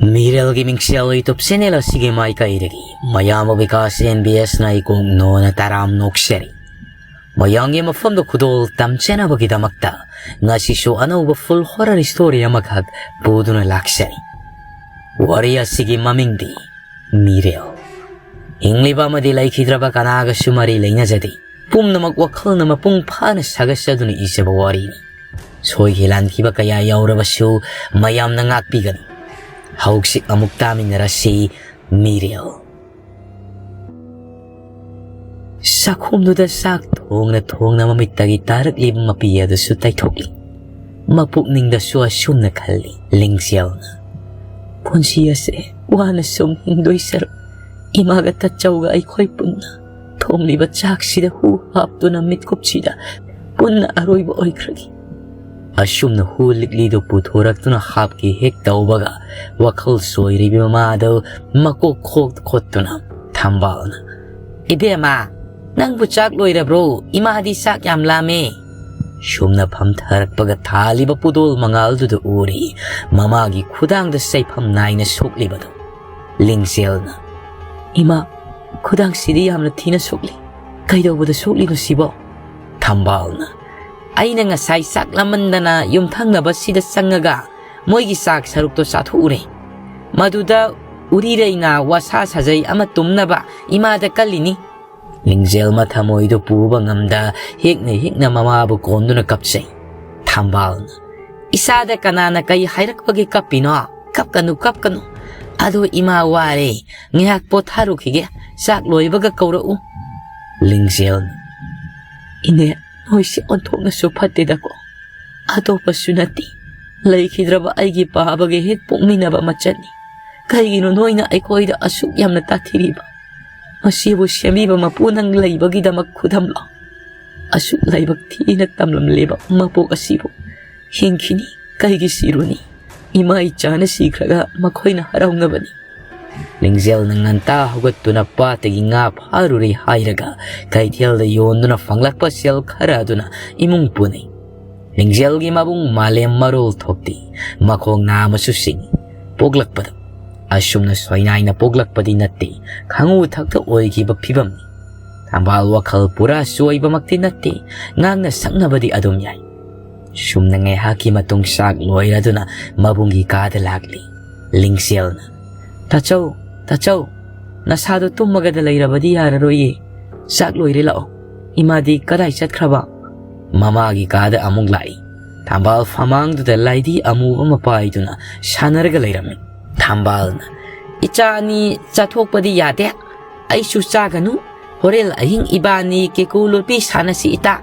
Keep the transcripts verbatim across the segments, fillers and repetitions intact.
ꯃꯤꯔꯦꯜꯒꯤ ꯃꯤꯡꯁꯦꯜ YouTube channel ꯑꯁꯤꯒꯤ ꯃꯥꯏꯀꯩꯗꯒꯤ ꯃꯌꯥꯝꯕ ꯕꯤꯀꯥꯁ ꯑꯦꯟ ꯕꯤ ꯑꯦꯁꯅ ꯏꯀꯣꯛ ꯅꯣꯅ ꯇꯔꯥꯝ ꯅꯣꯛꯆꯔꯤ꯫ ꯃꯌꯥꯝꯒꯤ ꯃꯐꯝꯗ ꯈꯨꯗꯣꯜ ꯇꯝꯖꯅꯕꯒꯤꯗꯃꯛꯇ ꯉꯁꯤꯁꯨ ꯑꯅꯧꯕ full horror story ꯑꯃꯈꯛ ꯄꯨꯗꯨꯅ ꯂꯥꯛꯆꯔꯤ꯫ ꯋꯥꯔꯤ ꯑꯁꯤꯒꯤ ꯃꯃꯤꯡꯗꯤ ꯃꯤꯔꯦꯜ꯫ ꯍꯤꯡꯂꯤꯕ ꯑꯃꯗꯤ ꯂꯩꯈꯤꯗ꯭ꯔꯕ ꯀꯅꯥꯒꯁꯨ ꯃꯔꯤ ꯂꯩꯅꯖꯗꯦ꯫ ꯄꯨꯝꯅꯃꯛ ꯋꯥꯈꯜꯅ ꯃꯄꯨꯡ ꯐꯥꯅ ꯁꯥꯒꯠꯆꯗꯨꯅ ꯏꯖꯕ ꯋꯥꯔꯤꯅꯤ꯫ ꯁꯣꯏꯈꯤ ꯂꯥꯟꯈꯤꯕ ꯀꯌꯥ ꯌꯥꯎꯔꯕꯁꯨ ꯃꯌꯥꯝꯅ ꯉꯥꯛꯄꯤꯒꯅꯤ꯫ ꯍꯧꯖꯤꯛ ꯑꯃꯨꯛ ꯇꯥꯃꯤꯟꯅꯔꯁꯤ ꯃꯤꯔꯦꯜ꯫ ꯆꯥꯛꯈꯨꯝꯗꯨꯗ ꯆꯥꯛ ꯊꯣꯡꯅ ꯊꯣꯡꯅ ꯃꯃꯤꯠꯇꯒꯤ ꯇꯥꯔꯛꯂꯤꯕ ꯃꯄꯤ ꯑꯗꯨꯁꯨ ꯇꯩꯊꯣꯛꯂꯤ꯫ ꯃꯄꯨꯛꯅꯤꯡꯗꯁꯨ ꯑꯁꯨꯝꯅ ꯈꯜꯂꯤ ꯂꯤꯡꯖꯦꯜꯅ, "ꯄꯨꯟꯁꯤ ꯑꯁꯦ ꯋꯥꯅ ꯁꯨꯝ ꯍꯤꯡꯗꯣꯏ ꯁꯔꯨꯛ, ꯏꯃꯥꯒ ꯇꯠꯆꯧꯒ ꯑꯩꯈꯣꯏ ꯄꯨꯟꯅ ꯊꯣꯡꯂꯤꯕ ꯆꯥꯛꯁꯤꯗ ꯍꯨ ꯍꯥꯞꯇꯨꯅ ꯃꯤꯠꯀꯨꯞꯁꯤꯗ ꯄꯨꯟꯅ ꯑꯔꯣꯏꯕ ꯑꯣꯏꯈ꯭ꯔꯒꯦ"꯫ ꯑꯁꯨꯝꯅ ꯍꯨ ꯂꯤꯛꯂꯤꯗꯨ ꯄꯨꯊꯣꯔꯛꯇꯨꯅ ꯍꯥꯞꯀꯦ ꯍꯦꯛ ꯇꯧꯕꯒ ꯋꯥꯈꯜ ꯆꯣꯏꯔꯤꯕꯤ ꯃꯃꯥꯗꯨ ꯃꯀꯣꯛ ꯈꯣꯛ ꯈꯣꯠꯇꯨꯅ ꯊꯝꯕꯥꯜꯅ, "ꯏꯕꯦꯝꯃ, ꯅꯪꯕꯨ ꯆꯥꯛ ꯂꯣꯏꯔꯕ꯭ꯔꯣ? ꯏꯃꯥꯗꯤ ꯆꯥꯛ ꯌꯥꯝ ꯂꯥꯝꯃꯦ"꯫ ꯁꯨꯝꯅ ꯐꯝꯊꯔꯛꯄꯒ ꯊꯥꯜꯂꯤꯕ ꯄꯨꯗꯣꯜ ꯃꯉꯥꯜꯗꯨꯗ ꯎꯔꯤ ꯃꯃꯥꯒꯤ ꯈꯨꯗꯥꯡꯗ ꯆꯩꯐꯝ ꯅꯥꯏꯅ ꯁꯣꯛꯂꯤꯕꯗꯨ꯫ ꯂꯤꯡꯖꯦꯜꯅ, "ꯏꯃꯥ, ꯈꯨꯗꯥꯡꯁꯤꯗꯤ ꯌꯥꯝꯅ ꯊꯤꯅ ꯁꯣꯛꯂꯤ꯫ ꯀꯩꯗꯧꯕꯗ ꯁꯣꯛꯂꯤꯅꯣ ꯁꯤꯕꯣ?" ꯊꯝꯕꯥꯜꯅ, "ꯑꯩꯅ ꯉꯁꯥꯏ ꯆꯥꯛ ꯂꯥꯝꯃꯟꯗꯅ ꯌꯨꯝꯊꯪꯅꯕꯁꯤꯗ ꯆꯪꯉꯒ ꯃꯣꯏꯒꯤ ꯆꯥꯛ ꯁꯔꯨꯛꯇꯣ ꯆꯥꯊꯣꯛꯎꯔꯦ꯫ ꯃꯗꯨꯗ ꯎꯔꯤꯔꯩꯅ ꯋꯥꯁꯥ ꯁꯥꯖꯩ ꯑꯃ ꯇꯨꯝꯅꯕ ꯏꯃꯥꯗ ꯀꯜꯂꯤꯅꯤ"꯫ ꯂꯤꯡꯖꯦꯜ ꯃꯊꯃꯣꯏꯗꯨ ꯄꯨꯕ ꯉꯝꯗ ꯍꯦꯛꯅ ꯍꯦꯛꯅ ꯃꯃꯥꯕꯨ ꯀꯣꯟꯗꯨꯅ ꯀꯞꯆꯩ꯫ ꯊꯝꯕꯥꯜꯅ, "ꯏꯆꯥꯗ ꯀꯅꯥꯅ ꯀꯩ ꯍꯥꯏꯔꯛꯄꯒꯤ ꯀꯞꯄꯤꯅꯣ? ꯀꯞꯀꯅꯨ, ꯀꯞꯀꯅꯨ꯫ ꯑꯗꯣ ꯏꯃꯥ ꯋꯥꯔꯦ, ꯉꯥꯏꯍꯥꯛ ꯄꯣꯊꯥꯔꯨꯈꯤꯒꯦ, ꯆꯥꯛ ꯂꯣꯏꯕꯒ ꯀꯧꯔꯛꯎ"꯫ ꯂꯤꯡꯖꯦꯜꯅ, "ꯏꯅꯦ, ꯅꯣꯏꯁꯦ ꯑꯣꯟꯊꯣꯛꯅꯁꯨ ꯐꯠꯇꯦꯗꯀꯣ꯫ ꯑꯇꯣꯞꯄꯁꯨ ꯅꯠꯇꯦ, ꯂꯩꯈꯤꯗ꯭ꯔꯕ ꯑꯩꯒꯤ ꯄꯥꯕꯒ ꯍꯦꯛ ꯄꯣꯛꯃꯤꯟꯅꯕ ꯃꯆꯟꯅꯤ꯫ ꯀꯩꯒꯤꯅꯣ ꯅꯣꯏꯅ ꯑꯩꯈꯣꯏꯗ ꯑꯁꯨꯛ ꯌꯥꯝꯅ ꯇꯥꯊꯤꯔꯤꯕ? ꯃꯁꯤꯕꯨ ꯁꯦꯝꯕꯤꯕ ꯃꯄꯨ ꯅꯪ ꯂꯩꯕꯒꯤꯗꯃꯛ ꯈꯨꯗꯝꯂꯣ? ꯑꯁꯨꯛ ꯂꯥꯏꯕꯛ ꯊꯤꯅ ꯇꯝꯂꯝꯂꯦꯕ ꯃꯄꯣꯛ ꯑꯁꯤꯕꯨ ꯍꯤꯡꯈꯤꯅꯤ, ꯀꯩꯒꯤ ꯁꯤꯔꯨꯅꯤ? ꯏꯃꯥ ꯏꯆꯥꯅ ꯁꯤꯈ꯭ꯔꯒ ꯃꯈꯣꯏꯅ ꯍꯔꯥꯎꯅꯕꯅꯤ"꯫ ꯂꯤꯡꯖꯦꯜꯅ ꯉꯟꯇꯥ ꯍꯧꯒꯠꯇꯨꯅ ꯄꯥꯠꯇꯒꯤ ꯉꯥ ꯐꯥꯔꯨꯔꯦ ꯍꯥꯏꯔꯒ ꯀꯩꯊꯦꯜꯗ ꯌꯣꯟꯗꯨꯅ ꯐꯪꯂꯛꯄ ꯁꯦꯜ ꯈꯔ ꯑꯗꯨꯅ ꯏꯃꯨꯡ ꯄꯨꯅꯩ꯫ ꯂꯤꯡꯖꯦꯜꯒꯤ ꯃꯕꯨꯡ ꯃꯥꯂꯦꯝ ꯃꯔꯣꯜ ꯊꯣꯛꯇꯦ, ꯃꯈꯣꯡ ꯅꯥꯝꯃꯁꯨ ꯁꯤꯡꯏ꯫ ꯄꯣꯛꯂꯛꯄꯗ꯫ ꯑꯁꯨꯝꯅ ꯁꯣꯏꯅꯥꯏꯅ ꯄꯣꯛꯂꯛꯄꯗꯤ ꯅꯠꯇꯦ, ꯈꯪꯉꯨ ꯊꯛꯇ ꯑꯣꯏꯈꯤꯕ ꯐꯤꯕꯝꯅꯤ꯫ ꯊꯝꯕꯥꯜ ꯋꯥꯈꯜ ꯄꯨꯔꯥ ꯆꯣꯏꯕꯃꯛꯇꯤ ꯅꯠꯇꯦ, ꯉꯥꯡꯅ ꯁꯛꯅꯕꯗꯤ ꯑꯗꯨꯝ ꯌꯥꯏ꯫ ꯁꯨꯝꯅ ꯉꯥꯏꯍꯥꯛꯀꯤ ꯃꯇꯨꯡ ꯆꯥꯛ ꯂꯣꯏꯔꯗꯨꯅ ꯃꯕꯨꯡꯒꯤ ꯀꯥꯗ ꯂꯥꯛꯂꯤ꯫ ꯂꯤꯡꯖꯦꯜꯅ, "ꯇꯥꯆꯧ, ꯇꯥꯆꯧ, ꯅꯁꯥꯗꯣ ꯇꯨꯝꯃꯒꯗ ꯂꯩꯔꯕꯗꯤ ꯌꯥꯔꯔꯣꯏꯌꯦ꯫ ꯆꯥꯛ ꯂꯣꯏꯔꯦ, ꯂꯥꯛꯑꯣ꯫ ꯏꯃꯥꯗꯤ ꯀꯗꯥꯏ ꯆꯠꯈ꯭ꯔꯕ?" ꯃꯃꯥꯒꯤ ꯀꯥꯗ ꯑꯃꯨꯛ ꯂꯥꯛꯏ꯫ ꯊꯝꯕꯥꯜ ꯐꯃꯥꯡꯗꯨꯗ ꯂꯥꯏꯙꯤ ꯑꯃꯨꯕ ꯑꯃ ꯄꯥꯏꯗꯨꯅ ꯁꯥꯟꯅꯔꯒ ꯂꯩꯔꯝꯃꯤ꯫ ꯊꯝꯕꯥꯜꯅ, "ꯏꯆꯥ ꯑꯅꯤ ꯆꯥꯊꯣꯛꯄꯗꯤ ꯌꯥꯗꯦ꯫ ꯑꯩꯁꯨ ꯆꯥꯒꯅꯨ꯫ ꯍꯣꯔꯦꯟ ꯑꯍꯤꯡ ꯏꯕꯥꯅꯤ ꯀꯦꯀꯨ ꯂꯣꯠꯄꯤ ꯁꯥꯟꯅꯁꯤ ꯏꯇꯥ"꯫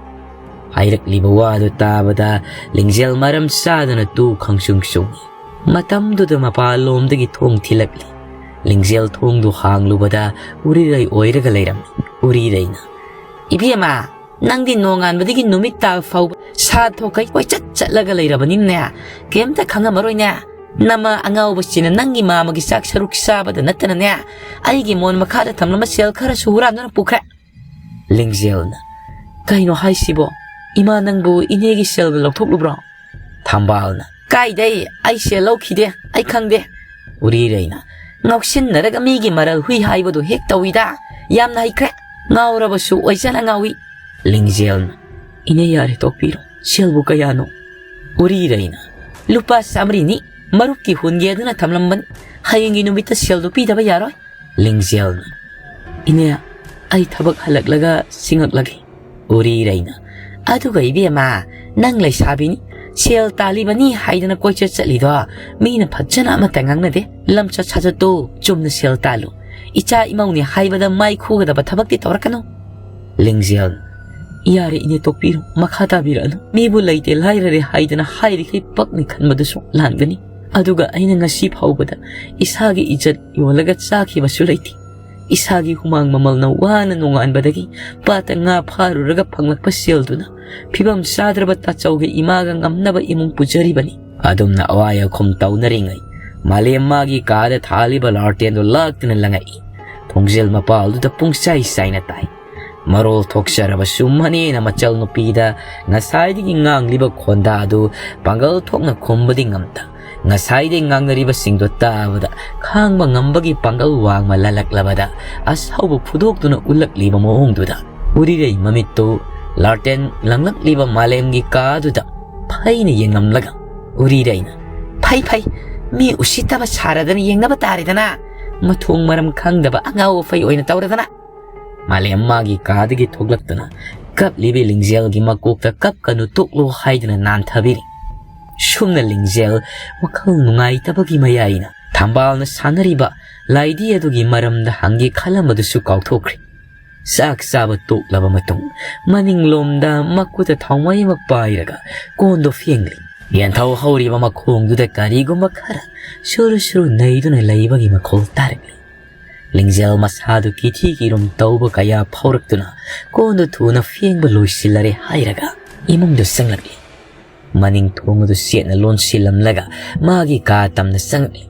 ꯍꯥꯏꯔꯛꯂꯤꯕ ꯋꯥꯗꯨ ꯇꯥꯕꯗ ꯂꯤꯡꯖꯦꯜ ꯃꯔꯝ ꯆꯥꯗꯅ ꯇꯨ ꯈꯪꯁꯨꯡ ꯁꯨꯡꯏ꯫ ꯃꯇꯝꯗꯨꯗ ꯃꯄꯥꯟꯂꯣꯝꯗꯒꯤ ꯊꯣꯡ ꯊꯤꯜꯂꯛꯂꯤ꯫ ꯂꯤꯡꯖꯦꯜ ꯊꯣꯡꯗꯨ ꯍꯥꯡꯂꯨꯕꯗ ꯎꯔꯤꯔꯩ ꯑꯣꯏꯔꯒ ꯂꯩꯔꯝꯃꯤ꯫ ꯎꯔꯤꯔꯩꯅ, "ꯏꯕꯦꯝꯃ, ꯅꯪꯗꯤ ꯅꯣꯡꯉꯥꯟꯕꯗꯒꯤ ꯅꯨꯃꯤꯠ ꯇꯥꯕ ꯐꯥꯎꯕ ꯁꯥ ꯊꯣꯛꯈꯩ ꯀꯣꯏꯆꯠ ꯆꯠꯂꯒ ꯂꯩꯔꯕꯅꯤꯅꯦ꯫ ꯀꯩꯝꯇ ꯈꯪꯉꯝꯃꯔꯣꯏꯅꯦ꯫ ꯅꯃ ꯑꯉꯥꯎꯕꯁꯤꯅ ꯅꯪꯒꯤ ꯃꯥꯃꯒꯤ ꯆꯥꯛ ꯁꯔꯨꯛ ꯆꯥꯕꯗ ꯅꯠꯇꯅꯅꯦ, ꯑꯩꯒꯤ ꯃꯣꯟ ꯃꯈꯥꯗ ꯊꯝꯂꯝꯕ ꯁꯦꯜ ꯈꯔꯁꯨ ꯍꯨꯔꯥꯟꯗꯨꯅ ꯄꯨꯈ꯭ꯔꯦ"꯫ ꯂꯤꯡꯖꯦꯜꯅ, "ꯀꯩꯅꯣ ꯍꯥꯏꯁꯤꯕꯣ? ꯏꯃꯥ ꯅꯪꯕꯨ ꯏꯅꯦꯒꯤ ꯁꯦꯜꯒ ꯂꯧꯊꯣꯛꯂꯨꯕ꯭ꯔꯣ?" ꯊꯝꯕꯥꯜꯅ, "ꯀꯥꯏꯗꯩ? ꯑꯩ ꯁꯦꯜ ꯂꯧꯈꯤꯗꯦ, ꯑꯩ ꯈꯪꯗꯦ"꯫ ꯎꯔꯤꯔꯩꯅ, "ꯉꯥꯎꯁꯤꯟꯅꯔꯒ ꯃꯤꯒꯤ ꯃꯔꯜ ꯍꯨꯏ ꯍꯥꯏꯕꯗꯨ ꯍꯦꯛ ꯇꯧꯏꯗ꯫ ꯌꯥꯝꯅ ꯍꯩꯈ꯭ꯔꯦ꯫ ꯉꯥꯎꯔꯕꯁꯨ ꯑꯣꯏꯖꯅ ꯉꯥꯎꯏ"꯫ ꯂꯤꯡꯖꯦꯜꯅ, "ꯏꯅꯦ ꯌꯥꯔꯦ, ꯇꯣꯛꯄꯤꯔꯣ꯫ ꯁꯦꯜꯕꯨ ꯀꯌꯥꯅꯣ?" ꯎꯔꯤꯔꯩꯅ, "ꯂꯨꯄꯥ ꯆꯥꯃꯔꯤꯅꯤ꯫ ꯃꯔꯨꯞꯀꯤ ꯍꯨꯟꯒꯦꯗꯨꯅ ꯊꯝꯂꯝꯕꯅꯤ꯫ ꯍꯌꯦꯡꯒꯤ ꯅꯨꯃꯤꯠꯇ ꯁꯦꯜꯗꯨ ꯄꯤꯗꯕ ꯌꯥꯔꯣꯏ"꯫ ꯂꯤꯡꯖꯦꯜꯅ, "ꯏꯅꯦ, ꯑꯩ ꯊꯕꯛ ꯍꯜꯂꯛꯂꯒ ꯁꯤꯡꯉꯛꯂꯒꯦ"꯫ ꯎꯔꯤꯔꯩꯅ, "ꯑꯗꯨꯒ ꯏꯕꯦꯝꯃ, ꯅꯪ ꯂꯩꯁꯥꯕꯤꯅꯤ, ꯁꯦꯜ ꯇꯥꯜꯂꯤꯕꯅꯤ ꯍꯥꯏꯗꯅ ꯀꯣꯏꯆꯠ ꯆꯠꯂꯤꯗꯣ ꯃꯤꯅ ꯐꯠꯖꯅ ꯑꯃꯠꯇ ꯉꯥꯡꯅꯗꯦ꯫ ꯂꯝꯆꯠ ꯁꯥꯖꯠꯇꯣ ꯆꯨꯝꯅ ꯁꯦꯜ ꯇꯥꯜꯂꯨ꯫ ꯏꯆꯥ ꯏꯃꯧꯅꯤ ꯍꯥꯏꯕꯗ ꯃꯥꯏ ꯈꯨꯒꯗꯕ ꯊꯕꯛꯇꯤ ꯇꯧꯔꯛꯀꯅꯨ"꯫ ꯂꯤꯡꯖꯦꯜ, "ꯌꯥꯔꯦ ꯏꯅꯦ, ꯇꯣꯛꯄꯤꯔꯣ, ꯃꯈꯥ ꯇꯥꯕꯤꯔꯛꯑꯅꯨ꯫ ꯃꯤꯕꯨ ꯂꯩꯇꯦ ꯂꯥꯏꯔꯔꯦ ꯍꯥꯏꯗꯅ ꯍꯥꯏꯔꯤꯈꯩ ꯄꯛꯅꯤ ꯈꯟꯕꯗꯨꯁꯨ ꯂꯥꯟꯒꯅꯤ꯫ ꯑꯗꯨꯒ ꯑꯩꯅ ꯉꯁꯤ ꯐꯥꯎꯕꯗ ꯏꯁꯥꯒꯤ ꯏꯖꯠ ꯌꯣꯜꯂꯒ ꯆꯥꯈꯤꯕꯁꯨ ꯂꯩꯇꯦ꯫ ꯏꯁꯥꯒꯤ ꯍꯨꯃꯥꯡ ꯃꯃꯜꯅ ꯋꯥꯅ ꯅꯣꯡꯉꯥꯟꯕꯗꯒꯤ ꯄꯥꯠꯇ ꯉꯥ ꯐꯥꯔꯨꯔꯒ ꯐꯪꯂꯛꯄ ꯁꯦꯜꯗꯨꯅ ꯐꯤꯕꯝ ꯆꯥꯗ꯭ꯔꯕ ꯇꯥꯆꯧꯒꯤ ꯏꯃꯥꯒ ꯉꯝꯅꯕ ꯏꯃꯨꯡ ꯄꯨꯖꯔꯤꯕꯅꯤ"꯫ ꯑꯗꯨꯝꯅ ꯑꯋꯥꯏ ꯑꯈꯨꯝ ꯇꯧꯅꯔꯤꯉꯩ ꯃꯥꯂꯦꯝ ꯃꯥꯒꯤ ꯀꯥꯗ ꯊꯥꯜꯂꯤꯕ ꯂꯥꯔꯇꯦꯟꯗꯨ ꯂꯥꯛꯇꯨꯅ ꯂꯪꯉꯛꯏ꯫ ꯊꯣꯡꯖꯤꯜ ꯃꯄꯥꯜꯗꯨꯗ ꯄꯨꯡꯆꯥꯏ ꯆꯥꯏꯅ ꯇꯥꯏ꯫ ꯃꯔꯣꯜ ꯊꯣꯛꯆꯔꯕꯁꯨ ꯃꯅꯦꯅ ꯃꯆꯜ ꯅꯨꯄꯤꯗ ꯉꯁꯥꯏꯗꯒꯤ ꯉꯥꯡꯂꯤꯕ ꯈꯣꯟꯗꯥꯗꯨ ꯄꯥꯡꯒꯜ ꯊꯣꯛꯅ ꯈꯨꯝꯕꯗꯤ ꯉꯝꯗ, ꯉꯁꯥꯏꯗꯩ ꯉꯥꯡꯅꯔꯤꯕꯁꯤꯡꯗꯣ ꯇꯥꯕꯗ ꯈꯥꯡꯕ ꯉꯝꯕꯒꯤ ꯄꯥꯡꯒꯜ ꯋꯥꯡꯃ ꯂꯜꯂꯛꯂꯕꯗ ꯑꯁꯥꯎꯕ ꯐꯨꯗꯣꯛꯇꯨꯅ ꯎꯠꯂꯛꯂꯤꯕ ꯃꯑꯣꯡꯗꯨꯗ ꯎꯔꯤꯔꯩ ꯃꯃꯤꯠꯇꯨ ꯂꯥꯔꯇꯦꯟ ꯂꯪꯂꯛꯂꯤꯕ ꯃꯥꯂꯦꯝꯒꯤ ꯀꯥꯗꯨꯗ ꯐꯩꯅ ꯌꯦꯡꯂꯝꯂꯒ ꯎꯔꯤꯔꯩꯅ, "ꯐꯩ ꯐꯩ, ꯃꯤ ꯎꯁꯤꯠꯇꯕ ꯁꯥꯔꯗꯅ ꯌꯦꯡꯅꯕ ꯇꯥꯔꯦꯗꯅ, ꯃꯊꯣꯡ ꯃꯔꯝ ꯈꯪꯗꯕ ꯑꯉꯥꯎ ꯑꯐꯩ ꯑꯣꯏꯅ ꯇꯧꯔꯗꯅ!" ꯃꯥꯂꯦꯝ ꯃꯥꯒꯤ ꯀꯥꯗꯒꯤ ꯊꯣꯛꯂꯛꯇꯨꯅ ꯀꯞꯂꯤꯕꯤ ꯂꯤꯡꯖꯦꯜꯒꯤ ꯃꯀꯣꯛꯇ "ꯀꯞꯀꯅꯨ, ꯇꯣꯛꯂꯣ" ꯍꯥꯏꯗꯨꯅ ꯅꯥꯟꯊꯕꯤꯔꯤ꯫ ꯁꯨꯝꯅ ꯂꯤꯡꯖꯦꯜ ꯋꯥꯈꯜ ꯅꯨꯡꯉꯥꯏꯇꯕꯒꯤ ꯃꯌꯥꯏꯅ ꯊꯝꯕꯥꯜꯅ ꯁꯥꯟꯅꯔꯤꯕ ꯂꯥꯏꯗꯤ ꯑꯗꯨꯒꯤ ꯃꯔꯝꯗ ꯍꯪꯒꯦ ꯈꯜꯂꯝꯕꯗꯨꯁꯨ ꯀꯥꯎꯊꯣꯛꯈ꯭ꯔꯦ꯫ ꯆꯥꯛ ꯆꯥꯕ ꯇꯣꯛꯂꯕ ꯃꯇꯨꯡ ꯃꯅꯤꯡꯂꯣꯝꯗ ꯃꯈꯨꯠꯇ ꯊꯥꯎꯃꯩ ꯑꯃ ꯄꯥꯏꯔꯒ ꯀꯣꯟꯗꯣ ꯐꯦꯡꯂꯤ꯫ ꯌꯦꯟꯊꯧ ꯍꯧꯔꯤꯕ ꯃꯈꯣꯡꯗꯨꯗ ꯀꯔꯤꯒꯨꯝꯕ ꯈꯔ ꯁꯨꯔꯨ ꯁꯨꯔꯨ ꯅꯩꯗꯨꯅ ꯂꯩꯕꯒꯤ ꯃꯈꯣꯜ ꯇꯥꯔꯛꯂꯤ꯫ ꯂꯤꯡꯖꯦꯜ ꯃꯁꯥꯗꯨ ꯀꯤꯊꯤ ꯀꯤꯔꯨꯝ ꯇꯧꯕ ꯀꯌꯥ ꯐꯥꯎꯔꯛꯇꯨꯅ ꯀꯣꯟꯗꯨ ꯊꯨꯅ ꯐꯦꯡꯕ ꯂꯣꯏꯁꯤꯜꯂꯔꯦ ꯍꯥꯏꯔꯒ ꯏꯃꯨꯡꯗꯨ ꯆꯪꯂꯛꯂꯤ꯫ ꯃꯅꯤꯡ ꯊꯣꯡ ꯑꯗꯨ ꯆꯦꯠꯅ ꯂꯣꯟꯁꯤꯜꯂꯝꯂꯒ ꯃꯥꯒꯤ ꯀꯥ ꯇꯝꯅ ꯆꯪꯂꯛꯂꯤ꯫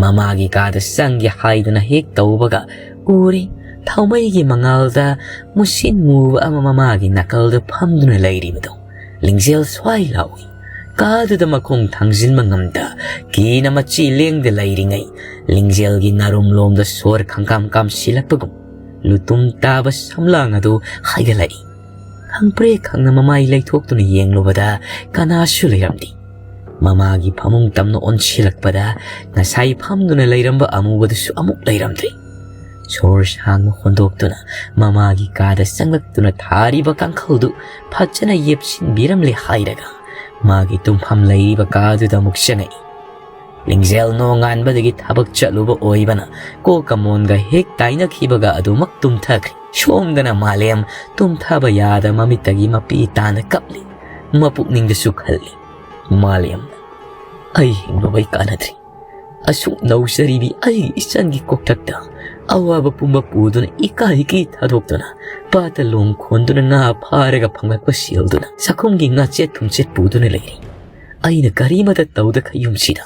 ꯃꯃꯥꯒꯤ ꯀꯥꯗ ꯆꯪꯒꯦ ꯍꯥꯏꯗꯨꯅ ꯍꯦꯛ ꯇꯧꯕꯒ ꯎꯔꯦ, ꯊꯥꯎꯃꯩꯒꯤ ꯃꯉꯥꯜꯗ ꯃꯨꯁꯤꯟ ꯃꯨꯕ ꯑꯃ ꯃꯃꯥꯒꯤ ꯅꯥꯀꯜꯗ ꯐꯝꯗꯨꯅ ꯂꯩꯔꯤꯕꯗꯣ꯫ ꯂꯤꯡꯖꯦꯜ ꯁ꯭ꯋꯥꯏ ꯂꯥꯎꯏ꯫ ꯀꯥꯗꯨꯗ ꯃꯈꯣꯡ ꯊꯥꯡꯖꯤꯟꯕ ꯉꯝꯗ ꯀꯤꯅ ꯃꯆꯤ ꯂꯦꯡꯗ ꯂꯩꯔꯤꯉꯩ, ꯂꯤꯡꯖꯦꯜꯒꯤ ꯅꯥꯔꯨꯝꯂꯣꯝꯗ ꯁꯣꯔ ꯈꯪꯀꯥꯝ ꯀꯥꯝꯁꯤꯜꯂꯛꯄꯒꯨꯝ ꯂꯨꯇꯨꯝ ꯇꯥꯕ ꯁꯝꯂꯥꯡ ꯑꯗꯨ ꯍꯥꯏꯒꯠꯂꯛꯏ꯫ ꯈꯪꯄ꯭ꯔꯦꯛ ꯈꯪꯅ ꯃꯃꯥꯏ ꯂꯩꯊꯣꯛꯇꯨꯅ ꯌꯦꯡꯂꯨꯕꯗ ꯀꯅꯥꯁꯨ ꯂꯩꯔꯝꯗꯦ꯫ ꯃꯃꯥꯒꯤ ꯐꯃꯨꯡ ꯇꯝꯅ ꯑꯣꯟꯁꯤꯜꯂꯛꯄꯗ ꯉꯁꯥꯏ ꯐꯝꯗꯨꯅ ꯂꯩꯔꯝꯕ ꯑꯃꯨꯕꯗꯨꯁꯨ ꯑꯃꯨꯛ ꯂꯩꯔꯝꯗ꯭ꯔꯦ꯫ ꯁꯣꯔ ꯁꯥꯡꯅ ꯍꯣꯟꯗꯣꯛꯇꯨꯅ ꯃꯃꯥꯒꯤ ꯀꯥꯗ ꯆꯪꯂꯛꯇꯨꯅ ꯊꯥꯔꯤꯕ ꯀꯥꯡꯈꯜꯗꯨ ꯐꯖꯅ ꯌꯦꯞꯁꯤꯟꯕꯤꯔꯝꯂꯦ ꯍꯥꯏꯔꯒ ꯃꯥꯒꯤ ꯇꯨꯝꯐꯝ ꯂꯩꯔꯤꯕ ꯀꯥꯗꯨꯗ ꯑꯃꯨꯛ ꯆꯪꯉꯛꯏ꯫ ꯂꯤꯡꯖꯦꯜ ꯅꯣꯡꯉꯥꯟꯕꯗꯒꯤ ꯊꯕꯛ ꯆꯠꯂꯨꯕ ꯑꯣꯏꯕꯅ ꯀꯣꯛꯀ ꯃꯣꯟꯒ ꯍꯦꯛ ꯇꯥꯏꯅꯈꯤꯕꯒ ꯑꯗꯨꯃꯛ ꯇꯨꯝꯊꯈ꯭ꯔꯦ꯫ ꯁꯣꯝꯗꯅ ꯃꯥꯂꯦꯝ ꯇꯨꯝꯊꯕ ꯌꯥꯗ ꯃꯃꯤꯠꯇꯒꯤ ꯃꯄꯤ ꯇꯥꯅ ꯀꯞꯂꯤ꯫ ꯃꯄꯨꯛꯅꯤꯡꯗꯁꯨ ꯈꯜꯂꯤ, "ꯃꯥꯂꯦꯝ, ꯑꯩ ꯍꯤꯡꯂꯨꯕꯩ ꯀꯥꯟꯅꯗ꯭ꯔꯦ꯫ ꯑꯁꯨꯛ ꯅꯧꯖꯔꯤꯕꯤ ꯑꯩꯒꯤ ꯏꯆꯟꯒꯤ ꯀꯣꯛꯊꯛꯇ ꯑꯋꯥꯕ ꯄꯨꯝꯕ ꯄꯨꯗꯨꯅ ꯏꯀꯥꯏ ꯏꯀꯤ ꯊꯥꯗꯣꯛꯇꯨꯅ ꯄꯥꯠꯇ ꯂꯣꯡ ꯈꯣꯟꯗꯨꯅ ꯉꯥ ꯐꯥꯔꯒ ꯐꯪꯂꯛꯄ ꯁꯦꯜꯗꯨꯅ ꯆꯥꯛꯈꯨꯝꯒꯤ ꯉꯥꯆꯦꯠ ꯊꯨꯝꯆꯦꯠ ꯄꯨꯗꯨꯅ ꯂꯩꯔꯤ꯫ ꯑꯩꯅ ꯀꯔꯤꯃꯇ ꯇꯧꯗ ꯈꯌꯨꯝꯁꯤꯗ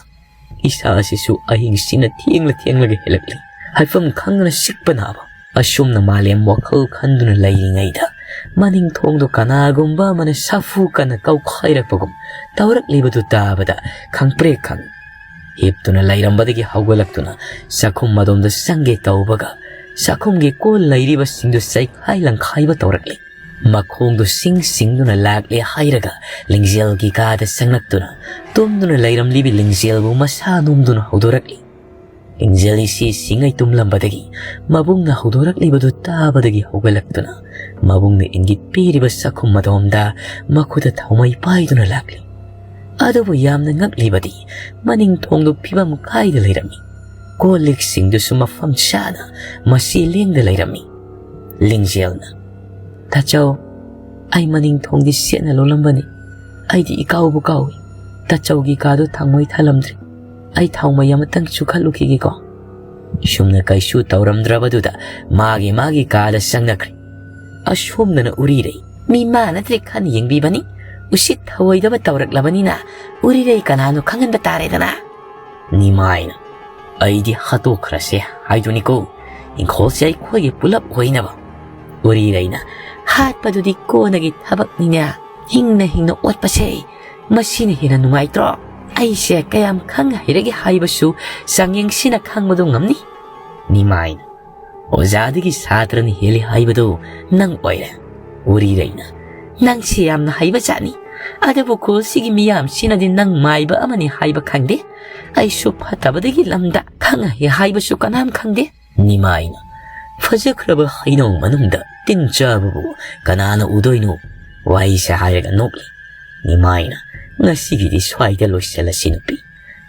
ꯏꯁꯥ ꯑꯁꯤꯁꯨ ꯑꯍꯤꯡꯁꯤꯅ ꯊꯦꯡꯂ ꯊꯦꯡꯂꯒ ꯍꯦꯜꯂꯛꯂꯤ꯫ ꯍꯥꯏꯐꯝ ꯈꯪꯗꯅ ꯆꯤꯛꯄ ꯅꯥꯕ꯫ ꯑꯁꯨꯝꯅ ꯃꯥꯂꯦꯝ ꯋꯥꯈꯜ ꯈꯟꯗꯨꯅ ꯂꯩꯔꯤꯉꯩꯗ ꯃꯅꯤꯡ ꯊꯣꯡꯗꯣ ꯀꯅꯥꯒꯨꯝꯕ ꯑꯃꯅ ꯁꯥꯐꯨ ꯀꯟꯅ ꯀꯧꯈꯥꯏꯔꯛꯄꯒꯨꯝ ꯇꯧꯔꯛꯂꯤꯕꯗꯨ ꯇꯥꯕꯗ ꯈꯪꯄ꯭ꯔꯦꯛ ꯈꯪꯏ꯫ ꯍꯤꯞꯇꯨꯅ ꯂꯩꯔꯝꯕꯗꯒꯤ ꯍꯧꯒꯠꯂꯛꯇꯨꯅ ꯆꯥꯛꯈꯨꯝ ꯑꯗꯣꯝꯗ ꯆꯪꯒꯦ ꯇꯧꯕꯒ, ꯆꯥꯛꯈꯨꯝꯒꯤ ꯀꯣꯜ ꯂꯩꯔꯤꯕꯁꯤꯡꯗꯨ ꯆꯩꯈꯥꯏ ꯂꯪꯈꯥꯏꯕ ꯇꯧꯔꯛꯂꯤ꯫ ꯃꯈꯣꯡꯗꯨ ꯁꯤꯡ ꯁꯤꯡꯗꯨꯅ ꯂꯥꯛꯂꯦ ꯍꯥꯏꯔꯒ ꯂꯤꯡꯖꯦꯜꯒꯤ ꯀꯥꯗ ꯆꯪꯂꯛꯇꯨꯅ ꯇꯨꯝꯗꯨꯅ ꯂꯩꯔꯝꯂꯤꯕꯤ ꯂꯤꯡꯖꯦꯜꯕꯨ ꯃꯁꯥ ꯅꯣꯝꯗꯨꯅ ꯍꯧꯗꯣꯔꯛꯂꯤ꯫ ꯂꯤꯡꯖꯦꯜ ꯏꯁꯤ ꯁꯤꯡꯉꯩ ꯇꯨꯝꯂꯝꯕꯗꯒꯤ ꯃꯕꯨꯡꯅ ꯍꯧꯗꯣꯔꯛꯂꯤꯕꯗꯨ ꯇꯥꯕꯗꯒꯤ ꯍꯧꯒꯠꯂꯛꯇꯨꯅ ꯃꯕꯨꯡꯅ ꯏꯪꯒꯤꯠ ꯄꯤꯔꯤꯕ ꯆꯥꯛꯈꯨꯝ ꯑꯗꯣꯝꯗ ꯃꯈꯨꯠꯇ ꯊꯥꯎꯃꯩ ꯄꯥꯏꯗꯨꯅ ꯂꯥꯛꯂꯤ꯫ ꯑꯗꯨꯕꯨ ꯌꯥꯝꯅ ꯉꯛꯂꯤꯕꯗꯤ ꯃꯅꯤꯡ ꯊꯣꯡꯗꯨ ꯐꯤꯕꯝ ꯀꯥꯏꯗ ꯂꯩꯔꯝꯃꯤ꯫ ꯀꯣꯜ ꯂꯤꯛꯁꯤꯡꯗꯨꯁꯨ ꯃꯐꯝ ꯆꯥꯅ ꯃꯆꯤ ꯂꯦꯡꯗ ꯂꯩꯔꯝꯃꯤ꯫ ꯂꯤꯡꯖꯦꯜꯅ, "ꯇꯥꯆꯧ, ꯑꯩ ꯃꯅꯤꯡ ꯊꯣꯡꯗꯤ ꯁꯦꯠꯅ ꯂꯣꯜꯂꯝꯕꯅꯤ꯫ ꯑꯩꯗꯤ ꯏꯀꯥꯎꯕꯨ ꯀꯥꯎꯏ꯫ ꯇꯥꯆꯧꯒꯤ ꯀꯥꯗꯨ ꯊꯥꯎꯃꯩ ꯊꯥꯜꯂꯝꯗ꯭ꯔꯤ꯫ ꯑꯩ ꯊꯥꯎꯃꯩ ꯑꯃꯇꯪ ꯆꯨꯈꯠꯂꯨꯈꯤꯒꯦꯀꯣ?" ꯁꯨꯝꯅ ꯀꯩꯁꯨ ꯇꯧꯔꯝꯗ꯭ꯔꯕꯗꯨꯗ ꯃꯥꯒꯤ ꯃꯥꯒꯤ ꯀꯥꯗ ꯆꯪꯅꯈ꯭ꯔꯦ꯫ ꯑꯁꯣꯝꯗꯅ ꯎꯔꯤꯔꯩ, "ꯃꯤ ꯃꯥ ꯅꯠꯇ꯭ꯔꯦ ꯈꯟ ꯌꯦꯡꯕꯤꯕꯅꯤ꯫ ꯎꯁꯤꯠ ꯊꯑꯣꯏꯗꯕ ꯇꯧꯔꯛꯂꯕꯅꯤꯅ ꯎꯔꯤꯔꯩ ꯀꯅꯥꯅꯣ ꯈꯪꯍꯟꯕ ꯇꯥꯔꯦꯗꯅ?" ꯅꯤꯃꯥꯏꯅ, "ꯑꯩꯗꯤ ꯍꯥꯠꯇꯣꯛꯈ꯭ꯔꯁꯦ ꯍꯥꯏꯗꯨꯅꯤꯀꯣ꯫ ꯏꯪꯈꯣꯜꯁꯦ ꯑꯩꯈꯣꯏꯒꯤ ꯄꯨꯂꯞ ꯑꯣꯏꯅꯕ꯫" ꯎꯔꯤꯔꯩꯅ, "ꯍꯥꯠꯄꯗꯨꯗꯤ ꯀꯣꯟꯅꯒꯤ ꯊꯕꯛꯅꯤꯅꯦ꯫ ꯍꯤꯡꯅ ꯍꯤꯡꯅ ꯑꯣꯠꯄꯁꯦ ꯃꯁꯤꯅ ꯍꯦꯟꯅ ꯅꯨꯡꯉꯥꯏꯇ꯭ꯔꯣ? ꯑꯩꯁꯦ ꯀꯌꯥꯝ ꯈꯪ ꯍꯩꯔꯒꯦ ꯍꯥꯏꯕꯁꯨ ꯆꯥꯡꯌꯦꯡꯁꯤꯅ ꯈꯪꯕꯗꯣ ꯉꯝꯅꯤ꯫" ꯅꯤꯃꯥꯏꯅ, "ꯑꯣꯖꯥꯗꯒꯤ ꯁꯥꯇ꯭ꯔꯅ ꯍꯦꯜꯂꯤ ꯍꯥꯏꯕꯗꯨ ꯅꯪ ꯑꯣꯏꯔꯦ꯫" ꯎꯔꯤꯔꯩꯅ, "ꯅꯪꯁꯤ ꯌꯥꯝꯅ ꯍꯩꯕ ꯖꯥꯠꯅꯤ꯫ ꯑꯗꯨꯕꯨ ꯈꯨꯜꯁꯤꯒꯤ ꯃꯤꯌꯥꯝꯁꯤꯅꯗꯤ ꯅꯪ ꯃꯥꯏꯕ ꯑꯃꯅꯤ ꯍꯥꯏꯕ ꯈꯪꯗꯦ꯫ ꯑꯩꯁꯨ ꯐꯠꯇꯕꯗꯒꯤ ꯂꯝꯗ ꯈꯪ ꯍꯩ ꯍꯥꯏꯕꯁꯨ ꯀꯅꯥꯝ ꯈꯪꯗꯦ꯫" ꯅꯤꯃꯥꯏꯅ, "ꯐꯖꯈ꯭ꯔꯕ ꯍꯩꯅꯧ ꯃꯅꯨꯡꯗ ꯇꯤꯟ ꯆꯥꯕꯕꯨ ꯀꯅꯥꯅ ꯎꯗꯣꯏꯅꯣ?" ꯋꯥꯍꯩꯁꯦ ꯍꯥꯏꯔꯒ ꯅꯣꯛꯂꯤ꯫ ꯅꯤꯃꯥꯏꯅ, "ꯉꯁꯤꯒꯤꯗꯤ ꯁ꯭ꯋꯥꯏꯗ ꯂꯣꯏꯁꯤꯜꯂꯁꯤ ꯅꯨꯄꯤ꯫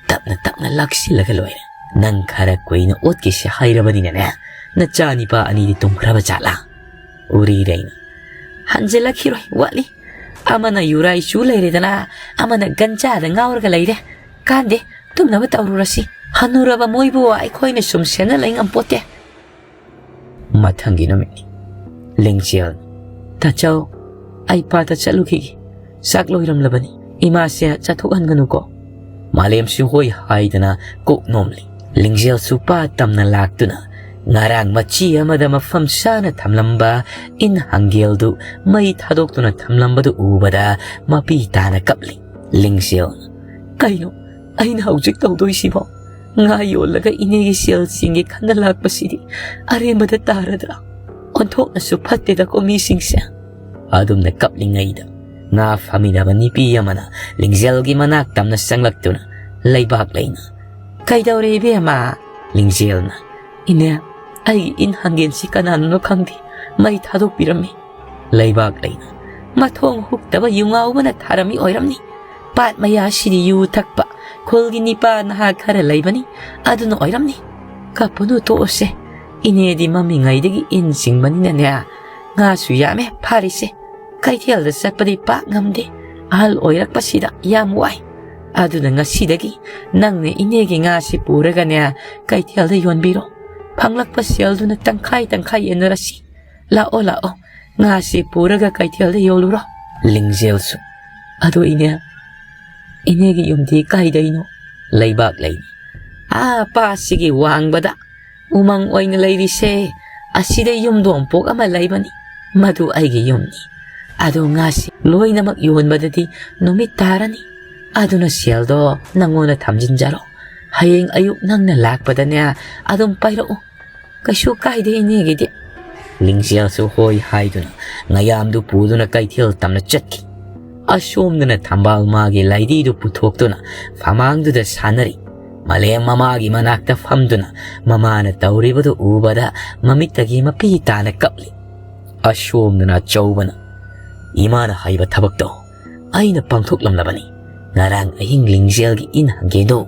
ꯇꯞꯅ ꯇꯞꯅ ꯂꯥꯛꯁꯤꯜꯂꯒ ꯂꯣꯏꯔꯦ꯫ ꯅꯪ ꯈꯔ ꯀꯨꯏꯅ ꯑꯣꯠꯀꯦꯁꯦ ꯍꯥꯏꯔꯕꯅꯤꯅꯅꯦ, ꯅꯆꯥ ꯅꯤꯄꯥ ꯑꯅꯤꯗꯤ ꯇꯨꯝꯈ꯭ꯔꯕ ꯖꯥꯠꯂꯥ?" ꯎꯔꯤꯔꯩꯅ, "ꯍꯟꯖꯤꯜꯂꯛꯈꯤꯔꯣꯏ, ꯋꯥꯠꯂꯤ꯫ ꯑꯃꯅ ꯌꯨꯔꯥꯏ ꯆꯨ ꯂꯩꯔꯦꯗꯅ, ꯑꯃꯅ ꯒꯟꯖꯥꯗ ꯉꯥꯎꯔꯒ ꯂꯩꯔꯦ꯫ ꯀꯥꯟꯗꯦ, ꯇꯨꯝꯅꯕ ꯇꯧꯔꯨꯔꯁꯤ꯫ ꯍꯅꯨꯔꯕ ꯃꯣꯏꯕꯨ ꯑꯩꯈꯣꯏꯅ ꯁꯨꯝ ꯁꯦꯟꯅ ꯂꯩ ꯉꯝꯄꯣꯠꯇꯦ꯫" ꯃꯊꯪꯒꯤ ꯅꯨꯃꯤꯠꯅꯤ꯫ ꯂꯤꯡꯖꯦꯜ, "ꯇꯥꯆꯧ, ꯑꯩ ꯄꯥꯠꯇ ꯆꯠꯂꯨꯈꯤꯒꯦ꯫ ꯆꯥꯛ ꯂꯣꯏꯔꯝꯂꯕꯅꯤ꯫ ꯏꯃꯥꯁꯦ ꯆꯠꯊꯣꯛꯍꯟꯒꯅꯨꯀꯣ꯫" ꯃꯥꯂꯦꯝꯁꯨ ꯍꯣꯏ ꯍꯥꯏꯗꯅ ꯀꯣꯛ ꯅꯣꯝꯂꯤ꯫ ꯂꯤꯡꯖꯦꯜꯁꯨ ꯄꯥꯠ ꯇꯝꯅ ꯂꯥꯛꯇꯨꯅ ꯉꯔꯥꯡ ꯃꯆꯤ ꯑꯃꯗ ꯃꯐꯝ ꯆꯥꯅ ꯊꯝꯂꯝꯕ ꯏꯟ ꯍꯪꯒꯦꯜꯗꯨ ꯃꯩ ꯊꯥꯗꯣꯛꯇꯨꯅ ꯊꯝꯂꯝꯕꯗꯨ ꯎꯕꯗ ꯃꯄꯤ ꯇꯥꯅ ꯀꯞꯂꯤ꯫ ꯂꯤꯡꯖꯦꯜꯅ, "ꯀꯩꯅꯣ ꯑꯩꯅ ꯍꯧꯖꯤꯛ ꯇꯧꯗꯣꯏꯁꯤꯕꯣ? ꯉꯥ ꯌꯣꯜꯂꯒ ꯏꯅꯦꯒꯤ ꯁꯦꯜ ꯆꯦꯡꯒꯦ ꯈꯟꯅ ꯂꯥꯛꯄꯁꯤꯗꯤ ꯑꯔꯦꯝꯕꯗ ꯇꯥꯔꯗ꯭ꯔꯥ? ꯑꯣꯟꯊꯣꯛꯅꯁꯨ ꯐꯠꯇꯦꯗꯀꯣ ꯃꯤꯁꯤꯡꯁꯦ"꯫ ꯑꯗꯨꯝꯅ ꯀꯞꯂꯤꯉꯩꯗ ꯉꯥ ꯐꯝꯃꯤꯟꯅꯕ ꯅꯨꯄꯤ ꯑꯃꯅ ꯂꯤꯡꯖꯦꯜꯒꯤ ꯃꯅꯥꯛ ꯇꯝꯅ ꯆꯪꯂꯛꯇꯨꯅ ꯂꯩꯕꯥꯛ ꯂꯩꯅ, "ꯀꯩꯗꯧꯔꯦ ꯏꯕꯦꯝꯃ?" ꯂꯤꯡꯖꯦꯜꯅ, "ꯏꯅꯦ, ꯑꯩꯒꯤ ꯏꯟ ꯍꯪꯒꯦꯟꯁꯤ ꯀꯅꯥꯅꯣ ꯈꯪꯗꯦ, ꯃꯩ ꯊꯥꯗꯣꯛꯄꯤꯔꯝꯃꯤ"꯫ ꯂꯩꯕꯥꯛ ꯂꯩꯅ, "ꯃꯊꯣꯡ ꯍꯨꯛꯇꯕ ꯌꯨ ꯉꯥꯎꯕꯅ ꯊꯥꯔꯝꯃꯤ ꯑꯣꯏꯔꯝꯅꯤ꯫ ꯄꯥꯠ ꯃꯌꯥꯁꯤꯗꯤ ꯌꯨ ꯊꯛꯄ ꯈꯨꯜꯒꯤ ꯅꯤꯄꯥ ꯅꯍꯥ ꯈꯔ ꯂꯩꯕꯅꯤ, ꯑꯗꯨꯅ ꯑꯣꯏꯔꯝꯅꯤ꯫ ꯀꯞꯄꯨꯅꯨ, ꯇꯣꯛꯑꯁꯦ꯫ ꯏꯅꯦꯗꯤ ꯃꯃꯤꯉꯩꯗꯒꯤ ꯏꯟ ꯆꯤꯡꯕꯅꯤꯅꯅꯦ, ꯉꯥꯁꯨ ꯌꯥꯝꯃꯦ ꯐꯥꯔꯤꯁꯦ꯫ ꯀꯩꯊꯦꯜꯗ ꯆꯠꯄꯗꯤ ꯄꯥꯛ ꯉꯝꯗꯦ꯫ ꯑꯍꯜ ꯑꯣꯏꯔꯛꯄꯁꯤꯗ ꯌꯥꯝ ꯋꯥꯏ꯫ ꯑꯗꯨꯅ ꯉꯁꯤꯗꯒꯤ ꯅꯪꯅ ꯏꯅꯦꯒꯤ ꯉꯥꯁꯤ ꯄꯨꯔꯒꯅꯦ, ꯀꯩꯊꯦꯜꯗ ꯌꯣꯟꯕꯤꯔꯣ꯫ ꯐꯪꯂꯛꯄ ꯁꯦꯜꯗꯨꯅ ꯇꯪꯈꯥꯏ ꯇꯪꯈꯥꯏ ꯌꯦꯟꯅꯔꯁꯤ꯫ ꯂꯥꯛꯑꯣ, ꯂꯥꯛꯑꯣ, ꯉꯥꯁꯤ ꯄꯨꯔꯒ ꯀꯩꯊꯦꯜꯗ ꯌꯣꯜꯂꯨꯔꯣ"꯫ ꯂꯤꯡꯖꯦꯜꯁꯨ, "ꯑꯗꯣ ꯏꯅꯦ, ꯏꯅꯦꯒꯤ ꯌꯨꯝꯗꯤ ꯀꯥꯏꯗꯩꯅꯣ?" ꯂꯩꯕꯥꯛ ꯂꯩꯅ, "ꯑꯥ ꯄꯥꯠꯁꯤꯒꯤ ꯋꯥꯡꯕꯗ ꯎꯃꯪ ꯑꯣꯏꯅ ꯂꯩꯔꯤꯁꯦ, ꯑꯁꯤꯗ ꯌꯨꯝꯗꯣꯡꯄꯣꯛ ꯑꯃ ꯂꯩꯕꯅꯤ, ꯃꯗꯨ ꯑꯩꯒꯤ ꯌꯨꯝꯅꯤ꯫ ꯑꯗꯣ ꯉꯥꯁꯤ ꯂꯣꯏꯅꯃꯛ ꯌꯣꯟꯕꯗꯗꯤ ꯅꯨꯃꯤꯠ ꯇꯥꯔꯅꯤ꯫ ꯑꯗꯨꯅ ꯁꯦꯜꯗꯣ ꯅꯪꯉꯣꯟꯗ ꯊꯝꯖꯤꯟꯖꯔꯣ꯫ ꯍꯌꯦꯡ ꯑꯌꯨꯛ ꯅꯪꯅ ꯂꯥꯛꯄꯗꯅꯦ, ꯑꯗꯨꯝ ꯄꯥꯏꯔꯛꯎ꯫ ꯀꯩꯁꯨ ꯀꯥꯏꯗꯦ ꯏꯅꯦꯒꯤꯗꯤ"꯫ ꯂꯤꯡꯖꯦꯜꯁꯨ ꯍꯣꯏ ꯍꯥꯏꯗꯨꯅ ꯉꯌꯥꯝꯗꯨ ꯄꯨꯗꯨꯅ ꯀꯩꯊꯦꯜ ꯇꯝꯅ ꯆꯠꯈꯤ꯫ ꯑꯁꯣꯝꯗꯅ ꯊꯝꯕꯥꯜ ꯃꯥꯒꯤ ꯂꯥꯏꯙꯤꯗꯨ ꯄꯨꯊꯣꯛꯇꯨꯅ ꯐꯃꯥꯡꯗꯨꯗ ꯁꯥꯟꯅꯔꯤ꯫ ꯃꯥꯂꯦꯝ ꯃꯃꯥꯒꯤ ꯃꯅꯥꯛꯇ ꯐꯝꯗꯨꯅ ꯃꯃꯥꯅ ꯇꯧꯔꯤꯕꯗꯨ ꯎꯕꯗ ꯃꯃꯤꯠꯇꯒꯤ ꯃꯄꯤ ꯇꯥꯅ ꯀꯞꯂꯤ꯫ ꯑꯁꯣꯝꯗꯅ ꯑꯆꯧꯕꯅ, "ꯏꯃꯥꯅ ꯍꯥꯏꯕ ꯊꯕꯛꯇꯣ ꯑꯩꯅ ꯄꯥꯡꯊꯣꯛꯂꯝꯂꯕꯅꯤ꯫ ꯉꯔꯥꯡ ꯑꯍꯤꯡ ꯂꯤꯡꯖꯦꯜꯒꯤ ꯏꯟ ꯍꯪꯒꯦꯗꯣ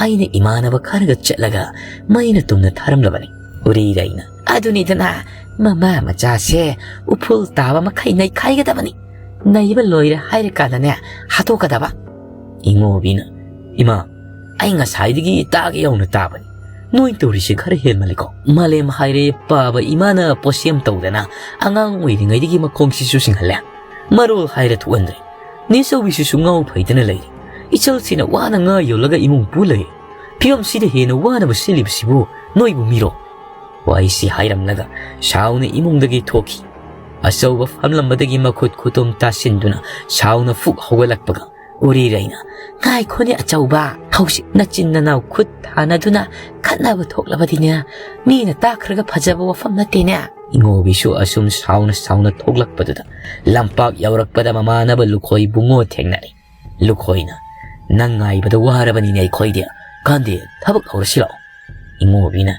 ꯑꯩꯅ ꯏꯃꯥꯟꯅꯕ ꯈꯔꯒ ꯆꯠꯂꯒ ꯃꯩꯅ ꯇꯨꯝꯅ ꯊꯥꯔꯝꯂꯕꯅꯤ"꯫ ꯎꯔꯤꯔꯩꯅ, "ꯑꯗꯨꯅꯤꯗꯅ, ꯃꯃꯥ ꯃꯆꯥꯁꯦ ꯎꯐꯨꯜ ꯇꯥꯕ ꯃꯈꯩ ꯅꯩꯈꯥꯏꯒꯗꯕꯅꯤ꯫ ꯅꯩꯕ ꯂꯣꯏꯔꯦ ꯍꯥꯏꯔꯀꯥꯟꯗꯅꯦ, ꯍꯥꯠꯇꯣꯛꯀꯗꯕ"꯫ ꯏꯉꯣꯕꯤꯅ, "ꯏꯃꯥ, ꯑꯩ ꯉꯁꯥꯏꯗꯒꯤ ꯇꯥꯒꯦ ꯌꯧꯅ ꯇꯥꯕꯅꯤ꯫ ꯅꯣꯏ ꯇꯧꯔꯤꯁꯦ ꯈꯔ ꯍꯦꯟꯃꯜꯂꯤꯀꯣ꯫ ꯃꯥꯂꯦꯝ ꯍꯥꯏꯔꯦ ꯄꯥꯕ ꯏꯃꯥꯅ ꯄꯣꯠꯁꯦꯝ ꯇꯧꯗꯅ ꯑꯉꯥꯡ ꯑꯣꯏꯔꯤꯉꯩꯗꯒꯤ ꯃꯈꯣꯡꯁꯤꯁꯨ ꯁꯤꯡꯍꯜꯂꯦ꯫ ꯃꯔꯣꯜ ꯍꯥꯏꯔ ꯊꯣꯛꯍꯟꯗ꯭ꯔꯦ꯫ ꯅꯦꯆꯧꯕꯤꯁꯤꯁꯨ ꯉꯥꯎ ꯐꯩꯗꯅ ꯂꯩꯔꯤ꯫ ꯏꯆꯜꯁꯤꯅ ꯋꯥꯅ ꯉꯥ ꯌꯣꯜꯂꯒ ꯏꯃꯨꯡ ꯄꯨ ꯂꯩꯔꯤ꯫ ꯐꯤꯕꯝꯁꯤꯗ ꯍꯦꯟꯅ ꯋꯥꯅꯕ ꯁꯤꯜꯂꯤꯕꯁꯤꯕꯨ ꯅꯣꯏꯕꯨ ꯃꯤꯔꯣ?" ꯋꯥꯍꯩꯁꯤ ꯍꯥꯏꯔꯝꯂꯒ ꯁꯥꯎꯅ ꯏꯃꯨꯡꯗꯒꯤ ꯊꯣꯛꯈꯤ꯫ ꯑꯆꯧꯕ ꯐꯝꯂꯝꯕꯗꯒꯤ ꯃꯈꯨꯠ ꯈꯨꯇꯨꯝ ꯇꯥꯁꯤꯟꯗꯨꯅ ꯁꯥꯎꯅ ꯐꯨꯛ ꯍꯧꯒꯠꯂꯛꯄꯒ ꯎꯔꯤꯔꯩꯅ, "ꯉꯥꯏꯈꯣꯅꯦ ꯑꯆꯧꯕ, ꯍꯧꯖꯤꯛ ꯅꯆꯤꯟ ꯅꯅꯥꯎ ꯈꯨꯠ ꯊꯥꯅꯗꯨꯅ ꯈꯠꯅꯕ ꯊꯣꯛꯂꯕꯗꯤꯅꯦ, ꯃꯤꯅ ꯇꯥꯈ꯭ꯔꯒ ꯐꯖꯕ ꯋꯥꯐꯝ ꯅꯠꯇꯦꯅꯦ"꯫ ꯏꯉꯣꯕꯤꯁꯨ ꯑꯁꯨꯝ ꯁꯥꯎꯅ ꯁꯥꯎꯅ ꯊꯣꯛꯂꯛꯄꯗꯨꯗ ꯂꯝꯄꯥꯛ ꯌꯧꯔꯛꯄꯗ ꯃꯃꯥꯟꯅꯕ ꯂꯨꯈꯣꯏ ꯕꯨꯡꯉꯣ ꯊꯦꯡꯅꯔꯦ꯫ ꯂꯨꯈꯣꯏꯅ, "ꯅꯪ ꯉꯥꯏꯕꯗ ꯋꯥꯔꯕꯅꯤꯅꯦ ꯑꯩꯈꯣꯏꯗꯤ꯫ ꯀꯥꯟꯗꯦ, ꯊꯕꯛ ꯍꯧꯔꯁꯤ ꯂꯥꯛꯑꯣ"꯫ ꯏꯉꯣꯕꯤꯅ,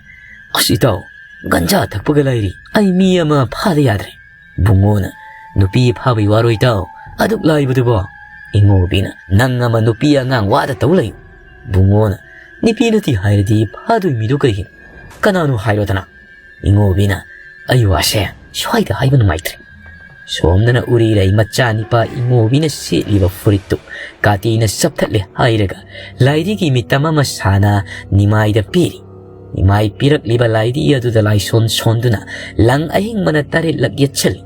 "ꯑꯁ ꯏꯇꯥꯎ, ꯒꯟꯖꯥ ꯊꯛꯄꯒ ꯂꯥꯏꯔꯤ꯫ ꯑꯩ ꯃꯤ ꯑꯃ ꯐꯥꯗ ꯌꯥꯗ꯭ꯔꯦ"꯫ ꯕꯨꯡꯉꯣꯅ, "ꯅꯨꯄꯤ ꯐꯥꯕꯩ ꯋꯥꯔꯣ ꯏꯇꯥꯎ? ꯑꯗꯨꯛ ꯂꯥꯏꯕꯗꯨꯕꯣ?" ꯏꯉꯣꯕꯤꯅ, "ꯅꯪ ꯑꯃ ꯅꯨꯄꯤ ꯑꯉꯥꯡ ꯋꯥꯗ ꯇꯧ ꯂꯩꯌꯨ"꯫ ꯕꯨꯡꯉꯣꯅ, "ꯅꯨꯄꯤ ꯅꯠꯇꯦ ꯍꯥꯏꯔꯗꯤ ꯐꯥꯗꯣꯏ ꯃꯤꯗꯨ ꯀꯩꯒꯤꯅꯣ? ꯀꯅꯥꯅꯣ ꯍꯥꯏꯔꯣꯗꯅ"꯫ ꯏꯉꯣꯕꯤꯅ, "ꯑꯩ ꯋꯥꯁꯦ ꯁ꯭ꯋꯥꯏꯗ ꯍꯥꯏꯕ ꯅꯨꯡꯉꯥꯏꯇ꯭ꯔꯦ"꯫ ꯁꯣꯝꯗꯅ ꯎꯔꯤꯔꯩ ꯃꯆꯥꯅꯤꯄꯥ ꯏꯉꯣꯕꯤꯅ ꯁꯦꯠꯂꯤꯕ ꯐꯨꯔꯤꯠꯇꯨ ꯀꯥꯇꯤꯅ ꯆꯞꯊꯠꯂꯦ ꯍꯥꯏꯔꯒ ꯂꯥꯏꯗꯤꯒꯤ ꯃꯤꯇꯝ ꯑꯃ ꯁꯥꯅ ꯅꯤꯃꯥꯏꯗ ꯄꯤꯔꯤ꯫ ꯅꯤꯃꯥꯏ ꯄꯤꯔꯛꯂꯤꯕ ꯂꯥꯏꯗꯤ ꯑꯗꯨꯗ ꯂꯥꯏꯁꯣꯟ ꯁꯣꯟꯗꯨꯅ ꯂꯪ ꯑꯍꯤꯡꯕꯅ ꯇꯔꯦꯠꯂꯛ ꯌꯦꯠꯁꯤꯜꯂꯤ꯫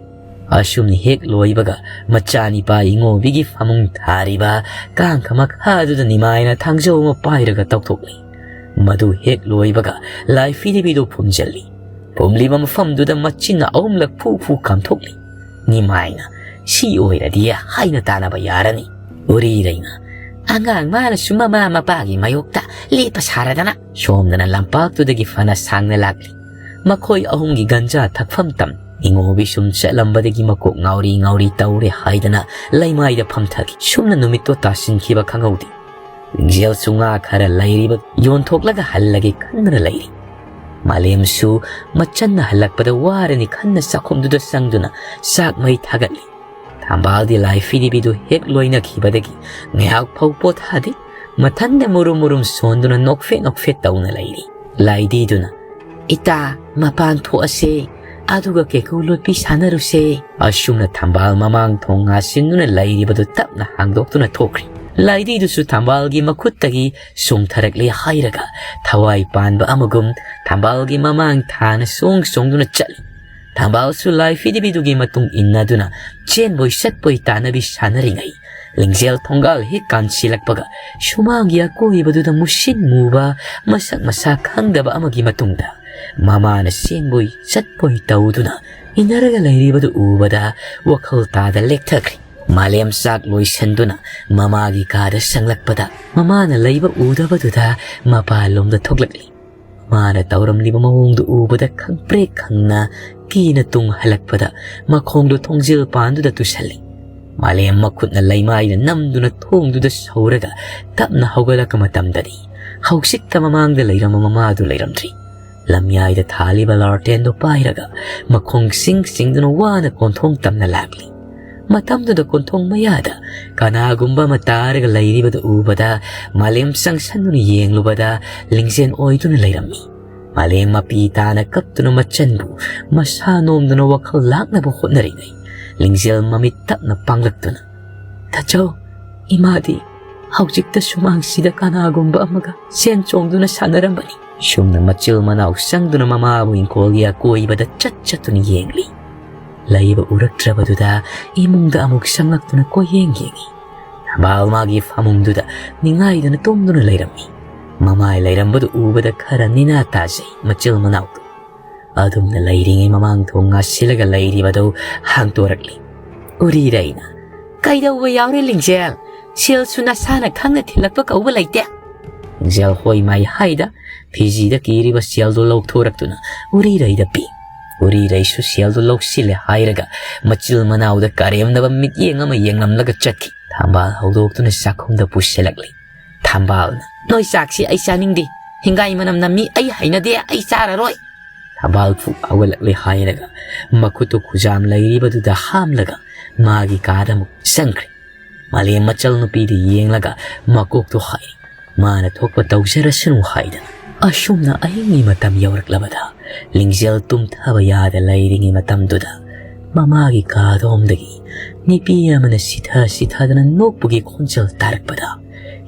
ꯑꯁꯨꯝꯅ ꯍꯦꯛ ꯂꯣꯏꯕꯒ ꯃꯆꯥꯅꯤꯄꯥ ꯏꯉꯣꯕꯤꯒꯤ ꯐꯃꯨꯡ ꯊꯥꯔꯤꯕ ꯀꯥꯡꯈ ꯃꯈꯥꯗꯨꯗ ꯅꯤꯃꯥꯏꯅ ꯊꯥꯡꯖꯧ ꯑꯃ ꯄꯥꯏꯔꯒ ꯇꯧꯊꯣꯛꯂꯤ꯫ ꯃꯗꯨ ꯍꯦꯛ ꯂꯣꯏꯕꯒ ꯂꯥꯏ ꯐꯤꯗꯤꯕꯤꯗꯨ ꯐꯨꯝꯖꯤꯜꯂꯤ꯫ ꯐꯨꯝꯂꯤꯕ ꯃꯐꯝꯗꯨꯗ ꯃꯆꯤꯟꯅ ꯑꯍꯨꯝꯂꯛ ꯐꯨ ꯐꯨ ꯀꯥꯝꯊꯣꯛꯂꯤ꯫ ꯅꯤꯃꯥꯏꯅ, "ꯁꯤ ꯑꯣꯏꯔꯗꯤ ꯍꯥꯏꯅ ꯇꯥꯅꯕ ꯌꯥꯔꯅꯤ"꯫ ꯎꯔꯤꯔꯩꯅ, "ꯑꯉꯥꯡ ꯃꯥꯅꯁꯨ ꯃꯃꯥ ꯃꯄꯥꯒꯤ ꯃꯥꯌꯣꯛꯇ ꯂꯦꯞꯄ ꯁꯥꯔꯗꯅ"꯫ ꯁꯣꯝꯗꯅ ꯂꯝꯄꯥꯛꯇꯨꯗꯒꯤ ꯐꯅ ꯁꯥꯡꯅ ꯂꯥꯛꯂꯤ꯫ ꯃꯈꯣꯏ ꯑꯍꯨꯝꯒꯤ ꯒꯟꯖꯥ ꯊꯛꯐꯝ ꯇꯝ꯫ ꯏꯉꯣꯕꯤ ꯁꯨꯝ ꯆꯠꯂꯝꯕꯗꯒꯤ ꯃꯀꯣꯛ ꯉꯥꯎꯔꯤ ꯉꯥꯎꯔꯤ ꯇꯧꯔꯦ ꯍꯥꯏꯗꯅ ꯂꯩꯃꯥꯏꯗ ꯐꯝꯊꯈꯤ꯫ ꯁꯨꯝꯅ ꯅꯨꯃꯤꯠꯇꯣ ꯇꯥꯁꯤꯟꯈꯤꯕ ꯈꯪꯍꯧꯗꯦ꯫ ꯂꯤꯡꯖꯦꯜꯁꯨ ꯉꯥ ꯈꯔ ꯂꯩꯔꯤꯕ ꯌꯣꯟꯊꯣꯛꯂꯒ ꯍꯜꯂꯒꯦ ꯈꯟꯗꯨꯅ ꯂꯩꯔꯤ꯫ ꯃꯥꯂꯦꯝꯁꯨ ꯃꯆꯟꯅ ꯍꯜꯂꯛꯄꯗ ꯋꯥꯔꯅꯤ ꯈꯟꯅ ꯆꯥꯛꯈꯨꯝꯗꯨꯗ ꯆꯪꯗꯨꯅ ꯆꯥꯛ ꯃꯩ ꯊꯥꯒꯠꯂꯤ꯫ ꯊꯝꯕꯥꯜꯗꯤ ꯂꯥꯏ ꯐꯤꯗꯤꯕꯤꯗꯨ ꯍꯦꯛ ꯂꯣꯏꯅꯈꯤꯕꯗꯒꯤ ꯉꯥꯏꯍꯥꯛ ꯐꯥꯎ ꯄꯣꯊꯥꯗꯦ꯫ ꯃꯊꯟꯗ ꯃꯨꯔꯨꯝ ꯃꯨꯔꯨꯝ ꯁꯣꯟꯗꯨꯅ ꯅꯣꯛꯐꯦꯠ ꯅꯣꯛꯐꯦꯠ ꯇꯧꯅ ꯂꯩꯔꯤ꯫ ꯂꯥꯏꯗꯤꯗꯨꯅ, "ꯏꯇꯥ, ꯃꯄꯥꯟ ꯊꯣꯛꯑꯁꯦ, ꯑꯗꯨꯒ ꯀꯦꯀꯨ ꯂꯣꯠꯄꯤ ꯁꯥꯟꯅꯔꯨꯁꯦ"꯫ ꯑꯁꯨꯝꯅ ꯊꯝꯕꯥꯜ ꯃꯃꯥꯡ ꯊꯣꯡ ꯉꯥꯁꯤꯟꯗꯨꯅ ꯂꯩꯔꯤꯕꯗꯨ ꯇꯞꯅ ꯍꯥꯡꯗꯣꯛꯇꯨꯅ ꯊꯣꯛꯈ꯭ꯔꯤ꯫ ꯂꯥꯏꯗꯤꯗꯨꯁꯨ ꯊꯝꯕꯥꯜꯒꯤ ꯃꯈꯨꯠꯇꯒꯤ ꯆꯣꯡꯊꯔꯛꯂꯦ ꯍꯥꯏꯔꯒ ꯊꯋꯥꯏ ꯄꯥꯟꯕ ꯑꯃꯒꯨꯝ ꯊꯝꯕꯥꯜꯒꯤ ꯃꯃꯥꯡ ꯊꯥꯅ ꯆꯣꯡ ꯆꯣꯡꯗꯨꯅ ꯆꯠꯂꯤ꯫ ꯊꯝꯕꯥꯜꯁꯨ ꯂꯥꯏ ꯐꯤꯗꯤꯕꯤꯗꯨꯒꯤ ꯃꯇꯨꯡ ꯏꯟꯅꯗꯨꯅ ꯆꯦꯟꯕꯣꯏ ꯆꯠꯄꯣꯏ ꯇꯥꯟꯅꯕꯤ ꯁꯥꯟꯅꯔꯤꯉꯩ, ꯂꯤꯡꯖꯦꯜ ꯊꯣꯡꯒꯥꯜ ꯍꯦꯛ ꯀꯥꯟꯁꯤꯜꯂꯛꯄꯒ ꯁꯨꯃꯥꯡꯒꯤ ꯑꯀꯣꯏꯕꯗꯨꯗ ꯃꯨꯁꯤꯟ ꯃꯨꯕ ꯃꯁꯛ ꯃꯁꯥ ꯈꯪꯗꯕ ꯑꯃꯒꯤ ꯃꯇꯨꯡꯗ ꯃꯃꯥꯅ ꯆꯦꯟꯕꯣꯏ ꯆꯠꯄꯣꯏ ꯇꯧꯗꯨꯅ ꯏꯟꯅꯔꯒ ꯂꯩꯔꯤꯕꯗꯨ ꯎꯕꯗ ꯋꯥꯈꯜ ꯇꯥꯗ ꯂꯦꯛꯊꯈ꯭ꯔꯦ꯫ ꯃꯥꯂꯦꯝ ꯆꯥꯛ ꯂꯣꯏꯁꯟꯗꯨꯅ ꯃꯃꯥꯒꯤ ꯀꯥꯗ ꯆꯪꯂꯛꯄꯗ ꯃꯃꯥꯅ ꯂꯩꯕ ꯎꯗꯕꯗꯨꯗ ꯃꯄꯥꯟꯂꯣꯝꯗ ꯊꯣꯛꯂꯛꯂꯤ꯫ ꯃꯥꯅ ꯇꯧꯔꯝꯂꯤꯕ ꯃꯑꯣꯡꯗꯨ ꯎꯕꯗ ꯈꯪꯄ꯭ꯔꯦꯛ ꯈꯪꯅ ꯀꯤꯅ ꯇꯨꯡ ꯍꯜꯂꯛꯄꯗ ꯃꯈꯣꯡꯗꯨ ꯊꯣꯡꯖꯤꯜ ꯄꯥꯟꯗꯨꯗ ꯇꯨꯁꯜꯂꯤ꯫ ꯃꯥꯂꯦꯝ ꯃꯈꯨꯠꯅ ꯂꯩꯃꯥꯏꯗ ꯅꯝꯗꯨꯅ ꯊꯣꯡꯗꯨꯗ ꯁꯧꯔꯒ ꯇꯞꯅ ꯍꯧꯒꯠꯂꯛꯄ ꯃꯇꯝꯗꯗꯤ ꯍꯧꯖꯤꯛꯇ ꯃꯃꯥꯡꯗ ꯂꯩꯔꯝꯕ ꯃꯃꯥꯗꯨ ꯂꯩꯔꯝꯗ꯭ꯔꯤ꯫ ꯂꯝꯌꯥꯏꯗ ꯊꯥꯜꯂꯤꯕ ꯂꯥꯔꯇꯦꯟꯗꯨ ꯄꯥꯏꯔꯒ ꯃꯈꯣꯡ ꯁꯤꯡ ꯁꯤꯡꯗꯨꯅ ꯋꯥꯅ ꯀꯣꯟꯊꯣꯡ ꯇꯝꯅ ꯂꯥꯛꯂꯤ꯫ ꯃꯇꯝꯗꯨꯗ ꯀꯣꯟꯊꯣꯡ ꯃꯌꯥꯗ ꯀꯅꯥꯒꯨꯝꯕ ꯑꯃ ꯇꯥꯔꯒ ꯂꯩꯔꯤꯕꯗꯨ ꯎꯕꯗ ꯃꯥꯂꯦꯝ ꯆꯪꯁꯟꯗꯨꯅ ꯌꯦꯡꯂꯨꯕꯗ ꯂꯤꯡꯖꯦꯜ ꯑꯣꯏꯗꯨꯅ ꯂꯩꯔꯝꯃꯤ꯫ ꯃꯥꯂꯦꯝ ꯃꯄꯤ ꯇꯥꯅ ꯀꯞꯇꯨꯅ ꯃꯆꯟꯕꯨ ꯃꯁꯥ ꯅꯣꯝꯗꯨꯅ ꯋꯥꯈꯜ ꯂꯥꯛꯅꯕ ꯍꯣꯠꯅꯔꯤꯉꯩ ꯂꯤꯡꯖꯦꯜ ꯃꯃꯤꯠ ꯇꯞꯅ ꯄꯥꯡꯂꯛꯇꯨꯅ, "ꯇꯥꯆꯧ, ꯏꯃꯥꯗꯤ ꯍꯧꯖꯤꯛꯇ ꯁꯨꯃꯥꯡꯁꯤꯗ ꯀꯅꯥꯒꯨꯝꯕ ꯑꯃꯒ ꯆꯦꯟ ꯆꯣꯡꯗꯨꯅ ꯁꯥꯟꯅꯔꯝꯕꯅꯤ꯫" ꯁꯨꯝꯅ ꯃꯆꯤꯜ ꯃꯅꯥꯎ ꯆꯪꯗꯨꯅ ꯃꯃꯥꯕꯨ ꯏꯪꯈꯣꯜꯒꯤ ꯑꯀꯣꯏꯕꯗ ꯆꯠ ꯆꯠꯇꯨꯅ ꯌꯦꯡꯂꯤ꯫ ꯂꯩꯕ ꯎꯔꯛꯇ꯭ꯔꯕꯗꯨꯗ ꯏꯃꯨꯡꯗ ꯑꯃꯨꯛ ꯆꯪꯂꯛꯇꯨꯅ ꯀꯣꯏꯌꯦꯡ ꯌꯦꯡꯉꯤ꯫ ꯊꯝꯕꯥꯜ ꯃꯥꯒꯤ ꯐꯃꯨꯡꯗꯨꯗ ꯅꯤꯡꯉꯥꯏꯗꯅ ꯇꯨꯝꯗꯨꯅ ꯂꯩꯔꯝꯃꯤ꯫ ꯃꯃꯥꯏ ꯂꯩꯔꯝꯕꯗꯨ ꯎꯕꯗ ꯈꯔ ꯅꯤꯅꯥ ꯇꯥꯖꯩ ꯃꯆꯤꯜ ꯃꯅꯥꯎꯗꯨ꯫ ꯑꯗꯨꯝꯅ ꯂꯩꯔꯤꯉꯩ ꯃꯃꯥꯡ ꯊꯣꯡ ꯉꯥꯁꯤꯜꯂꯒ ꯂꯩꯔꯤꯕꯗꯨ ꯍꯥꯡꯗꯣꯔꯛꯂꯤ꯫ ꯎꯔꯤꯔꯩꯅ, "ꯀꯩꯗꯧꯕ ꯌꯥꯎꯔꯦ ꯂꯤꯡꯖꯦꯜ? ꯁꯦꯜꯁꯨ ꯅꯁꯥꯅ ꯈꯪꯅ ꯊꯤꯜꯂꯛꯄ ꯀꯧꯕ ꯂꯩꯇꯦ꯫" ꯂꯤꯡꯖꯦꯜ ꯍꯣꯏ ꯃꯥꯏ ꯍꯥꯏꯗ ꯐꯤꯖꯤꯗ ꯀꯤꯔꯤꯕ ꯁꯦꯜꯗꯨ ꯂꯧꯊꯣꯔꯛꯇꯨꯅ ꯎꯔꯤꯔꯩꯗ ꯄꯤ꯫ ꯎꯔꯤꯔꯩꯁꯨ ꯁꯦꯜꯗꯨ ꯂꯧꯁꯤꯜꯂꯦ ꯍꯥꯏꯔꯒ ꯃꯆꯤꯜ ꯃꯅꯥꯎꯗ ꯀꯔꯦꯝꯅꯕ ꯃꯤꯠꯌꯦꯡ ꯑꯃ ꯌꯦꯡꯂꯝꯂꯒ ꯆꯠꯈꯤ꯫ ꯊꯝꯕꯥꯜ ꯍꯧꯗꯣꯛꯇꯨꯅ ꯆꯥꯛꯈꯨꯝꯗ ꯄꯨꯁꯤꯜꯂꯛꯂꯤ꯫ ꯊꯝꯕꯥꯜꯅ, "ꯅꯣꯏ ꯆꯥꯛꯁꯤ ꯑꯩ ꯆꯥꯅꯤꯡꯗꯦ꯫ ꯍꯤꯡꯒꯥꯏ ꯃꯅꯝ ꯅꯝꯃꯤ, ꯑꯩ ꯍꯩꯅꯗꯦ, ꯑꯩ ꯆꯥꯔꯔꯣꯏ꯫" ꯊꯝꯕꯥꯜ ꯐꯨꯛ ꯍꯧꯒꯠꯂꯛꯂꯦ ꯍꯥꯏꯔꯒ ꯃꯈꯨꯠꯇꯨ ꯈꯨꯖꯥꯝ ꯂꯩꯔꯤꯕꯗꯨꯗ ꯍꯥꯝꯂꯒ ꯃꯥꯒꯤ ꯀꯥꯗ ꯑꯃꯨꯛ ꯆꯪꯈ꯭ꯔꯦ꯫ ꯃꯥꯂꯦꯝ ꯃꯆꯜ ꯅꯨꯄꯤꯗ ꯌꯦꯡꯂꯒ ꯃꯀꯣꯛꯇꯨ ꯍꯥꯏ꯫ ꯃꯥꯅ ꯊꯣꯛꯄ ꯇꯧꯖꯔꯁꯅꯨ ꯍꯥꯏꯗꯅ꯫ ꯑꯁꯨꯝꯅ ꯑꯍꯤꯡꯒꯤ ꯃꯇꯝ ꯌꯧꯔꯛꯂꯕꯗ ꯂꯤꯡꯖꯦꯜ ꯇꯨꯝꯊꯕ ꯌꯥꯗ ꯂꯩꯔꯤꯉꯩ ꯃꯇꯝꯗꯨꯗ ꯃꯃꯥꯒꯤ ꯀꯥꯗꯣꯝꯗꯒꯤ ꯅꯨꯄꯤ ꯑꯃꯅ ꯁꯤꯊ ꯁꯤꯊꯗꯅ ꯅꯣꯛꯄꯒꯤ ꯈꯣꯟꯖꯦꯜ ꯇꯥꯔꯛꯄꯗ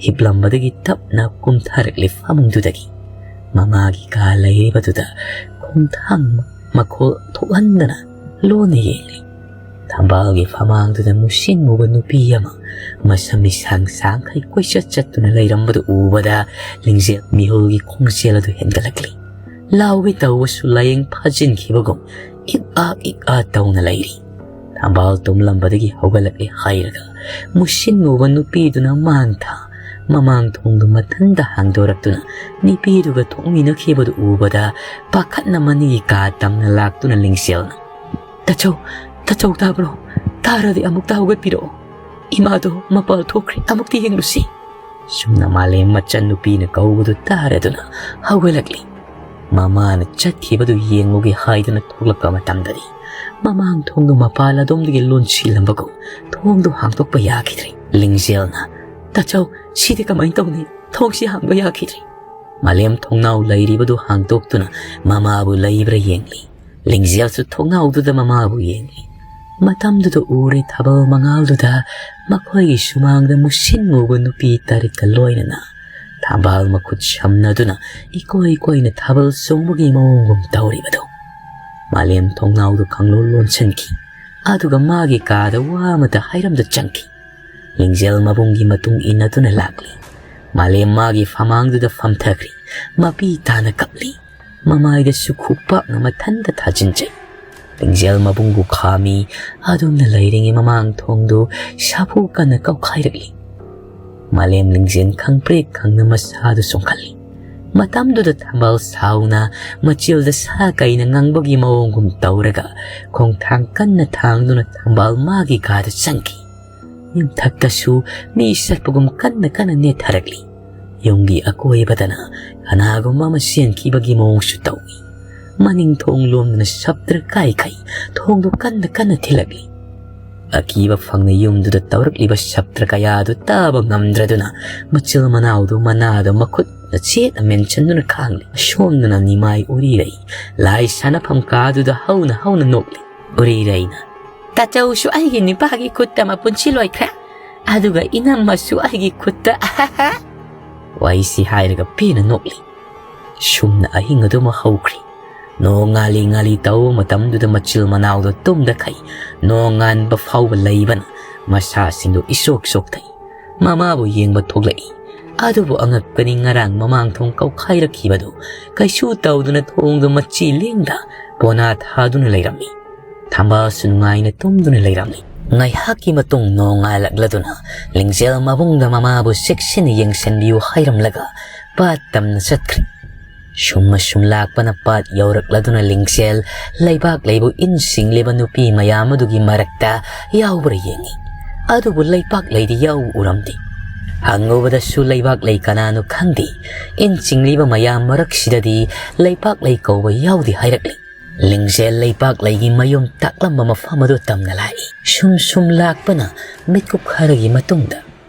ꯍꯤꯞꯂꯝꯕꯗꯒꯤ ꯇꯞꯅ ꯀꯨꯝꯊꯔꯛꯂꯤ ꯐꯃꯨꯡꯗꯨꯗꯒꯤ꯫ ꯃꯃꯥꯒꯤ ꯀꯥ ꯂꯩꯔꯤꯕꯗꯨꯗ ꯈꯣꯡꯊꯥꯡ ꯃꯈꯣꯜ ꯊꯣꯛꯍꯟꯗꯅ ꯂꯣꯟꯅ ꯌꯦꯡꯂꯤ꯫ ꯊꯝꯕꯥꯜꯒꯤ ꯐꯃꯥꯡꯗꯨꯗ ꯃꯨꯁꯤꯟ ꯃꯨꯕ ꯅꯨꯄꯤ ꯑꯃ ꯃꯁꯝ ꯏꯁꯥꯡ ꯁꯥꯡꯈꯩ ꯀꯣꯏꯆꯠ ꯆꯠꯇꯨꯅ ꯂꯩꯔꯝꯕꯗꯨ ꯎꯕꯗ ꯂꯤꯡꯖꯦꯜ ꯃꯤꯍꯨꯜꯒꯤ ꯈꯣꯡꯖꯦꯜ ꯑꯗꯨ ꯍꯦꯟꯒꯠꯂꯛꯂꯤ꯫ ꯂꯥꯎꯒꯦ ꯇꯧꯕꯁꯨ ꯂꯥꯏꯌꯦꯡ ꯐꯥꯖꯤꯟꯈꯤꯕꯒꯨꯝ ꯏꯛ ꯑꯥ ꯏꯛ ꯑꯥ ꯇꯧꯅ ꯂꯩꯔꯤ꯫ ꯊꯝꯕꯥꯜ ꯇꯨꯝꯂꯝꯕꯗꯒꯤ ꯍꯧꯒꯠꯂꯛꯂꯦ ꯍꯥꯏꯔꯒ ꯃꯨꯁꯤꯟ ꯃꯨꯕ ꯅꯨꯄꯤꯗꯨꯅ ꯃꯥꯡ ꯊꯥ ꯃꯃꯥꯡ ꯊꯣꯡꯗꯨ ꯃꯊꯟꯇ ꯍꯥꯡꯗꯣꯔꯛꯇꯨꯅ ꯅꯨꯄꯤꯗꯨꯒ ꯊꯣꯛꯃꯤꯟꯅꯈꯤꯕꯗꯨ ꯎꯕꯗ ꯄꯥꯈꯠꯅ ꯃꯅꯤꯒꯤ ꯀꯥ ꯇꯝꯅ ꯂꯥꯛꯇꯨꯅ ꯂꯤꯡꯖꯦꯜꯅ, "ꯇꯥꯆꯧ, ꯇꯥꯆꯧ ꯇꯥꯕ꯭ꯔꯣ? ꯇꯥꯔꯗꯤ ꯑꯃꯨꯛꯇ ꯍꯧꯒꯠꯄꯤꯔꯛꯑꯣ꯫ ꯏꯃꯥꯗꯣ ꯃꯄꯥꯜ ꯊꯣꯛꯈ꯭ꯔꯦ, ꯑꯃꯨꯛꯇ ꯌꯦꯡꯂꯨꯁꯤ꯫" ꯁꯨꯝꯅ ꯃꯥꯂꯦꯝ ꯃꯆꯟꯅꯨꯄꯤꯅ ꯀꯧꯕꯗꯨ ꯇꯥꯔꯗꯨꯅ ꯍꯧꯒꯠꯂꯛꯂꯤ꯫ ꯃꯃꯥꯅ ꯆꯠꯈꯤꯕꯗꯨ ꯌꯦꯡꯂꯨꯒꯦ ꯍꯥꯏꯗꯨꯅ ꯊꯣꯛꯂꯛꯄ ꯃꯇꯝꯗꯗꯤ ꯃꯃꯥꯡ ꯊꯣꯡꯗꯨ ꯃꯄꯥꯜ ꯑꯗꯣꯝꯗꯒꯤ ꯂꯣꯟꯁꯤꯜꯂꯝꯕꯒꯨꯝ ꯊꯣꯡꯗꯨ ꯍꯥꯡꯗꯣꯛꯄ ꯌꯥꯈꯤꯗ꯭ꯔꯦ꯫ ꯂꯤꯡꯖꯦꯜꯅ, "ꯇꯥꯆꯧ, ꯁꯤꯗꯤ ꯀꯃꯥꯏꯅ ꯇꯧꯅꯤ? ꯊꯣꯡꯁꯤ ꯍꯥꯡꯕ ꯌꯥꯈꯤꯗ꯭ꯔꯦ꯫" ꯃꯥꯂꯦꯝ ꯊꯣꯡꯅꯥꯎ ꯂꯩꯔꯤꯕꯗꯨ ꯍꯥꯡꯗꯣꯛꯇꯨꯅ ꯃꯃꯥꯕꯨ ꯂꯩꯕ꯭ꯔꯥ ꯌꯦꯡꯂꯤ꯫ ꯂꯤꯡꯖꯦꯜꯁꯨ ꯊꯣꯡꯅꯥꯎꯗꯨꯗ ꯃꯃꯥꯕꯨ ꯌꯦꯡꯂꯤ꯫ ꯃꯇꯝꯗꯨꯗ ꯎꯔꯦ ꯊꯥꯕꯜ ꯃꯉꯥꯜꯗꯨꯗ ꯃꯈꯣꯏꯒꯤ ꯁꯨꯃꯥꯡꯗ ꯃꯨꯁꯤꯟ ꯃꯨꯕ ꯅꯨꯄꯤ ꯇꯔꯦꯠꯀ ꯂꯣꯏꯅꯅ ꯊꯝꯕꯥꯜ ꯃꯈꯨꯠ ꯁꯝꯅꯗꯨꯅ ꯏꯀꯣꯏ ꯀꯣꯏꯅ ꯊꯥꯕꯜ ꯆꯣꯡꯕꯒꯤ ꯃꯑꯣꯡꯒꯨꯝ ꯇꯧꯔꯤꯕꯗꯨ꯫ ꯃꯥꯂꯦꯝ ꯊꯣꯡꯅꯥꯎꯗꯨ ꯈꯪꯂꯣꯟ ꯂꯣꯟꯁꯤꯟꯈꯤ꯫ ꯑꯗꯨꯒ ꯃꯥꯒꯤ ꯀꯥꯗ ꯋꯥ ꯑꯃꯇ ꯍꯥꯏꯔꯝꯗ ꯆꯪꯈꯤ꯫ ꯂꯤꯡꯖꯦꯜ ꯃꯕꯨꯡꯒꯤ ꯃꯇꯨꯡ ꯏꯟꯅꯗꯨꯅ ꯂꯥꯛꯂꯤ꯫ ꯃꯥꯂꯦꯝ ꯃꯥꯒꯤ ꯐꯃꯥꯡꯗꯨꯗ ꯐꯝꯊꯈ꯭ꯔꯤ꯫ ꯃꯄꯤ ꯇꯥꯅ ꯀꯞꯂꯤ꯫ ꯃꯃꯥꯏꯗꯁꯨ ꯈꯨꯄꯥꯛꯅ ꯃꯊꯟꯇ ꯊꯥꯖꯤꯟꯖꯩ꯫ ꯂꯤꯡꯖꯦꯜ ꯃꯕꯨꯡꯕꯨ ꯈꯥꯝꯃꯤ꯫ ꯑꯗꯨꯝꯅ ꯂꯩꯔꯤꯉꯩ ꯃꯃꯥꯡ ꯊꯣꯡꯗꯨ ꯁꯥꯐꯨ ꯀꯟꯅ ꯀꯧꯈꯥꯏꯔꯛꯂꯤ꯫ ꯃꯥꯂꯦꯝ ꯂꯤꯡꯖꯦꯜ ꯈꯪꯄ꯭ꯔꯦꯛ ꯈꯪꯅ ꯃꯁꯥꯗꯨ ꯆꯣꯡꯈꯠꯂꯤ꯫ ꯃꯇꯝꯗꯨꯗ ꯊꯝꯕꯥꯜ ꯁꯥꯎꯅ ꯃꯆꯤꯜꯗ ꯁꯥ ꯀꯩꯅ ꯉꯪꯕꯒꯤ ꯃꯑꯣꯡꯒꯨꯝ ꯇꯧꯔꯒ ꯈꯣꯡꯊꯥꯡ ꯀꯟꯅ ꯊꯥꯡꯗꯨꯅ ꯊꯝꯕꯥꯜ ꯃꯥꯒꯤ ꯀꯥꯗ ꯆꯪꯈꯤ꯫ ꯌꯨꯝꯊꯛꯇꯁꯨ ꯃꯤ ꯆꯠꯄꯒꯨꯝ ꯀꯟꯅ ꯀꯟꯅ ꯅꯦꯠꯊꯔꯛꯂꯤ꯫ ꯌꯨꯝꯒꯤ ꯑꯀꯣꯏꯕꯗꯅ ꯀꯅꯥꯒꯨꯝꯕ ꯑꯃ ꯆꯦꯟꯈꯤꯕꯒꯤ ꯃꯑꯣꯡꯁꯨ ꯇꯧꯏ꯫ ꯃꯅꯤꯡ ꯊꯣꯡ ꯂꯣꯝꯗꯅ ꯁꯞꯇ꯭ꯔ ꯀꯥꯏꯈꯩ ꯊꯣꯡꯗꯨ ꯀꯟꯅ ꯀꯟꯅ ꯊꯤꯜꯂꯛꯂꯤ꯫ ꯑꯀꯤꯕ ꯐꯪꯅ ꯌꯨꯝꯗꯨꯗ ꯇꯧꯔꯛꯂꯤꯕ ꯁꯞꯇ꯭ꯔ ꯀꯌꯥꯗꯨ ꯇꯥꯕ ꯉꯝꯗ꯭ꯔꯗꯨꯅ ꯃꯆꯤꯜ ꯃꯅꯥꯎꯗꯨ ꯃꯅꯥꯗ ꯃꯈꯨꯠꯅ ꯆꯦꯠꯅ ꯃꯦꯟꯁꯤꯟꯗꯨꯅ ꯈꯥꯡꯂꯤ꯫ ꯑꯁꯣꯝꯗꯅ ꯅꯤꯃꯥꯏ ꯎꯔꯤꯔꯩ ꯂꯥꯏ ꯁꯥꯟꯅꯐꯝ ꯀꯥꯗꯨꯗ ꯍꯧꯅ ꯍꯧꯅ ꯅꯣꯛꯂꯤ꯫ ꯎꯔꯤꯔꯩꯅ, "ꯇꯥꯆꯧꯁꯨ ꯑꯩꯒꯤ ꯅꯨꯄꯥꯒꯤ ꯈꯨꯠꯇ ꯃꯄꯨꯟꯁꯤ ꯂꯣꯏꯈ꯭ꯔꯦ, ꯑꯗꯨꯒ ꯏꯅꯝꯃꯁꯨ ꯑꯩꯒꯤ ꯈꯨꯠꯇ, ꯑꯍꯥꯍꯥ!" ꯋꯥꯔꯤꯁꯤ ꯍꯥꯏꯔꯒ ꯄꯦꯟꯅ ꯅꯣꯛꯂꯤ꯫ ꯁꯨꯝꯅ ꯑꯍꯤꯡ ꯑꯗꯨꯃ ꯍꯧꯈ꯭ꯔꯤ꯫ ꯅꯣꯡ ꯉꯥꯂꯤ ꯉꯥꯂꯤ ꯇꯧꯕ ꯃꯇꯝꯗꯨꯗ ꯃꯆꯤꯜ ꯃꯅꯥꯎꯗꯣ ꯇꯨꯝꯗꯈꯩ ꯅꯣꯡ ꯉꯥꯟꯕ ꯐꯥꯎꯕ ꯂꯩꯕꯅ ꯃꯁꯥꯁꯤꯡꯗꯨ ꯏꯁꯣꯛ ꯁꯣꯛꯊꯩ꯫ ꯃꯃꯥꯕꯨ ꯌꯦꯡꯕ ꯊꯣꯛꯂꯛꯏ꯫ ꯑꯗꯨꯕꯨ ꯑꯉꯛꯄꯅꯤ, ꯉꯔꯥꯡ ꯃꯃꯥꯡ ꯊꯣꯡ ꯀꯧꯈꯥꯏꯔꯛꯈꯤꯕꯗꯨ ꯀꯩꯁꯨ ꯇꯧꯗꯅ ꯊꯣꯡꯗꯨ ꯃꯆꯤ ꯂꯦꯡꯗ ꯄꯣꯅꯥ ꯊꯥꯗꯨꯅ ꯂꯩꯔꯝꯃꯤ꯫ ꯊꯝꯕꯥꯜꯁꯨ ꯅꯨꯡꯉꯥꯏꯅ ꯇꯨꯝꯗꯨꯅ ꯂꯩꯔꯝꯃꯤ꯫ ꯉꯥꯏꯍꯥꯛꯀꯤ ꯃꯇꯨꯡ ꯅꯣꯡꯉꯥꯜꯂꯛꯂꯗꯨꯅ ꯂꯤꯡꯖꯦꯜ ꯃꯕꯨꯡꯗ ꯃꯃꯥꯕꯨ ꯆꯦꯛꯁꯤꯟꯅ ꯌꯦꯡꯁꯤꯟꯕꯤꯌꯨ ꯍꯥꯏꯔꯝꯂꯒ ꯄꯥꯠ ꯇꯝꯅ ꯆꯠꯈ꯭ꯔꯦ꯫ ꯁꯨꯝ ꯑꯁꯨꯝ ꯂꯥꯛꯄꯅ ꯄꯥꯠ ꯌꯧꯔꯛꯂꯗꯨꯅ ꯂꯤꯡꯖꯦꯜ ꯂꯩꯕꯥꯛ ꯂꯩꯕꯨ ꯏꯟ ꯆꯤꯡꯂꯤꯕ ꯅꯨꯄꯤ ꯃꯌꯥꯝ ꯑꯗꯨꯒꯤ ꯃꯔꯛꯇ ꯌꯥꯎꯕ꯭ꯔꯥ ꯌꯦꯡꯉꯤ꯫ ꯑꯗꯨꯕꯨ ꯂꯩꯄꯥꯛ ꯂꯩꯗꯤ ꯌꯥꯎ ꯎꯔꯝꯗꯦ꯫ ꯍꯪꯉꯨꯕꯗꯁꯨ ꯂꯩꯕꯥꯛ ꯂꯩ ꯀꯅꯥꯅꯣ ꯈꯪꯗꯦ꯫ ꯏꯟ ꯆꯤꯡꯂꯤꯕ ꯃꯌꯥꯝ ꯃꯔꯛꯁꯤꯗꯗꯤ ꯂꯩꯄꯥꯛ ꯂꯩ ꯀꯧꯕ ꯌꯥꯎꯗꯦ ꯍꯥꯏꯔꯛꯂꯤ꯫ ꯂꯤꯡꯖꯦꯜ ꯂꯩꯄꯥꯛ ꯂꯩꯒꯤ ꯃꯌꯨꯝ ꯇꯥꯛꯂꯝꯕ ꯃꯐꯝ ꯑꯗꯨ ꯇꯝꯅ ꯂꯥꯛꯏ꯫ ꯁꯨꯝ ꯁꯨꯝ ꯂꯥꯛꯄꯅ ꯃꯤꯠꯀꯨꯞ ꯈꯔꯒꯤ ꯃꯇꯨꯡꯗ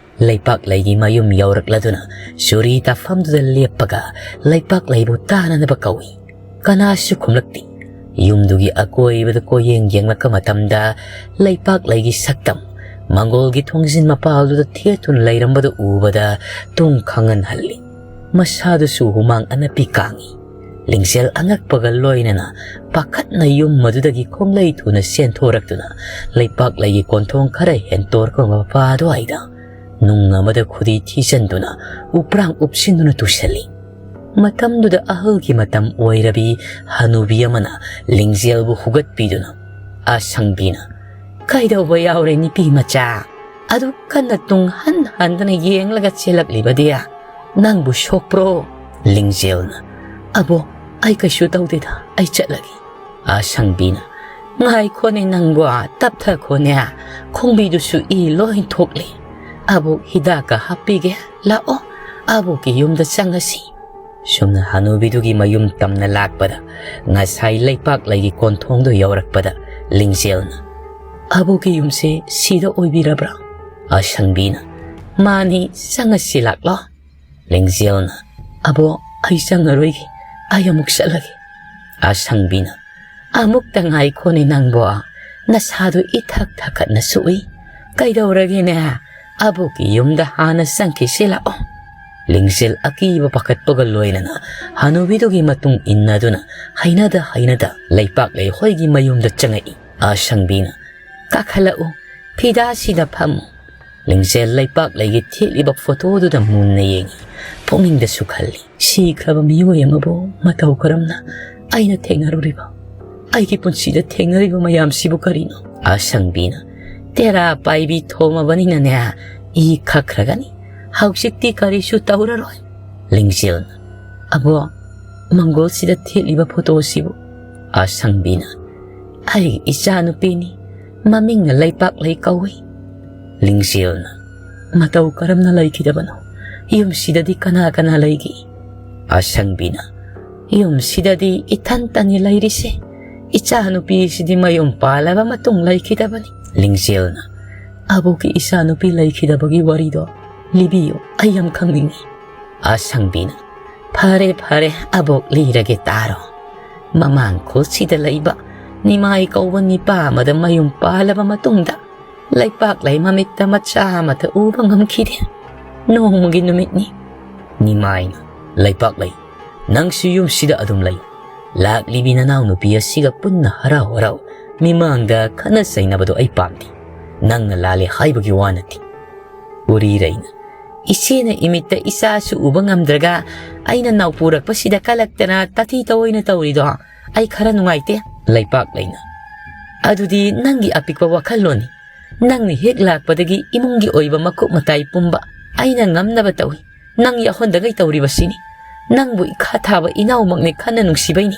ꯂꯩꯄꯥꯛ ꯂꯩꯒꯤ ꯃꯌꯨꯝ ꯌꯧꯔꯛꯂꯗꯨꯅ ꯆꯨꯔꯤ ꯇꯥꯐꯝꯗꯨꯗ ꯂꯦꯞꯄꯒ ꯂꯩꯄꯥꯛ ꯂꯩꯕꯨ ꯇꯥꯅꯅꯕ ꯀꯧꯏ꯫ ꯀꯅꯥꯁꯨ ꯈꯨꯝꯂꯛꯇꯦ꯫ ꯌꯨꯝꯗꯨꯒꯤ ꯑꯀꯣꯏꯕꯗ ꯀꯣꯏꯌꯦꯡ ꯌꯦꯡꯂꯛꯄ ꯃꯇꯝꯗ ꯂꯩꯄꯥꯛ ꯂꯩꯒꯤ ꯁꯛꯇꯝ ꯃꯪꯒꯣꯜꯒꯤ ꯊꯣꯡꯖꯤꯟ ꯃꯄꯥꯜꯗꯨꯗ ꯊꯦꯠꯇꯨꯅ ꯂꯩꯔꯝꯕꯗꯨ ꯎꯕꯗ ꯇꯨꯝ ꯈꯪꯍꯟꯍꯜꯂꯤ꯫ ꯃꯁꯥꯗꯨꯁꯨ ꯍꯨꯃꯥꯡ ꯑꯅꯞꯄꯤ ꯀꯥꯡꯏ꯫ ꯂꯤꯡꯖꯦꯜ ꯑꯉꯛꯄꯒ ꯂꯣꯏꯅꯅ ꯄꯥꯈꯠꯅ ꯌꯨꯝ ꯃꯗꯨꯗꯒꯤ ꯈꯣꯡꯂꯩ ꯊꯨꯅ ꯆꯦꯟꯊꯣꯔꯛꯇꯨꯅ ꯂꯩꯄꯥꯛ ꯂꯩꯒꯤ ꯀꯣꯟꯊꯣꯡ ꯈꯔ ꯍꯦꯟꯇꯣꯔꯛꯄ ꯃꯄꯥ ꯑꯗꯨꯋꯥꯏꯗ ꯅꯨꯡ ꯑꯃꯗ ꯈꯨꯗꯤ ꯊꯤꯖꯤꯟꯗꯨꯅ ꯎꯄ꯭ꯔꯥꯡ ꯎꯞꯁꯤꯟꯗꯨꯅ ꯇꯨꯁꯜꯂꯤ꯫ ꯃꯇꯝꯗꯨꯗ ꯑꯍꯜꯒꯤ ꯃꯇꯝ ꯑꯣꯏꯔꯕꯤ ꯍꯅꯨꯕꯤ ꯑꯃꯅ ꯂꯤꯡꯖꯦꯜꯕꯨ ꯍꯨꯒꯠꯄꯤꯗꯨꯅ ꯑꯁꯪꯕꯤꯅ, "ꯀꯩꯗꯧꯕ ꯌꯥꯎꯔꯦ ꯅꯨꯄꯤ ꯃꯆꯥ? ꯑꯗꯨꯛ ꯀꯟꯅ ꯇꯨꯡ ꯍꯟ ꯍꯟꯗꯅ ꯌꯦꯡꯂꯒ ꯆꯦꯜꯂꯛꯂꯤꯕꯗꯤ? ꯅꯪꯕꯨ ꯁꯣꯛꯄ꯭ꯔꯣ?" ꯂꯤꯡꯖꯦꯜꯅ, "ꯑꯕꯣ, ꯑꯩ ꯀꯩꯁꯨ ꯇꯧꯗꯦꯗ, ꯑꯩ ꯆꯠꯂꯒꯦ꯫" ꯑꯁꯪꯕꯤꯅ, "ꯉꯥꯏꯈꯣꯅꯦ ꯅꯪꯕꯣ, ꯇꯞꯊꯈꯣꯅꯦ, ꯈꯣꯡꯕꯤꯗꯨꯁꯨ ꯏ ꯂꯣꯏ ꯊꯣꯛꯂꯦ꯫ ꯑꯕꯣꯛ ꯍꯤꯗꯥꯛꯀ ꯍꯥꯞꯄꯤꯒꯦ, ꯂꯥꯛꯑꯣ, ꯑꯕꯣꯛꯀꯤ ꯌꯨꯝꯗ ꯆꯪꯉꯁꯤ꯫" ꯁꯨꯝꯅ ꯍꯅꯨꯕꯤꯗꯨꯒꯤ ꯃꯌꯨꯝ ꯇꯝꯅ ꯂꯥꯛꯄꯗ ꯉꯁꯥꯏ ꯂꯩꯄꯥꯛ ꯂꯩꯒꯤ ꯀꯣꯟꯊꯣꯡꯗꯨ ꯌꯧꯔꯛꯄꯗ ꯂꯤꯡꯖꯦꯜꯅ, "ꯑꯕꯣꯛꯀꯤ ꯌꯨꯝꯁꯦ ꯁꯤꯗ ꯑꯣꯏꯕꯤꯔꯕ꯭ꯔꯥ?" ꯑꯁꯪꯕꯤꯅ, "ꯃꯥꯅꯤ, ꯆꯪꯉꯁꯤ ꯂꯥꯛꯂꯣ꯫" ꯂꯤꯡꯖꯦꯜꯅ, "ꯑꯕꯣ, ꯑꯩ ꯆꯪꯉꯔꯣꯏꯒꯦ, ꯑꯩ ꯑꯃꯨꯛ ꯆꯠꯂꯒꯦ꯫" ꯑꯁꯪꯕꯤꯅ, "ꯑꯃꯨꯛꯇ ꯉꯥꯏꯈꯣꯅꯦ ꯅꯪꯕꯣ, ꯅꯁꯥꯗꯨ ꯏꯊꯛ ꯊꯛꯀꯠꯅ ꯁꯨꯛꯏ꯫ ꯀꯩꯗꯧꯔꯒꯦꯅꯦ? ꯑꯕꯣꯛꯀꯤ ꯌꯨꯝꯗ ꯍꯥꯟꯅ ꯆꯪꯈꯤꯁꯤ ꯂꯥꯛꯑꯣ꯫" ꯂꯤꯡꯖꯦꯜ ꯑꯀꯤꯕ ꯄꯥꯈꯠꯄꯒ ꯂꯣꯏꯅꯅ ꯍꯅꯨꯕꯤꯗꯨꯒꯤ ꯃꯇꯨꯡ ꯏꯟꯅꯗꯨꯅ ꯍꯩꯅꯗ ꯍꯩꯅꯗ ꯂꯩꯄꯥꯛ ꯂꯩꯍꯣꯏꯒꯤ ꯃꯌꯨꯝꯗ ꯆꯪꯉꯛꯏ꯫ ꯑꯁꯪꯕꯤꯅ, "ꯀꯥꯈꯠꯂꯛꯎ, ꯐꯤꯗꯥꯁꯤꯗ ꯐꯝꯃꯨ꯫" ꯂꯤꯡꯖꯦꯜ ꯂꯩꯄꯥꯛꯂꯩꯒꯤ ꯊꯦꯠꯂꯤꯕ ꯐꯣꯇꯣꯗꯨꯗ ꯃꯨꯟꯅ ꯌꯦꯡꯏ꯫ ꯄꯨꯛꯅꯤꯡꯗꯁꯨ ꯈꯜꯂꯤ, ꯁꯤꯈ꯭ꯔꯕ ꯃꯤꯑꯣꯏ ꯑꯃꯕꯨ ꯃꯇꯧ ꯀꯔꯝꯅ ꯑꯩꯅ ꯊꯦꯡꯅꯔꯨꯔꯤꯕ? ꯑꯩꯒꯤ ꯄꯨꯟꯁꯤꯗ ꯊꯦꯡꯅꯔꯤꯕ ꯃꯌꯥꯝꯁꯤꯕꯨ ꯀꯔꯤꯅꯣ? ꯑꯁꯪꯕꯤꯅ, ꯇꯦꯔꯥ ꯄꯥꯏꯕꯤ ꯊꯣꯝꯃꯕꯅꯤꯅꯅꯦ, ꯏ ꯈꯛꯈ꯭ꯔꯒꯅꯤ꯫ ꯍꯧꯖꯤꯛꯇꯤ ꯀꯔꯤꯁꯨ ꯇꯧꯔꯔꯣꯏ꯫ ꯂꯤꯡꯖꯦꯜꯅ, ꯑꯕꯣ, ꯃꯪꯒꯣꯜꯁꯤꯗ ꯊꯦꯠꯂꯤꯕ ꯐꯣꯇꯣꯁꯤꯕꯨ? ꯑꯁꯪꯕꯤꯅ, ꯑꯩꯒꯤ ꯏꯆꯥꯅꯨꯄꯤꯅꯤ, ꯃꯃꯤꯡꯅ ꯂꯩꯄꯥꯛꯂꯩ ꯀꯧꯏ꯫ ꯂꯤꯡꯖꯦꯜꯅ, ꯃꯇꯧ ꯀꯔꯝꯅ ꯂꯩꯈꯤꯗꯕꯅꯣ? ꯌꯨꯝꯁꯤꯗꯗꯤ ꯀꯅꯥ ꯀꯅꯥ ꯂꯩꯒꯦ? ꯑꯁꯪꯕꯤꯅ, ꯌꯨꯝꯁꯤꯗꯗꯤ ꯏꯊꯟꯇꯅꯤ ꯂꯩꯔꯤꯁꯦ꯫ ꯏꯆꯥꯅꯨꯄꯤꯁꯤꯗꯤ ꯃꯌꯨꯝ ꯄꯥꯜꯂꯕ ꯃꯇꯨꯡ ꯂꯩꯈꯤꯗꯕꯅꯤ꯫ ꯂꯤꯡꯖꯦꯜꯅ, ꯑꯕꯣꯛꯀꯤ ꯏꯆꯥꯅꯨꯄꯤ ꯂꯩꯈꯤꯗꯕꯒꯤ ꯋꯥꯔꯤꯗꯣ ꯂꯤꯕꯤꯌꯨ, ꯑꯩ ꯌꯥꯝ ꯈꯪꯅꯤꯡꯉꯤ꯫ ꯑꯁꯪꯕꯤꯅ, ꯐꯔꯦ ꯐꯔꯦ, ꯑꯕꯣꯛ ꯂꯤꯔꯒꯦ ꯇꯥꯔꯣ꯫ ꯃꯃꯥꯡ ꯈꯨꯜꯁꯤꯗ ꯂꯩꯕ ꯅꯤꯃꯥꯏ ꯀꯧꯕ ꯅꯤꯄꯥ ꯑꯃꯗ ꯃꯌꯨꯝ ꯄꯥꯜꯂꯕ ꯃꯇꯨꯡꯗ, ꯂꯩꯄꯥꯛꯂꯩ ꯃꯃꯤꯠꯇ ꯃꯆꯥ ꯑꯃꯠꯇ ꯎꯕ ꯉꯝꯈꯤꯗꯦ꯫ ꯅꯣꯡꯃꯒꯤ ꯅꯨꯃꯤꯠꯅꯤ꯫ ꯅꯤꯃꯥꯏꯅ, ꯂꯩꯄꯥꯛꯂꯩ, ꯅꯪꯁꯨ ꯌꯨꯝꯁꯤꯗ ꯑꯗꯨꯝ ꯂꯩ꯫ ꯂꯥꯛꯂꯤꯕꯤ ꯅꯅꯥꯎ ꯅꯨꯄꯤ ꯑꯁꯤꯒ ꯄꯨꯟꯅ ꯍꯔꯥꯎ ꯍꯔꯥꯎ ꯃꯤꯃꯥꯡꯗ ꯈꯠꯅ ꯆꯩꯅꯕꯗꯣ ꯑꯩ ꯄꯥꯝꯗꯦ꯫ ꯅꯪꯅ ꯂꯥꯜꯂꯦ ꯍꯥꯏꯕꯒꯤ ꯋꯥ ꯅꯠꯇꯦ꯫ ꯎꯔꯤꯔꯩꯅ, ꯏꯆꯦꯅ ꯏꯃꯤꯠꯇ ꯏꯆꯥꯁꯨ ꯎꯕ ꯉꯝꯗ꯭ꯔꯒ ꯑꯩꯅ ꯅꯥꯎꯄꯨꯔꯛꯄꯁꯤꯗ ꯀꯂꯛꯇꯅ ꯇꯥꯊꯤ ꯇꯧꯑꯣꯏꯅ ꯇꯧꯔꯤꯗꯣ ꯑꯩ ꯈꯔ ꯅꯨꯡꯉꯥꯏꯇꯦ꯫ ꯂꯩꯄꯥꯛꯂꯩꯅ, ꯑꯗꯨꯗꯤ ꯅꯪꯒꯤ ꯑꯄꯤꯛꯄ ꯋꯥꯈꯜꯂꯣꯟꯅꯤ꯫ ꯅꯪꯅ ꯍꯦꯛ ꯂꯥꯛꯄꯗꯒꯤ ꯏꯃꯨꯡꯒꯤ ꯑꯣꯏꯕ ꯃꯀꯨꯞ ꯃꯇꯥꯏ ꯄꯨꯝꯕ ꯑꯩꯅ ꯉꯝꯅꯕ ꯇꯧꯏ꯫ ꯅꯪ ꯌꯥꯎꯍꯟꯗꯒꯩ ꯇꯧꯔꯤꯕꯁꯤꯅꯤ꯫ ꯅꯪꯕꯨ ꯏꯈꯥ ꯊꯥꯕ ꯏꯅꯥꯎꯃꯛꯅꯤ ꯈꯟꯅ ꯅꯨꯡꯁꯤꯕꯩꯅꯤ꯫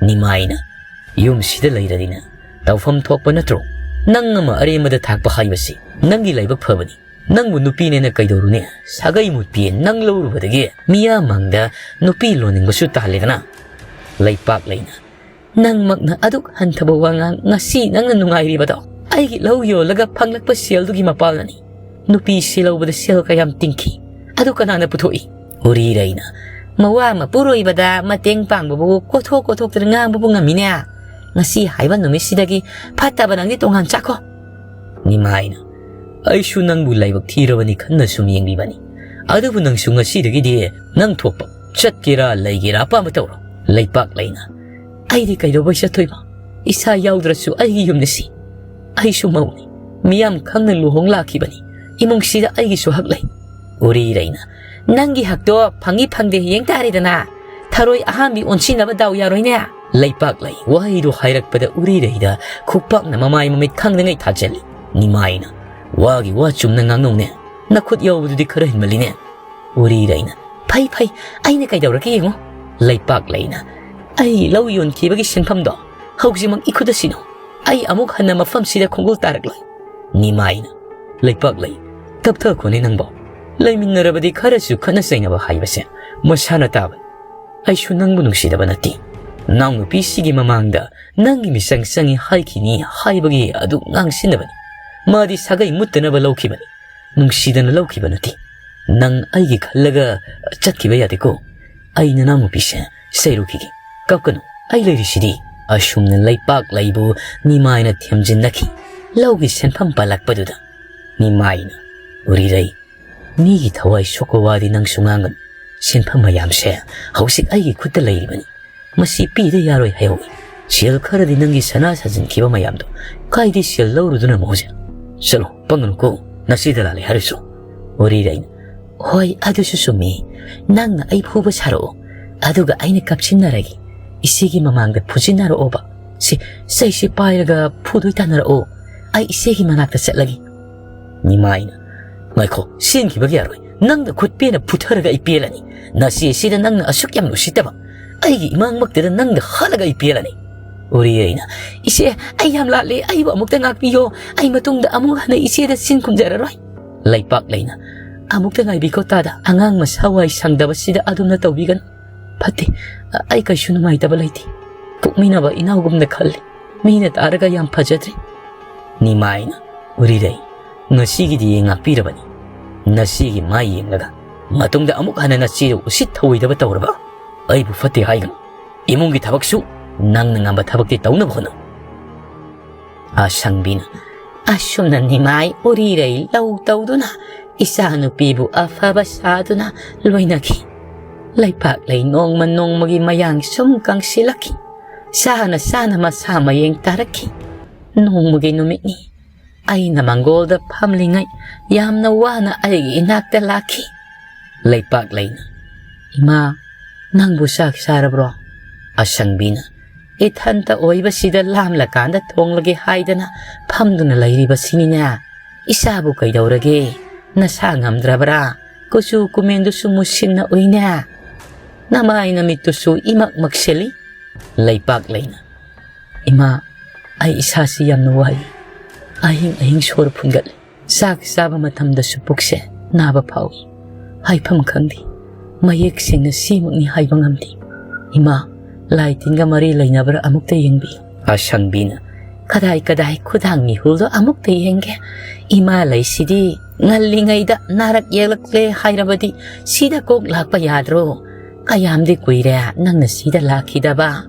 ꯅꯤꯃꯥꯏꯅ, ꯌꯨꯝꯁꯤꯗ ꯂꯩꯔꯗꯤꯅꯦ, ꯇꯧꯐꯝ ꯊꯣꯛꯄ ꯅꯠꯇ꯭ꯔꯣ? ꯅꯪ ꯑꯃ ꯑꯔꯦꯝꯕꯗ ꯊꯥꯛꯄ ꯍꯥꯏꯕꯁꯤ ꯅꯪꯒꯤ ꯂꯥꯏꯕꯛ ꯐꯕꯅꯤ꯫ ꯅꯪꯕꯨ ꯅꯨꯄꯤꯅꯦꯅ ꯀꯩꯗꯧꯔꯨꯅꯤ? ꯁꯥꯒꯩ ꯃꯨꯠꯄꯤ ꯅꯪ ꯂꯧꯔꯨꯕꯗꯒꯤ ꯃꯤꯌꯥꯝꯃꯥꯡꯗ ꯅꯨꯄꯤ ꯂꯣꯟꯅꯤꯡꯕꯁꯨ ꯇꯥꯍꯜꯂꯦꯗꯅ꯫ ꯂꯩꯄꯥꯛꯂꯩꯅ, ꯅꯪꯃꯛꯅ ꯑꯗꯨꯛ ꯍꯟꯊꯕ ꯋꯥꯉꯥꯡ ꯉꯁꯤ ꯅꯪꯅ ꯅꯨꯡꯉꯥꯏꯔꯤꯕꯗꯣ ꯑꯩꯒꯤ ꯂꯧ ꯌꯣꯜꯂꯒ ꯐꯪꯂꯛꯄ ꯁꯦꯜꯗꯨꯒꯤ ꯃꯄꯥꯜꯅꯅꯤ꯫ ꯅꯨꯄꯤ ꯁꯤꯜꯍꯧꯕꯗ ꯁꯦꯜ ꯀꯌꯥꯝ ꯇꯤꯡꯈꯤ? ꯑꯗꯨ ꯀꯅꯥꯅ ꯄꯨꯊꯣꯛꯏ? ꯎꯔꯤꯔꯩꯅ, ꯃꯋꯥ ꯃꯄꯨꯔꯣꯏꯕꯗ ꯃꯇꯦꯡ ꯄꯥꯡꯕꯕꯨ ꯀꯣꯊꯣꯛ ꯀꯣꯊꯣꯛꯇꯅ ꯉꯥꯡꯕꯕꯨ ꯉꯝꯃꯤꯅꯦ꯫ ꯉꯁꯤ ꯍꯥꯏꯕ ꯅꯨꯃꯤꯠꯁꯤꯗꯒꯤ ꯐꯠꯇꯕ ꯅꯪꯗꯤ ꯇꯣꯉꯥꯟ ꯆꯠꯈꯣ꯫ ꯅꯤꯃꯥꯏꯅ, ꯑꯩꯁꯨ ꯅꯪꯕꯨ ꯂꯥꯏꯕꯛ ꯊꯤꯔꯕꯅꯤ ꯈꯟꯅ ꯁꯨꯝ ꯌꯦꯡꯕꯤꯕꯅꯤ꯫ ꯑꯗꯨꯕꯨ ꯅꯪꯁꯨ ꯉꯁꯤꯗꯒꯤꯗꯤ ꯅꯪ ꯊꯣꯛꯄ ꯆꯠꯀꯦꯔꯥ ꯂꯩꯒꯦꯔꯥ ꯑꯄꯥꯝꯕ ꯇꯧꯔꯣ꯫ ꯂꯩꯄꯥꯛꯂꯩꯅ, ꯑꯩꯗꯤ ꯀꯩꯗꯧꯕꯩ ꯆꯠꯇꯣꯏꯕ? ꯏꯁꯥ ꯌꯥꯎꯗ꯭ꯔꯁꯨ ꯑꯩꯒꯤ ꯌꯨꯝꯅꯤ ꯁꯤ꯫ ꯑꯩꯁꯨ ꯃꯧꯅꯤ꯫ ꯃꯤꯌꯥꯝ ꯈꯪꯅ ꯂꯨꯍꯣꯡ ꯂꯥꯛꯈꯤꯕꯅꯤ꯫ ꯏꯃꯨꯡꯁꯤꯗ ꯑꯩꯒꯤꯁꯨ ꯍꯛ ꯂꯩ꯫ ꯎꯔꯤꯔꯩꯅ, "ꯅꯪꯒꯤ ꯍꯛꯇꯣ ꯐꯪꯏ ꯐꯪꯗꯦ ꯌꯦꯡ ꯇꯥꯔꯦꯗꯅ꯫ ꯊꯔꯣꯏ ꯑꯍꯥꯟꯕꯤ ꯑꯣꯟꯁꯤꯟꯅꯕ ꯗꯥꯎ ꯌꯥꯔꯣꯏꯅꯦ?" ꯂꯩꯄꯥꯛꯂꯩ ꯋꯥꯍꯩꯗꯨ ꯍꯥꯏꯔꯛꯄꯗ ꯎꯔꯤꯔꯩꯗ ꯈꯨꯄꯥꯛꯅ ꯃꯃꯥꯏ ꯃꯃꯤꯠ ꯈꯪꯗꯉꯩ ꯊꯥꯖꯤꯜꯂꯤ꯫ ꯅꯤꯃꯥꯏꯅ, "ꯋꯥꯒꯤ ꯋꯥ ꯆꯨꯝꯅ ꯉꯥꯡꯅꯧꯅꯦ꯫ ꯅꯈꯨꯠ ꯌꯥꯎꯕꯗꯨꯗꯤ ꯈꯔ ꯍꯦꯟꯃꯜꯂꯤꯅꯦ꯫" ꯎꯔꯤꯔꯩꯅ, "ꯐꯩ ꯐꯩ, ꯑꯩꯅ ꯀꯩꯗꯧꯔꯒꯦ ꯌꯦꯡꯉꯨ꯫" ꯂꯩꯄꯥꯛꯂꯩꯅ, "ꯑꯩ ꯂꯧ ꯌꯣꯟꯈꯤꯕꯒꯤ ꯁꯦꯟꯐꯝꯗꯣ ꯍꯧꯖꯤꯛꯃꯛ ꯏꯈꯨꯠꯇ ꯁꯤꯟꯅꯧ꯫ ꯑꯩ ꯑꯃꯨꯛ ꯍꯟꯅ ꯃꯐꯝꯁꯤꯗ ꯈꯣꯡꯒꯨꯜ ꯇꯥꯔꯛꯂꯣꯏ꯫" ꯅꯤꯃꯥꯏꯅ, "ꯂꯩꯄꯥꯛꯂꯩ, ꯇꯞꯊꯈꯣꯅꯦ ꯅꯪꯕꯣ꯫ ꯂꯩꯃꯤꯟꯅꯔꯕꯗꯤ ꯈꯔꯁꯨ ꯈꯠꯅ ꯆꯩꯅꯕ ꯍꯥꯏꯕꯁꯦ ꯃꯁꯥꯅ ꯇꯥꯕꯅꯤ꯫ ꯑꯩꯁꯨ ꯅꯪꯕꯨ ꯅꯨꯡꯁꯤꯗꯕ ꯅꯠꯇꯦ꯫ ꯅꯥꯎꯅꯨꯄꯤꯁꯤꯒꯤ ꯃꯃꯥꯡꯗ ꯅꯪꯒꯤ ꯃꯤꯆꯪ ꯆꯪꯏ ꯍꯥꯏꯈꯤꯅꯤ ꯍꯥꯏꯕꯒꯤ ꯑꯗꯨ ꯉꯥꯡꯁꯤꯟꯅꯕꯅꯤ꯫ ꯃꯥꯗꯤ ꯁꯥꯒꯩ ꯃꯨꯠꯇꯅꯕ ꯂꯧꯈꯤꯕꯅꯤ, ꯅꯨꯡꯁꯤꯗꯅ ꯂꯧꯈꯤꯕ ꯅꯠꯇꯦ꯫ ꯅꯪ ꯑꯩꯒꯤ ꯈꯜꯂꯒ ꯆꯠꯈꯤꯕ ꯌꯥꯗꯦꯀꯣ꯫ ꯑꯩ ꯅꯅꯥꯎꯅꯨꯄꯤꯁꯦ ꯆꯩꯔꯨꯈꯤꯒꯦ꯫ ꯀꯞꯀꯅꯨ, ꯑꯩ ꯂꯩꯔꯤꯁꯤꯗꯤ꯫" ꯑꯁꯨꯝꯅ ꯂꯩꯄꯥꯛꯂꯩꯕꯨ ꯅꯤꯃꯥꯏꯅ ꯊꯦꯝꯖꯤꯟꯅꯈꯤ꯫ ꯂꯧꯒꯤ ꯁꯦꯟꯐꯝ ꯄꯜꯂꯛꯄꯗꯨꯗ ꯅꯤꯃꯥꯏꯅ, "ꯎꯔꯤꯔꯩ, ꯃꯤꯒꯤ ꯊꯋꯥꯏ ꯁꯣꯛꯄ ꯋꯥꯗꯤ ꯅꯪꯁꯨ ꯉꯥꯡꯒꯅꯨ꯫ ꯁꯦꯟꯐꯝ ꯃꯌꯥꯝꯁꯦ ꯍꯧꯖꯤꯛ ꯑꯩꯒꯤ ꯈꯨꯠꯇ ꯂꯩꯔꯤꯕꯅꯤ꯫ ꯃꯁꯤ ꯄꯤꯗ ꯌꯥꯔꯣꯏ ꯍꯥꯏꯍꯧꯏ꯫ ꯁꯦꯜ ꯈꯔꯗꯤ ꯅꯪꯒꯤ ꯁꯅꯥ ꯁꯥꯖꯤꯟꯈꯤꯕ ꯃꯌꯥꯝꯗꯣ ꯀꯥꯏꯗꯩ ꯁꯦꯜ ꯂꯧꯔꯨꯗꯨꯅ ꯃꯣꯏꯁꯦ? ꯆꯠꯂꯣ, ꯄꯪꯒꯅꯨꯀꯣ, ꯅꯆꯦꯗ ꯂꯥꯜꯂꯦ ꯍꯥꯏꯔꯁꯨ꯫" ꯎꯔꯤꯔꯩꯅ, "ꯍꯣꯏ, ꯑꯗꯨꯁꯨ ꯆꯨꯝꯃꯤ꯫ ꯅꯪꯅ ꯑꯩ ꯐꯨꯕ ꯁꯥꯔꯛꯑꯣ, ꯑꯗꯨꯒ ꯑꯩꯅ ꯀꯞꯁꯤꯟꯅꯔꯒꯦ꯫ ꯏꯆꯦꯒꯤ ꯃꯃꯥꯡꯗ ꯐꯨꯖꯤꯟꯅꯔꯛꯑꯣꯕ꯫ ꯁꯤ ꯆꯩꯁꯤ ꯄꯥꯏꯔꯒ ꯐꯨꯗꯣꯏ ꯇꯥꯟꯅꯔꯛꯑꯣ꯫ ꯑꯩ ꯏꯆꯦꯒꯤ ꯃꯅꯥꯛꯇ ꯆꯠꯂꯒꯦ꯫" ꯅꯤꯃꯥꯏꯅ, "ꯉꯥꯏꯈꯣ, ꯆꯦꯟꯈꯤꯕꯒꯤ ꯌꯥꯔꯣꯏ꯫ ꯅꯪꯅ ꯈꯨꯠ ꯄꯦꯟꯅ ꯐꯨꯊꯔꯒ ꯑꯩ ꯄꯦꯜꯂꯅꯤ꯫ ꯅꯆꯦꯁꯤꯗ ꯅꯪꯅ ꯑꯁꯨꯛ ꯌꯥꯝꯅ ꯎꯁꯤꯠꯇꯕ, ꯑꯩꯒꯤ ꯏꯃꯥꯡꯃꯛꯇꯗ ꯅꯪꯅ ꯍꯥꯠꯂꯒ ꯑꯩ ꯄꯦꯜꯂꯅꯤ꯫" ꯎꯔꯤꯔꯩꯅ, "ꯏꯆꯦ, ꯑꯩ ꯌꯥꯝ ꯂꯥꯜꯂꯦ, ꯑꯩꯕꯨ ꯑꯃꯨꯛꯇ ꯉꯥꯛꯄꯤꯌꯣ꯫ ꯑꯩ ꯃꯇꯨꯡꯗ ꯑꯃꯨꯛ ꯍꯟꯅ ꯏꯆꯦꯗ ꯆꯤꯟ ꯈꯨꯝꯖꯔꯔꯣꯏ꯫" ꯂꯩꯄꯥꯛꯂꯩꯅ, "ꯑꯃꯨꯛꯇ ꯉꯥꯏꯕꯤꯈꯣ ꯇꯥꯗ, ꯑꯉꯥꯡ ꯃꯁꯥ ꯋꯥꯏ ꯁꯪꯗꯕꯁꯤꯗ ꯑꯗꯨꯝꯅ ꯇꯧꯕꯤꯒꯅꯨ꯫ ꯐꯠꯇꯦ, ꯑꯩ ꯀꯩꯁꯨ ꯅꯨꯡꯉꯥꯏꯇꯕ ꯂꯩꯇꯦ꯫ ꯄꯣꯛꯃꯤꯟꯅꯕ ꯏꯅꯥꯎꯒꯨꯝꯅ ꯈꯜꯂꯤ꯫ ꯃꯤꯅ ꯇꯥꯔꯒ ꯌꯥꯝ ꯐꯖꯗ꯭ꯔꯦ꯫" ꯅꯤꯃꯥꯏꯅ, "ꯎꯔꯤꯔꯩ, ꯉꯁꯤꯒꯤꯗꯤ ꯉꯥꯛꯄꯤꯔꯕꯅꯤ꯫ ꯅꯆꯦꯒꯤ ꯃꯥꯏ ꯌꯦꯡꯂꯒ ꯃꯇꯨꯡꯗ ꯑꯃꯨꯛ ꯍꯟꯅ ꯅꯆꯦꯗ ꯎꯁꯤꯠ ꯊꯧꯑꯣꯏꯗꯕ ꯇꯧꯔꯕ ꯑꯩꯕꯨ ꯐꯠꯇꯦ ꯍꯥꯏꯒꯅꯨ꯫ ꯏꯃꯨꯡꯒꯤ ꯊꯕꯛꯁꯨ ꯅꯪꯅ ꯉꯝꯕ ꯊꯕꯛꯇꯤ ꯇꯧꯅꯕ ꯍꯣꯠꯅꯧ꯫" ꯑꯁꯪꯕꯤꯅ, ꯑꯁꯨꯝꯅ ꯅꯤꯃꯥꯏ ꯎꯔꯤꯔꯩ ꯂꯧ ꯇꯧꯗꯨꯅ ꯏꯆꯥꯅꯨꯄꯤꯕꯨ ꯑꯐꯕ ꯁꯥꯗꯨꯅ ꯂꯣꯏꯅꯈꯤ꯫ ꯂꯩꯄꯥꯛꯂꯩ ꯅꯣꯡꯃ ꯅꯣꯡꯃꯒꯤ ꯃꯌꯥꯡ ꯁꯨꯝ ꯀꯪꯁꯤꯜꯂꯛꯈꯤ꯫ ꯆꯥꯅ ꯆꯥꯅ ꯃꯁꯥ ꯃꯌꯦꯡ ꯇꯥꯔꯛꯈꯤ꯫ ꯅꯣꯡꯃꯒꯤ ꯅꯨꯃꯤꯠꯅꯤ꯫ ꯑꯩꯅ ꯃꯪꯒꯣꯜꯗ ꯐꯝꯂꯤꯉꯩ ꯌꯥꯝꯅ ꯋꯥꯅ ꯑꯩꯒꯤ ꯏꯅꯥꯛꯇ ꯂꯥꯛꯈꯤ꯫ ꯂꯩꯄꯥꯛꯂꯩꯅ, "ꯏꯃꯥ, ꯅꯪꯕꯨ ꯆꯥꯛ ꯆꯥꯔꯕ꯭ꯔꯣ?" ꯑꯁꯪꯕꯤꯅ, "ꯏꯊꯟꯇ ꯑꯣꯏꯕꯁꯤꯗ ꯂꯥꯝꯂꯀꯥꯟꯗ ꯊꯣꯡꯂꯒꯦ ꯍꯥꯏꯗꯅ ꯐꯝꯗꯨꯅ ꯂꯩꯔꯤꯕꯁꯤꯅꯤꯅꯦ꯫ ꯏꯆꯥꯕꯨ ꯀꯩꯗꯧꯔꯒꯦ? ꯅꯁꯥ ꯉꯝꯗ꯭ꯔꯕ꯭ꯔꯥ? ꯀꯨꯆꯨ ꯀꯨꯃꯦꯟꯗꯨꯁꯨ ꯃꯨꯁꯤꯟꯅ ꯎꯏꯅꯦ꯫ ꯅꯃꯥꯏ ꯅꯃꯤꯠꯇꯨꯁꯨ ꯏꯃꯛ ꯃꯛꯁꯤꯜꯂꯤ꯫" ꯂꯩꯄꯥꯛꯂꯩꯅ, "ꯏꯃꯥ, ꯑꯩ ꯏꯁꯥꯁꯤ ꯌꯥꯝꯅ ꯋꯥꯏ꯫ ꯑꯍꯤꯡ ꯑꯍꯤꯡ ꯁꯣꯔ ꯐꯨꯟꯒꯠꯂꯤ꯫ ꯆꯥꯛ ꯆꯥꯕ ꯃꯇꯝꯗꯁꯨ ꯄꯨꯛꯁꯦ ꯅꯥꯕ ꯐꯥꯎꯏ꯫ ꯍꯥꯏꯐꯝ ꯈꯪꯗꯦ꯫ ꯃꯌꯦꯛ ꯁꯦꯡꯅ ꯁꯤꯃꯛꯅꯤ ꯍꯥꯏꯕ ꯉꯝꯗꯦ꯫ ꯏꯃꯥ, ꯂꯥꯏ ꯇꯤꯟꯒ ꯃꯔꯤ ꯂꯩꯅꯕ꯭ꯔꯥ ꯑꯃꯨꯛꯇ ꯌꯦꯡꯕꯤꯌꯨ꯫" ꯑꯁꯪꯕꯤꯅ, "ꯀꯗꯥꯏ ꯀꯗꯥꯏ, ꯈꯨꯗꯥꯡ ꯃꯤꯍꯨꯜꯗꯣ ꯑꯃꯨꯛꯇ ꯌꯦꯡꯒꯦ꯫ ꯏꯃꯥ ꯂꯩꯁꯤꯗꯤ ꯉꯜꯂꯤꯉꯩꯗ ꯅꯥꯔꯛ ꯌꯦꯛꯂꯛꯂꯦ ꯍꯥꯏꯔꯕꯗꯤ ꯁꯤꯗ ꯀꯣꯛ ꯂꯥꯛꯄ ꯌꯥꯗ꯭ꯔꯣ? ꯀꯌꯥꯝꯗꯤ ꯀꯨꯏꯔꯦ ꯅꯪꯅ ꯁꯤꯗ ꯂꯥꯛꯈꯤꯗꯕ?"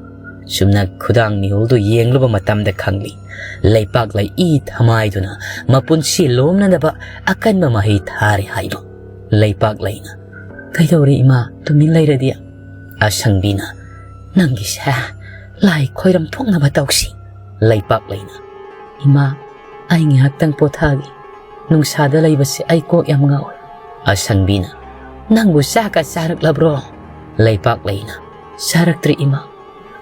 ꯁꯨꯝꯅ ꯈꯨꯗꯥꯡ ꯃꯤꯍꯨꯜꯗꯨ ꯌꯦꯡꯂꯨꯕ ꯃꯇꯝꯗ ꯈꯪꯂꯤ꯫ ꯂꯩꯄꯥꯛꯂꯩ ꯏ ꯊꯃꯥꯏꯗꯨꯅ ꯃꯄꯨꯟꯁꯤ ꯂꯣꯝꯅꯅꯕ ꯑꯀꯟꯕ ꯃꯍꯩ ꯊꯥꯔꯦ ꯍꯥꯏꯕ꯫ ꯂꯩꯄꯥꯛꯂꯩꯅ, "ꯀꯩꯗꯧꯔꯦ ꯏꯃꯥ, ꯇꯨꯃꯤꯟ ꯂꯩꯔꯗꯤ?" ꯑꯁꯪꯕꯤꯅ, "ꯅꯪꯒꯤꯁꯦ ꯂꯥꯏ ꯈꯣꯏꯔꯝ ꯊꯣꯛꯅꯕ ꯇꯧꯁꯤ꯫" ꯂꯩꯄꯥꯛꯂꯩꯅ, "ꯏꯃꯥ, ꯑꯩ ꯉꯥꯏꯍꯥꯛꯇꯪ ꯄꯣꯊꯥꯒꯦ꯫ ꯅꯨꯡꯁꯥꯗ ꯂꯩꯕꯁꯦ ꯑꯩ ꯀꯣꯛ ꯌꯥꯝ ꯉꯥꯎꯏ꯫" ꯑꯁꯪꯕꯤꯅ, "ꯅꯪꯕꯨ ꯆꯥꯛꯀ ꯆꯥꯔꯛꯂꯕ꯭ꯔꯣ?" ꯂꯩꯄꯥꯛꯂꯩꯅ, "ꯆꯥꯔꯛꯇ꯭ꯔꯤ ꯏꯃꯥ꯫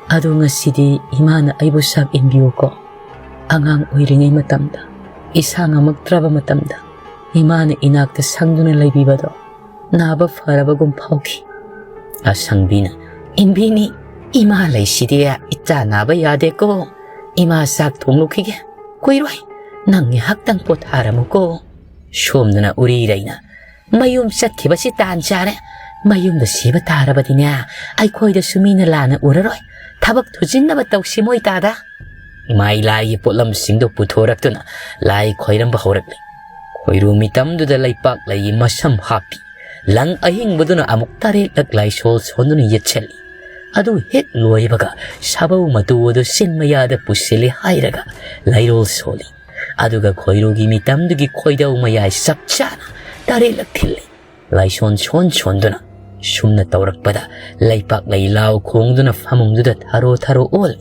ꯑꯗꯣ ꯉꯁꯤꯗꯤ ꯏꯃꯥꯅ ꯑꯩꯕꯨ ꯆꯥꯛ ꯏꯟꯕꯤꯌꯨꯀꯣ꯫ ꯑꯉꯥꯡ ꯑꯣꯏꯔꯤꯉꯩ ꯃꯇꯝꯗ, ꯏꯁꯥ ꯉꯝꯃꯛꯇ꯭ꯔꯕ ꯃꯇꯝꯗ ꯏꯃꯥꯅ ꯏꯅꯥꯛꯇ ꯁꯪꯗꯨꯅ ꯂꯩꯕꯤꯕꯗꯣ ꯅꯥꯕ ꯐꯔꯕꯒꯨꯝ ꯐꯥꯎꯈꯤ꯫" ꯑꯁꯪꯕꯤꯅ, "ꯏꯟꯕꯤꯅꯤ, ꯏꯃꯥ ꯂꯩꯁꯤꯗꯤ ꯏꯆꯥ ꯅꯥꯕ ꯌꯥꯗꯦꯀꯣ꯫ ꯏꯃꯥ ꯆꯥꯛ ꯊꯣꯡꯂꯨꯈꯤꯒꯦ꯫ ꯀꯨꯏꯔꯣꯏ, ꯅꯪ ꯉꯥꯏꯍꯥꯛꯇꯪ ꯄꯣꯊꯥꯔꯝꯃꯨꯀꯣ꯫" ꯁꯣꯝꯗꯅ ꯎꯔꯤꯔꯩꯅ, "ꯃꯌꯨꯝ ꯆꯠꯈꯤꯕꯁꯤ ꯇꯥꯟ ꯆꯥꯔꯦ꯫ ꯃꯌꯨꯝꯗ ꯁꯤꯕ ꯇꯥꯔꯕꯗꯤꯅꯦ, ꯑꯩꯈꯣꯏꯗꯁꯨ ꯃꯤꯅ ꯂꯥꯟꯅ ꯎꯔꯔꯣꯏ꯫ ꯊꯕꯛ ꯊꯨꯖꯤꯟꯅꯕ ꯇꯧꯁꯤ ꯃꯣꯏ ꯇꯥꯗ꯫" ꯏꯃꯥꯏ ꯂꯥꯏꯒꯤ ꯄꯣꯠꯂꯝꯁꯤꯡꯗꯨ ꯄꯨꯊꯣꯔꯛꯇꯨꯅ ꯂꯥꯏ ꯈꯣꯏꯔꯝꯕ ꯍꯧꯔꯛꯂꯤ꯫ ꯈꯣꯏꯔꯨ ꯃꯤꯇꯝꯗꯨꯗ ꯂꯩꯄꯥꯛꯂꯩꯒꯤ ꯃꯁꯝ ꯍꯥꯞꯄꯤ꯫ ꯂꯪ ꯑꯍꯤꯡꯕꯗꯨꯅ ꯑꯃꯨꯛ ꯇꯔꯦꯠꯂꯛ ꯂꯥꯏꯁꯣꯜ ꯁꯣꯟꯗꯨꯅ ꯌꯦꯠꯁꯜꯂꯤ꯫ ꯑꯗꯨ ꯍꯦꯛ ꯂꯣꯏꯕꯒ ꯁꯥꯕꯧ ꯃꯇꯨ ꯑꯗꯨ ꯆꯤꯟ ꯃꯌꯥꯗ ꯄꯨꯁꯤꯜꯂꯤ ꯍꯥꯏꯔꯒ ꯂꯩꯔꯣꯜ ꯁꯣꯜꯂꯤ꯫ ꯑꯗꯨꯒ ꯈꯣꯏꯔꯨꯒꯤ ꯃꯤꯇꯝꯗꯨꯒꯤ ꯈꯣꯏꯗꯧ ꯃꯌꯥꯏ ꯆꯞ ꯆꯥꯅ ꯇꯔꯦꯠꯂꯛ ꯊꯤꯜꯂꯤ꯫ ꯂꯥꯏꯁꯣꯟ ꯁꯣꯟ ꯁꯣꯟꯗꯨꯅ ꯁꯨꯝꯅ ꯇꯧꯔꯛꯄꯗ ꯂꯩꯄꯥꯛꯂꯩ ꯂꯥꯎ ꯈꯣꯡꯗꯨꯅ ꯐꯃꯨꯡꯗꯨꯗ ꯊꯔꯣ ꯊꯔꯣ ꯑꯣꯜꯂꯤ꯫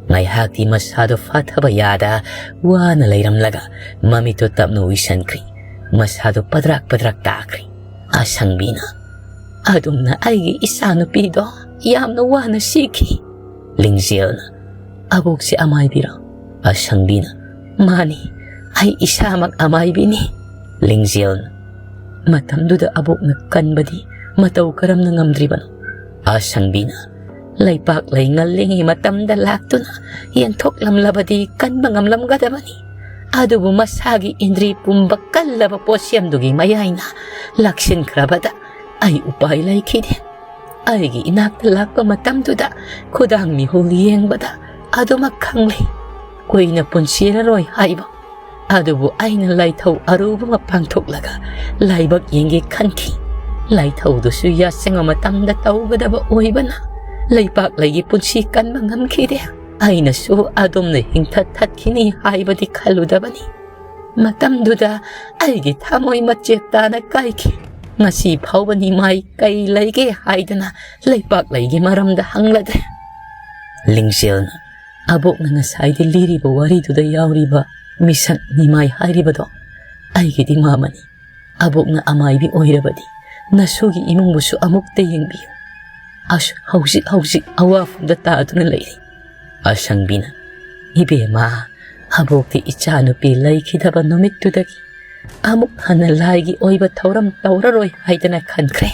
ꯉꯥꯏꯍꯥꯛꯇꯤ ꯃꯁꯥꯗꯣ ꯐꯥꯊꯕ ꯌꯥꯗ ꯋꯥꯅ ꯂꯩꯔꯝꯂꯒ ꯃꯃꯤꯠꯇꯣ ꯇꯞꯅ ꯎꯏꯁꯟꯈ꯭ꯔꯤ꯫ ꯃꯁꯥꯗꯣ ꯄꯗ꯭ꯔꯥꯛ ꯄꯗ꯭ꯔꯥꯛ ꯇꯥꯈ꯭ꯔꯤ꯫ ꯑꯁꯪꯕꯤꯅ, "ꯑꯗꯨꯝꯅ ꯑꯩꯒꯤ ꯏꯆꯥꯅꯨꯄꯤꯗꯣ ꯌꯥꯝꯅ ꯋꯥꯅ ꯁꯤꯈꯤ꯫" ꯂꯤꯡꯖꯦꯜꯅ, "ꯑꯕꯣꯛꯁꯦ ꯑꯃꯥꯏꯕꯤꯔꯣ?" ꯑꯁꯪꯕꯤꯅ, "ꯃꯥꯅꯤ, ꯑꯩ ꯏꯁꯥꯃꯛ ꯑꯃꯥꯏꯕꯤꯅꯤ꯫" ꯂꯤꯡꯖꯦꯜꯅ, "ꯃꯇꯝꯗꯨꯗ ꯑꯕꯣꯛꯅ ꯀꯟꯕꯗꯤ ꯃꯇꯧ ꯀꯔꯝꯅ ꯉꯝꯗ꯭ꯔꯤꯕꯅꯣ?" ꯑꯁꯪꯕꯤꯅ, "ꯂꯩꯄꯥꯛ ꯂꯩ ꯉꯜꯂꯤꯉꯩ ꯃꯇꯝꯗ ꯂꯥꯛꯇꯨꯅ ꯌꯦꯡꯊꯣꯛꯂꯝꯂꯕꯗꯤ ꯀꯟꯕ ꯉꯝꯂꯝꯒꯗꯕꯅꯤ꯫ ꯑꯗꯨꯕꯨ ꯃꯁꯥꯒꯤ ꯏꯟꯗ꯭ꯔꯤ ꯄꯨꯝꯕ ꯀꯜꯂꯕ ꯄꯣꯠꯁꯦꯝꯗꯨꯒꯤ ꯃꯌꯥꯏꯅ ꯂꯥꯛꯁꯤꯟꯈ꯭ꯔꯕꯗ ꯑꯩ ꯎꯄꯥꯏ ꯂꯩꯈꯤꯗꯦ꯫ ꯑꯩꯒꯤ ꯏꯅꯥꯛꯇ ꯂꯥꯛꯄ ꯃꯇꯝꯗꯨꯗ ꯈꯨꯗꯥꯡ ꯃꯤꯍꯨꯜ ꯌꯦꯡꯕꯗ ꯑꯗꯨꯃꯛ ꯈꯪꯂꯦ꯫ ꯀꯨꯏꯅ ꯄꯨꯟꯁꯤꯔꯔꯣꯏ ꯍꯥꯏꯕ꯫ ꯑꯗꯨꯕꯨ ꯑꯩꯅ ꯂꯥꯏꯊꯧ ꯑꯔꯨꯕ ꯑꯃ ꯄꯥꯡꯊꯣꯛꯂꯒ ꯂꯥꯏꯕꯛ ꯌꯦꯡꯒꯦ ꯈꯟꯈꯤ꯫ ꯂꯥꯏꯊꯧꯗꯨꯁꯨ ꯌꯥꯆꯪꯕ ꯃꯇꯝꯗ ꯇꯧꯒꯗꯕ ꯑꯣꯏꯕꯅ ꯂꯩꯄꯥꯛ ꯂꯩꯒꯤ ꯄꯨꯟꯁꯤ ꯀꯟꯕ ꯉꯝꯈꯤꯗꯦ꯫ ꯑꯩꯅꯁꯨ ꯑꯗꯨꯝꯅ ꯍꯤꯡꯊꯠ ꯊꯠꯈꯤꯅꯤ ꯍꯥꯏꯕꯗꯤ ꯈꯜꯂꯨꯗꯕꯅꯤ꯫ ꯃꯇꯝꯗꯨꯗ ꯑꯩꯒꯤ ꯊꯃꯣꯏ ꯃꯆꯦꯠ ꯇꯥꯅ ꯀꯥꯏꯈꯤ꯫ ꯉꯁꯤ ꯐꯥꯎꯕ ꯅꯤꯃꯥꯏ ꯀꯩ ꯂꯩꯒꯦ ꯍꯥꯏꯗꯅ ꯂꯩꯄꯥꯛ ꯂꯩꯒꯤ ꯃꯔꯝꯗ ꯍꯪꯂꯗ꯭ꯔꯦ꯫" ꯂꯤꯡꯖꯦꯜꯅ, "ꯑꯕꯣꯛꯅ ꯉꯁꯥꯏꯗꯤ ꯂꯤꯔꯤꯕ ꯋꯥꯔꯤꯗꯨꯗ ꯌꯥꯎꯔꯤꯕ ꯃꯤꯁꯛ ꯅꯤꯃꯥꯏ ꯍꯥꯏꯔꯤꯕꯗꯣ ꯑꯩꯒꯤꯗꯤ ꯃꯥꯃꯅꯤ꯫ ꯑꯕꯣꯛꯅ ꯑꯃꯥꯏꯕꯤ ꯑꯣꯏꯔꯕꯗꯤ ꯅꯁꯨꯒꯤ ꯏꯃꯨꯡꯕꯨꯁꯨ ꯑꯃꯨꯛꯇ ꯌꯦꯡꯕꯤꯌꯨ꯫ ꯑꯁ, ꯍꯧꯖꯤꯛ ꯍꯧꯖꯤꯛ ꯑꯋꯥꯐꯝꯗ ꯇꯥꯗꯨꯅ ꯂꯩꯔꯤ꯫" ꯑꯁꯪꯕꯤꯅ, "ꯏꯕꯦꯝꯃ, ꯑꯕꯣꯛꯇꯤ ꯏꯆꯥꯅꯨꯄꯤ ꯂꯩꯈꯤꯗꯕ ꯅꯨꯃꯤꯠꯇꯨꯗꯒꯤ ꯑꯃꯨꯛ ꯍꯟꯅ ꯂꯥꯏꯒꯤ ꯑꯣꯏꯕ ꯊꯧꯔꯝ ꯇꯧꯔꯔꯣꯏ ꯍꯥꯏꯗꯅ ꯈꯟꯈ꯭ꯔꯦ꯫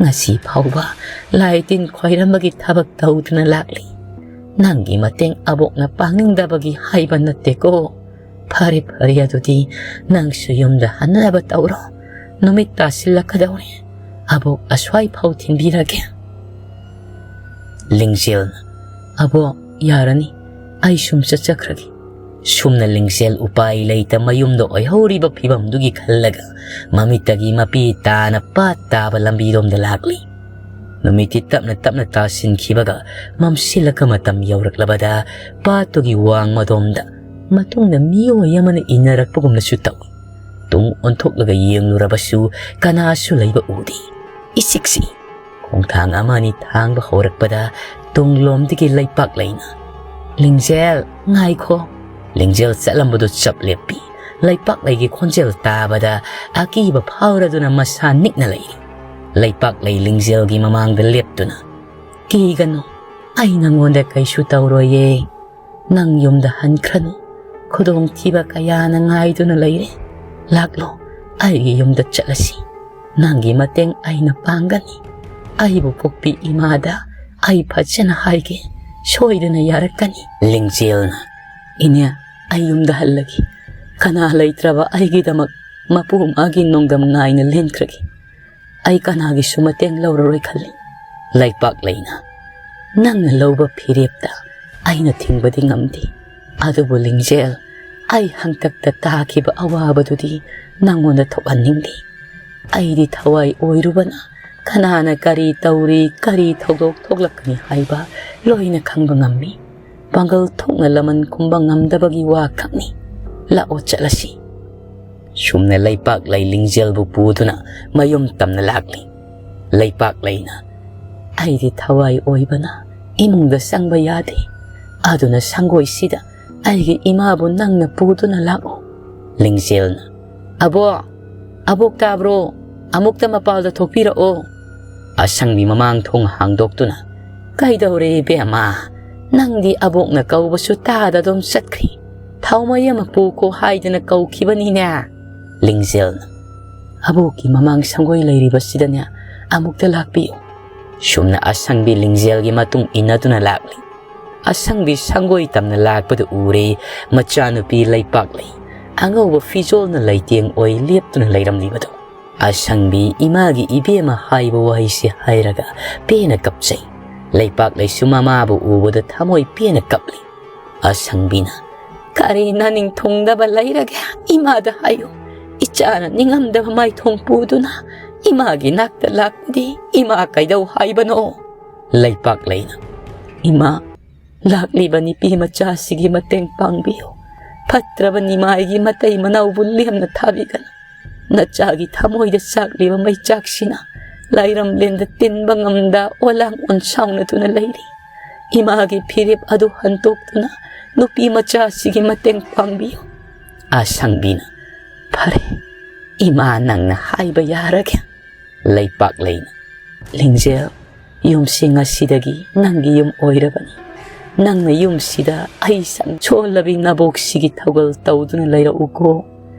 ꯉꯁꯤ ꯐꯥꯎꯕ ꯂꯥꯏ ꯇꯤꯟ ꯈꯣꯏꯔꯝꯕꯒꯤ ꯊꯕꯛ ꯇꯧꯗꯨꯅ ꯂꯥꯛꯂꯤ꯫ ꯅꯪꯒꯤ ꯃꯇꯦꯡ ꯑꯕꯣꯛꯅ ꯄꯥꯡꯅꯤꯡꯗꯕꯒꯤ ꯍꯥꯏꯕ ꯅꯠꯇꯦꯀꯣ꯫ ꯐꯔꯦ, ꯐꯔꯦ, ꯑꯗꯨꯗꯤ ꯅꯪꯁꯨ ꯌꯨꯝꯗ ꯍꯟꯅꯕ ꯇꯧꯔꯣ꯫ ꯅꯨꯃꯤꯠ ꯇꯥꯁꯤꯜꯂꯛꯀꯗꯧꯔꯦ꯫ ꯑꯕꯣꯛ ꯑꯁ꯭ꯋꯥꯏ ꯐꯥꯎ ꯊꯤꯟꯕꯤꯔꯒꯦ꯫" ꯂꯤꯡꯖꯦꯜꯅ, "ꯑꯕꯣꯛ, ꯌꯥꯔꯅꯤ, ꯑꯩ ꯁꯨꯝ ꯆꯠꯆꯈ꯭ꯔꯒꯦ꯫" ꯁꯨꯝꯅ ꯂꯤꯡꯖꯦꯜ ꯎꯄꯥꯏ ꯂꯩꯇ ꯃꯌꯨꯝꯗ ꯑꯣꯏꯍꯧꯔꯤꯕ ꯐꯤꯕꯝꯗꯨꯒꯤ ꯈꯜꯂꯒ ꯃꯃꯤꯠꯇꯒꯤ ꯃꯄꯤ ꯇꯥꯅ ꯄꯥꯠ ꯇꯥꯕ ꯂꯝꯕꯤꯔꯣꯝꯗ ꯂꯥꯛꯂꯤ꯫ ꯅꯨꯃꯤꯠꯇꯤ ꯇꯞꯅ ꯇꯞꯅ ꯇꯥꯁꯤꯟꯈꯤꯕꯒ ꯃꯝꯁꯤꯜꯂꯛꯄ ꯃꯇꯝ ꯌꯧꯔꯛꯂꯕꯗ ꯄꯥꯠꯇꯨꯒꯤ ꯋꯥꯡꯃꯗꯣꯝꯗ ꯃꯇꯨꯡꯗ ꯃꯤꯑꯣꯏ ꯑꯃꯅ ꯏꯟꯅꯔꯛꯄꯒꯨꯝꯅꯁꯨ ꯇꯧꯏ꯫ ꯇꯨꯡ ꯑꯣꯟꯊꯣꯛꯂꯒ ꯌꯦꯡꯂꯨꯔꯕꯁꯨ ꯀꯅꯥꯁꯨ ꯂꯩꯕ ꯎꯗꯦ꯫ ꯏꯆꯤꯛ ꯆꯤꯛꯏ꯫ ꯈꯣꯡꯊꯥꯡ ꯑꯃ ꯑꯅꯤ ꯊꯥꯡꯕ ꯍꯧꯔꯛꯄꯗ ꯇꯨꯡꯂꯣꯝꯗꯒꯤ ꯂꯩꯄꯥꯛ ꯂꯩꯅ "ꯂꯤꯡꯖꯦꯜ, ꯉꯥꯏꯈꯣ!" ꯂꯤꯡꯖꯦꯜ ꯆꯠꯂꯝꯕꯗꯨ ꯆꯞ ꯂꯦꯞꯄꯤ꯫ ꯂꯩꯄꯥꯛꯂꯩꯒꯤ ꯈꯣꯟꯖꯦꯜ ꯇꯥꯕꯗ ꯑꯀꯤꯕ ꯐꯥꯎꯔꯗꯨꯅ ꯃꯁꯥ ꯅꯤꯛꯅ ꯂꯩꯔꯤ꯫ ꯂꯩꯄꯥꯛꯂꯩ ꯂꯤꯡꯖꯦꯜꯒꯤ ꯃꯃꯥꯡꯗ ꯂꯦꯞꯇꯨꯅ, "ꯀꯤꯒꯅꯨ, ꯑꯩ ꯅꯪꯉꯣꯟꯗ ꯀꯩꯁꯨ ꯇꯧꯔꯣꯏꯌꯦ꯫ ꯅꯪ ꯌꯨꯝꯗ ꯍꯟꯈ꯭ꯔꯅꯨ꯫ ꯈꯨꯗꯣꯡꯊꯤꯕ ꯀꯌꯥꯅ ꯉꯥꯏꯗꯨꯅ ꯂꯩꯔꯦ꯫ ꯂꯥꯛꯂꯣ, ꯑꯩꯒꯤ ꯌꯨꯝꯗ ꯆꯠꯂꯁꯤ꯫ ꯅꯪꯒꯤ ꯃꯇꯦꯡ ꯑꯩꯅ ꯄꯥꯡꯒꯅꯤ꯫ ꯑꯩꯕꯨ ꯄꯣꯛꯄꯤ ꯏꯃꯥꯗ ꯑꯩ ꯐꯖꯅ ꯍꯥꯏꯒꯦ꯫ ꯁꯣꯏꯗꯅ ꯌꯥꯔꯛꯀꯅꯤ꯫" ꯂꯤꯡꯖꯦꯜꯅ, "ꯏꯅꯦ, ꯑꯩ ꯌꯨꯝꯗ ꯍꯜꯂꯒꯦ꯫ ꯀꯅꯥ ꯂꯩꯇ꯭ꯔꯕ ꯑꯩꯒꯤꯗꯃꯛ ꯃꯄꯨ ꯃꯥꯒꯤ ꯅꯣꯡꯗꯝ ꯉꯥꯏꯅ ꯂꯦꯟꯈ꯭ꯔꯒꯦ꯫ ꯑꯩ ꯀꯅꯥꯒꯤꯁꯨ ꯃꯇꯦꯡ ꯂꯧꯔꯔꯣꯏ ꯈꯜꯂꯤ꯫" ꯂꯩꯄꯥꯛꯂꯩꯅ, "ꯅꯪꯅ ꯂꯧꯕ ꯐꯤꯔꯦꯞꯇ ꯑꯩꯅ ꯊꯤꯡꯕꯗꯤ ꯉꯝꯗꯦ꯫ ꯑꯗꯨꯕꯨ ꯂꯤꯡꯖꯦꯜ, ꯑꯩ ꯍꯟꯇꯛꯇ ꯇꯥꯈꯤꯕ ꯑꯋꯥꯕꯗꯨꯗꯤ ꯅꯪꯉꯣꯟꯗ ꯊꯣꯛꯍꯟꯅꯤꯡꯗꯦ꯫ ꯑꯩꯗꯤ ꯊꯋꯥꯏ ꯑꯣꯏꯔꯨꯕꯅ ꯀꯅꯥꯅ ꯀꯔꯤ ꯇꯧꯔꯤ, ꯀꯔꯤ ꯊꯧꯗꯣꯛ ꯊꯣꯛꯂꯛꯀꯅꯤ ꯍꯥꯏꯕ ꯂꯣꯏꯅ ꯈꯪꯕ ꯉꯝꯃꯤ꯫ ꯄꯥꯡꯒꯜ ꯊꯣꯛꯅ ꯂꯃꯟ ꯈꯨꯝꯕ ꯉꯝꯗꯕꯒꯤ ꯋꯥ ꯈꯛꯅꯤ꯫ ꯂꯥꯛꯑꯣ, ꯆꯠꯂꯁꯤ꯫" ꯁꯨꯝꯅ ꯂꯩꯄꯥꯛꯂꯩ ꯂꯤꯡꯖꯦꯜꯕꯨ ꯄꯨꯗꯨꯅ ꯃꯌꯨꯝ ꯇꯝꯅ ꯂꯥꯛꯂꯤ꯫ ꯂꯩꯄꯥꯛꯂꯩꯅ, "ꯑꯩꯗꯤ ꯊꯋꯥꯏ ꯑꯣꯏꯕꯅ ꯏꯃꯨꯡꯗ ꯆꯪꯕ ꯌꯥꯗꯦ꯫ ꯑꯗꯨꯅ ꯁꯪꯒꯣꯏꯁꯤꯗ ꯑꯩꯒꯤ ꯏꯃꯥꯕꯨ ꯅꯪꯅ ꯄꯨꯗꯨꯅ ꯂꯥꯛꯎ꯫" ꯂꯤꯡꯖꯦꯜꯅ, "ꯑꯕꯣꯛ, ꯑꯕꯣꯛ ꯇꯥꯕ꯭ꯔꯣ? ꯑꯃꯨꯛꯇ ꯃꯄꯥꯜꯗ ꯊꯣꯛꯄꯤꯔꯛꯑꯣ꯫" ꯑꯁꯪꯕꯤ ꯃꯃꯥꯡ ꯊꯣꯡ ꯍꯥꯡꯗꯣꯛꯇꯨꯅ, "ꯀꯩꯗꯧꯔꯦ ꯏꯕꯦꯝꯃ? ꯅꯪꯗꯤ ꯑꯕꯣꯛꯅ ꯀꯧꯕꯁꯨ ꯇꯥꯗ ꯑꯗꯨꯝ ꯆꯠꯈ꯭ꯔꯤ꯫ ꯊꯥꯎꯃꯩ ꯑꯃ ꯄꯨꯈꯣ ꯍꯥꯏꯗꯅ ꯀꯧꯈꯤꯕꯅꯤꯅꯦ꯫" ꯂꯤꯡꯖꯦꯜꯅ, "ꯑꯕꯣꯛꯀꯤ ꯃꯃꯥꯡ ꯁꯪꯒꯣꯏ ꯂꯩꯔꯤꯕꯁꯤꯗꯅꯦ, ꯑꯃꯨꯛꯇ ꯂꯥꯛꯄꯤꯌꯨ꯫" ꯁꯨꯝꯅ ꯑꯁꯪꯕꯤ ꯂꯤꯡꯖꯦꯜꯒꯤ ꯃꯇꯨꯡ ꯏꯟꯅꯗꯨꯅ ꯂꯥꯛꯂꯤ꯫ ꯑꯁꯪꯕꯤ ꯁꯪꯒꯣꯏ ꯇꯝꯅ ꯂꯥꯛꯄꯗ ꯎꯔꯦ ꯃꯆꯥꯅꯨꯄꯤ ꯂꯩꯄꯥꯛꯂꯩ꯫ ꯑꯉꯧꯕ ꯐꯤꯖꯣꯜꯅ ꯂꯩꯇꯦꯡ ꯑꯣꯏ ꯂꯦꯞꯇꯨꯅ ꯂꯩꯔꯝꯂꯤꯕꯗꯨ꯫ ꯑꯁꯪꯕꯤ ꯏꯃꯥꯒꯤ ꯏꯕꯦꯝꯃ ꯍꯥꯏꯕ ꯋꯥꯍꯩꯁꯦ ꯍꯥꯏꯔꯒ ꯄꯦꯟꯅ ꯀꯞꯆꯩ꯫ ꯂꯩꯄꯥꯛꯂꯩꯁꯨ ꯃꯃꯥꯕꯨ ꯎꯕꯗ ꯊꯃꯣꯏ ꯄꯦꯟꯅ ꯀꯞꯂꯤ꯫ ꯑꯁꯪꯕꯤꯅ, "ꯀꯔꯤ ꯅꯅꯤꯡ ꯊꯨꯡꯗꯕ ꯂꯩꯔꯒꯦ? ꯏꯃꯥꯗ ꯍꯥꯏꯌꯨ꯫ ꯏꯆꯥꯅ ꯅꯤꯡꯉꯝꯗꯕ ꯃꯥꯏꯊꯣꯡ ꯄꯨꯗꯨꯅ ꯏꯃꯥꯒꯤ ꯅꯥꯛꯇ ꯂꯥꯛꯄꯗꯤ ꯏꯃꯥ ꯀꯩꯗꯧ ꯍꯥꯏꯕꯅꯣ?" ꯂꯩꯄꯥꯛꯂꯩꯅ, "ꯏꯃꯥ, ꯂꯥꯛꯂꯤꯕ ꯅꯨꯄꯤ ꯃꯆꯥꯁꯤꯒꯤ ꯃꯇꯦꯡ ꯄꯥꯡꯕꯤꯌꯨ꯫ ꯐꯠꯇ꯭ꯔꯕ ꯅꯤꯃꯥꯏꯒꯤ ꯃꯇꯩ ꯃꯅꯥꯎꯕꯨ ꯂꯦꯝꯅ ꯊꯥꯕꯤꯒꯅꯨ꯫ ꯅꯆꯥꯒꯤ ꯊꯃꯣꯏꯗ ꯆꯥꯛꯂꯤꯕ ꯃꯩꯆꯥꯛꯁꯤꯅ ꯂꯥꯏꯔꯝꯂꯦꯟꯗ ꯇꯤꯟꯕ ꯉꯝꯗ ꯑꯣꯂꯥꯡ ꯑꯣꯟꯁꯥꯎꯅꯗꯨꯅ ꯂꯩꯔꯤ꯫ ꯏꯃꯥꯒꯤ ꯐꯤꯔꯦꯞ ꯑꯗꯨ ꯍꯟꯗꯣꯛꯇꯨꯅ ꯅꯨꯄꯤ ꯃꯆꯥꯁꯤꯒꯤ ꯃꯇꯦꯡ ꯄꯥꯡꯕꯤꯌꯨ꯫ ꯑꯁꯪꯕꯤꯅ, "ꯐꯔꯦ, ꯏꯃꯥ ꯅꯪꯅ ꯍꯥꯏꯕ ꯌꯥꯔꯒꯦ꯫" ꯂꯩꯄꯥꯛꯂꯩꯅ, "ꯂꯤꯡꯖꯦꯜ, ꯌꯨꯝꯁꯤ ꯉꯁꯤꯗꯒꯤ ꯅꯪꯒꯤ ꯌꯨꯝ ꯑꯣꯏꯔꯕꯅꯤ꯫ ꯅꯪꯅ ꯌꯨꯝꯁꯤꯗ ꯑꯩ ꯁꯪ ꯁꯣꯜꯂꯕꯤ ꯅꯕꯣꯛꯁꯤꯒꯤ ꯊꯧꯒꯜ ꯇꯧꯗꯨꯅ ꯂꯩꯔꯛꯎꯀꯣ꯫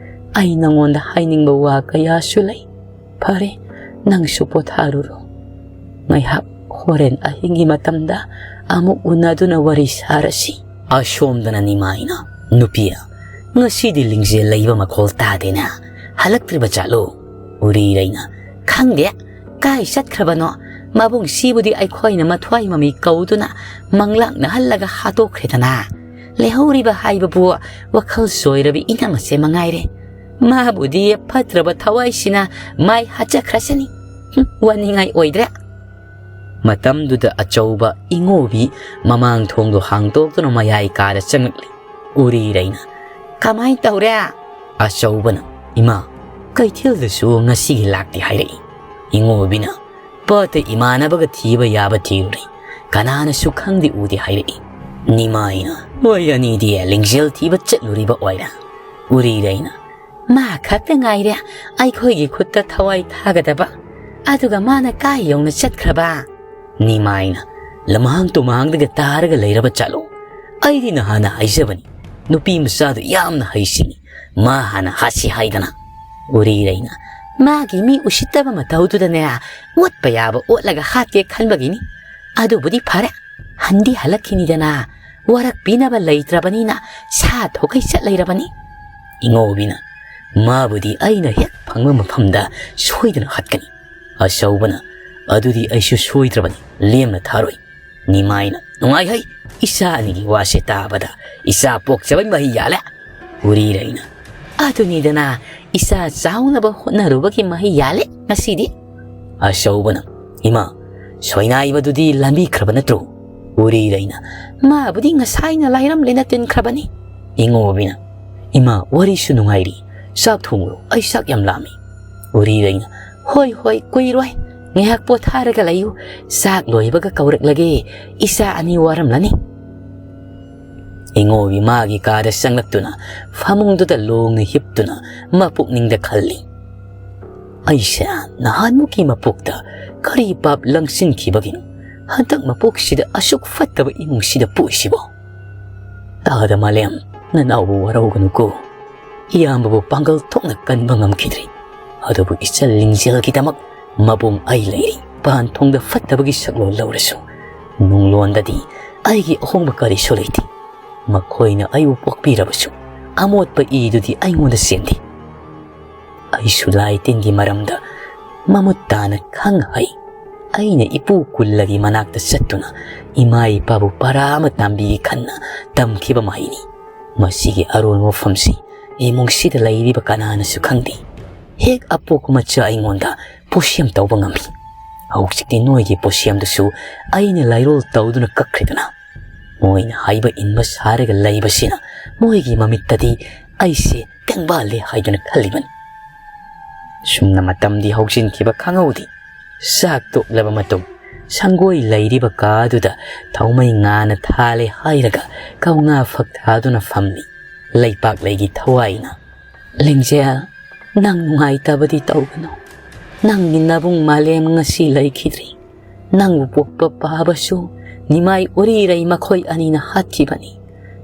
ꯑꯩ ꯅꯉꯣꯟꯗ ꯍꯥꯏꯅꯤꯡꯕ ꯋꯥ ꯀꯌꯥꯁꯨ ꯂꯩ꯫ ꯐꯔꯦ, ꯅꯪꯁꯨ ꯄꯣꯊꯥꯔꯨꯔꯣ꯫ ꯉꯥꯏꯍꯥꯛ ꯍꯣꯔꯦꯟ ꯑꯍꯤꯡꯒꯤ ꯃꯇꯝꯗ ꯑꯃꯨꯛ ꯎꯅꯗꯨꯅ ꯋꯥꯔꯤ ꯁꯥꯔꯁꯤ꯫" ꯑꯁꯣꯝꯗꯅ ꯅꯤꯃꯥꯏꯅ, "ꯅꯨꯄꯤ, ꯉꯁꯤꯗꯤ ꯂꯤꯡꯖꯦꯜ ꯂꯩꯕ ꯃꯈꯣꯜ ꯇꯥꯗꯦꯅ, ꯍꯜꯂꯛꯇ꯭ꯔꯤꯕ ꯆꯥꯠꯂꯣ?" ꯎꯔꯤꯔꯩꯅ, "ꯈꯪꯗꯦ, ꯀꯥꯏ ꯆꯠꯈ꯭ꯔꯕꯅꯣ? ꯃꯕꯨꯡꯁꯤꯕꯨꯗꯤ ꯑꯩꯈꯣꯏꯅ ꯃꯊ꯭ꯋꯥꯏ ꯃꯃꯤ ꯀꯧꯗꯨꯅ ꯃꯪꯂꯥꯛꯅꯍꯜꯂꯒ ꯍꯥꯠꯇꯣꯛꯈ꯭ꯔꯦꯗꯅ꯫ ꯂꯩꯍꯧꯔꯤꯕ ꯍꯥꯏꯕꯕꯨ ꯋꯥꯈꯜ ꯆꯣꯏꯔꯕꯤ ꯏꯅꯝꯃꯁꯦ ꯃꯉꯥꯏꯔꯦ꯫ ꯃꯥꯕꯨꯗꯤ ꯐꯠꯇ꯭ꯔꯕ ꯊꯋꯥꯏꯁꯤꯅ ꯃꯥꯏ ꯍꯥꯠꯆꯈ꯭ꯔꯁꯅꯤ꯫ ꯍꯨꯝ, ꯋꯥꯅꯤꯡꯉꯥꯏ ꯑꯣꯏꯗ꯭ꯔꯦ꯫" ꯃꯇꯝꯗꯨꯗ ꯑꯆꯧꯕ ꯏꯉꯣꯕꯤ ꯃꯃꯥꯡ ꯊꯣꯡꯗꯣ ꯍꯥꯡꯗꯣꯛꯇꯨꯅ ꯃꯌꯥꯏ ꯀꯥꯔ ꯆꯪꯂꯛꯂꯤ꯫ ꯎꯔꯤꯔꯩꯅ, "ꯀꯃꯥꯏ ꯇꯧꯔꯦ?" ꯑꯆꯧꯕꯅ, "ꯏꯃꯥ, ꯀꯩꯊꯦꯜꯗꯁꯨ ꯉꯁꯤꯒꯤ ꯂꯥꯛꯇꯦ ꯍꯥꯏꯔꯛꯏ꯫" ꯏꯉꯣꯕꯤꯅ, "ꯄꯣꯠꯇ ꯏꯃꯥꯟꯅꯕꯒ ꯊꯤꯕ ꯌꯥꯕ ꯊꯤꯔꯨꯔꯦ, ꯀꯅꯥꯅꯁꯨ ꯈꯪꯗꯦ ꯎꯗꯦ ꯍꯥꯏꯔꯛꯏ꯫" ꯅꯤꯃꯥꯏꯅ, "ꯃꯣꯏ ꯑꯅꯤꯗꯤ ꯂꯤꯡꯖꯦꯜ ꯊꯤꯕ ꯆꯠꯂꯨꯔꯤꯕ ꯑꯣꯏꯔꯦ꯫" ꯎꯔꯤꯔꯩꯅ, "ꯃꯥ ꯈꯛꯇ ꯉꯥꯏꯔꯦ ꯑꯩꯈꯣꯏꯒꯤ ꯈꯨꯠꯇ ꯊꯋꯥꯏ ꯊꯥꯒꯗꯕ꯫ ꯑꯗꯨꯒ ꯃꯥꯅ ꯀꯥꯏ ꯌꯧꯅ ꯆꯠꯈ꯭ꯔꯕ?" ꯅꯤꯃꯥꯏꯅ, "ꯂꯃꯥꯡ ꯇꯨꯃꯥꯡꯗꯒ ꯇꯥꯔꯒ ꯂꯩꯔꯕ ꯆꯥꯠꯂꯣ? ꯑꯩꯗꯤ ꯅꯍꯥꯟꯅ ꯍꯥꯏꯖꯕꯅꯤ, ꯅꯨꯄꯤ ꯃꯆꯥꯗꯨ ꯌꯥꯝꯅ ꯍꯩꯁꯤꯡꯉꯤ, ꯃꯥ ꯍꯥꯟꯅ ꯍꯥꯠꯁꯤ ꯍꯥꯏꯗꯅ꯫" ꯎꯔꯤꯔꯩꯅ, "ꯃꯥꯒꯤ ꯃꯤ ꯎꯁꯤꯠꯇꯕ ꯃꯇꯧꯗꯨꯗꯅꯦ, ꯑꯣꯠꯄ ꯌꯥꯕ ꯑꯣꯠꯂꯒ ꯍꯥꯠꯀꯦ ꯈꯟꯕꯒꯤꯅꯤ꯫ ꯑꯗꯨꯕꯨꯗꯤ ꯐꯔꯦ, ꯍꯟꯗꯤ ꯍꯜꯂꯛꯈꯤꯅꯤꯗꯅ, ꯋꯥꯔꯛ ꯄꯤꯅꯕ ꯂꯩꯇ꯭ꯔꯕꯅꯤꯅ ꯁꯥ ꯊꯣꯛꯈꯩ ꯆꯠ ꯂꯩꯔꯕꯅꯤ꯫" ꯏꯉꯧꯕꯤꯅ, "ꯃꯥꯕꯨꯗꯤ ꯑꯩꯅ ꯍꯦꯛ ꯐꯪꯕ ꯃꯐꯝꯗ ꯁꯣꯏꯗꯅ ꯍꯥꯠꯀꯅꯤ꯫" ꯑꯆꯧꯕꯅ, "ꯑꯗꯨꯗꯤ ꯑꯩꯁꯨ ꯁꯣꯏꯗ꯭ꯔꯕꯅꯤ, ꯂꯦꯝꯅ ꯊꯥꯔꯣꯏ꯫" ꯅꯤꯃꯥꯏꯅ, "ꯅꯨꯡꯉꯥꯏꯍꯩ, ꯏꯆꯥ ꯑꯅꯤꯒꯤ ꯋꯥꯁꯦ ꯇꯥꯕꯗ ꯏꯆꯥ ꯄꯣꯛꯆꯕꯩ ꯃꯍꯩ ꯌꯥꯜꯂꯦ꯫" ꯎꯔꯤꯔꯩꯅ, "ꯑꯗꯨꯅꯤꯗꯅ, ꯏꯆꯥ ꯆꯥꯎꯅꯕ ꯍꯣꯠꯅꯔꯨꯕꯒꯤ ꯃꯍꯩ ꯌꯥꯜꯂꯦ ꯉꯁꯤꯗꯤ꯫" ꯑꯆꯧꯕꯅ, "ꯏꯃꯥ, ꯁꯣꯏꯅꯥꯏꯕꯗꯨꯗꯤ ꯂꯥꯟꯕꯤꯈ꯭ꯔꯕ ꯅꯠꯇ꯭ꯔꯣ?" ꯎꯔꯤꯔꯩꯅ, "ꯃꯥꯕꯨꯗꯤ ꯉꯁꯥꯏꯅ ꯂꯥꯏꯔꯝꯂꯦꯅ ꯇꯤꯟꯈ꯭ꯔꯕꯅꯤ꯫" ꯏꯉꯧꯕꯤꯅ, "ꯏꯃꯥ, ꯋꯥꯔꯤꯁꯨ ꯅꯨꯡꯉꯥꯏꯔꯤ, ꯆꯥꯛ ꯊꯣꯡꯉꯨꯔꯣ, ꯑꯩ ꯆꯥꯛ ꯌꯥꯝ ꯂꯥꯝꯃꯤ꯫" ꯎꯔꯤꯔꯩꯅ, "ꯍꯣꯏ ꯍꯣꯏ, ꯀꯨꯏꯔꯣꯏ, "ꯉꯥꯏꯍꯥꯛ ꯄꯣꯊꯥꯔꯒ ꯂꯩꯌꯨ, ꯆꯥꯛ ꯂꯣꯏꯕꯒ ꯀꯧꯔꯛꯂꯒꯦ, ꯏꯆꯥ ꯑꯅꯤ ꯋꯥꯔꯝꯂꯅꯤ"꯫ ꯏꯉꯣꯕꯤ ꯃꯥꯒꯤ ꯀꯥꯗ ꯆꯪꯂꯛꯇꯨꯅ ꯐꯃꯨꯡꯗꯨꯗ ꯂꯣꯡꯅ ꯍꯤꯞꯇꯨꯅ ꯃꯄꯨꯛꯅꯤꯡꯗ ꯈꯜꯂꯤ, "ꯑꯩꯁꯦ ꯅꯍꯥꯟꯃꯨꯛꯀꯤ ꯃꯄꯣꯛꯇ ꯀꯔꯤ ꯄꯥꯞ ꯂꯪꯁꯤꯟꯈꯤꯕꯒꯤꯅꯣ ꯍꯟꯗꯛ ꯃꯄꯣꯛꯁꯤꯗ ꯑꯁꯨꯛ ꯐꯠꯇꯕ ꯏꯃꯨꯡꯁꯤꯗ ꯄꯣꯛꯏꯁꯤꯕꯣ? ꯇꯥꯗ ꯃꯥꯂꯦꯝ, ꯅꯅꯥꯎꯕꯨ ꯋꯥꯔꯧꯒꯅꯨꯀꯣ꯫ ꯏꯌꯥꯝꯕꯕꯨ ꯄꯥꯡꯒꯜ ꯊꯣꯛꯅ ꯀꯟꯕ ꯉꯝꯈꯤꯗ꯭ꯔꯤ꯫ ꯑꯗꯨꯕꯨ ꯏꯆꯜ ꯂꯤꯡꯖꯦꯜꯒꯤꯗꯃꯛ ꯃꯕꯨꯡ ꯑꯩ ꯂꯩꯔꯤ꯫ ꯄꯥꯟ ꯊꯣꯡꯗ ꯐꯠꯇꯕꯒꯤ ꯁꯛꯂꯣꯟ ꯂꯧꯔꯁꯨ, ꯅꯨꯡꯂꯣꯟꯗꯗꯤ ꯑꯩꯒꯤ ꯑꯍꯣꯡꯕ ꯀꯔꯤꯁꯨ ꯂꯩꯇꯦ꯫ ꯃꯈꯣꯏꯅ ꯑꯩꯕꯨ ꯄꯣꯛꯄꯤꯔꯕꯁꯨ, ꯑꯃꯣꯠꯄ ꯏꯗꯨꯗꯤ ꯑꯩꯉꯣꯟꯗ ꯆꯦꯟꯗꯦ꯫ ꯑꯩꯁꯨ ꯂꯥꯏ ꯇꯤꯟꯒꯤ ꯃꯔꯝꯗ ꯃꯃꯨꯠ ꯇꯥꯅ ꯈꯪ ꯍꯩ꯫ ꯑꯩꯅ ꯏꯄꯨ ꯀꯨꯜꯂꯒꯤ ꯃꯅꯥꯛꯇ ꯆꯠꯇꯨꯅ ꯏꯃꯥ ꯏꯄꯥꯕꯨ ꯄꯔꯥ ꯑꯃ ꯇꯝꯕꯤꯒꯦ ꯈꯟꯅ ꯇꯝꯈꯤꯕ ꯃꯍꯩꯅꯤ꯫ ꯃꯁꯤꯒꯤ ꯑꯔꯣꯟꯕ ꯃꯐꯝꯁꯤ ꯏꯃꯨꯡꯁꯤꯗ ꯂꯩꯔꯤꯕ ꯀꯅꯥꯅꯁꯨ ꯈꯪꯗꯦ꯫ ꯍꯦꯛ ꯑꯄꯣꯛꯄ ꯃꯆꯥ ꯑꯩꯉꯣꯟꯗ ꯄꯣꯠꯁꯦꯝ ꯇꯧꯕ ꯉꯝꯃꯤ꯫ ꯍꯧꯖꯤꯛꯇꯤ ꯅꯣꯏꯒꯤ ꯄꯣꯠꯁꯦꯝꯗꯨꯁꯨ ꯑꯩꯅ ꯂꯥꯏꯔꯣꯜ ꯇꯧꯗꯨꯅ ꯀꯛꯈ꯭ꯔꯦꯗꯅ꯫ ꯃꯣꯏꯅ ꯍꯥꯏꯕ ꯏꯟꯕ ꯁꯥꯔꯒ ꯂꯩꯕꯁꯤꯅ ꯃꯣꯏꯒꯤ ꯃꯃꯤꯠꯇꯗꯤ ꯑꯩꯁꯦ ꯇꯦꯡꯕꯥꯜꯂꯦ ꯍꯥꯏꯗꯨꯅ ꯈꯜꯂꯤꯕꯅꯤ꯫ ꯁꯨꯝꯅ ꯃꯇꯝꯗꯤ ꯍꯧꯖꯤꯟꯈꯤꯕ ꯈꯪꯍꯧꯗꯦ꯫ ꯆꯥꯛ ꯇꯣꯛꯂꯕ ꯃꯇꯨꯡ ꯁꯪꯒꯣꯏ ꯂꯩꯔꯤꯕ ꯀꯥꯗꯨꯗ ꯊꯥꯎꯃꯩ ꯉꯥꯅ ꯊꯥꯜꯂꯦ ꯍꯥꯏꯔꯒ ꯀꯧꯅꯥ ꯐꯛ ꯊꯥꯗꯨꯅ ꯐꯝꯂꯤ ꯂꯩꯄꯥꯛꯂꯩꯒꯤ ꯊꯋꯥꯏꯅ꯫ "ꯂꯤꯡꯖꯦꯜ, ꯅꯪ ꯅꯨꯡꯉꯥꯏꯇꯕꯗꯤ ꯇꯧꯒꯅꯨ꯫ ꯅꯪꯒꯤ ꯅꯕꯨꯡ ꯃꯥꯂꯦꯝ ꯉꯁꯤ ꯂꯩꯈꯤꯗ꯭ꯔꯤ꯫ ꯅꯪꯕꯨ ꯄꯣꯛꯄ ꯄꯥꯕꯁꯨ ꯅꯤꯃꯥꯏ ꯎꯔꯤꯔꯩ ꯃꯈꯣꯏ ꯑꯅꯤꯅ ꯍꯥꯠꯈꯤꯕꯅꯤ꯫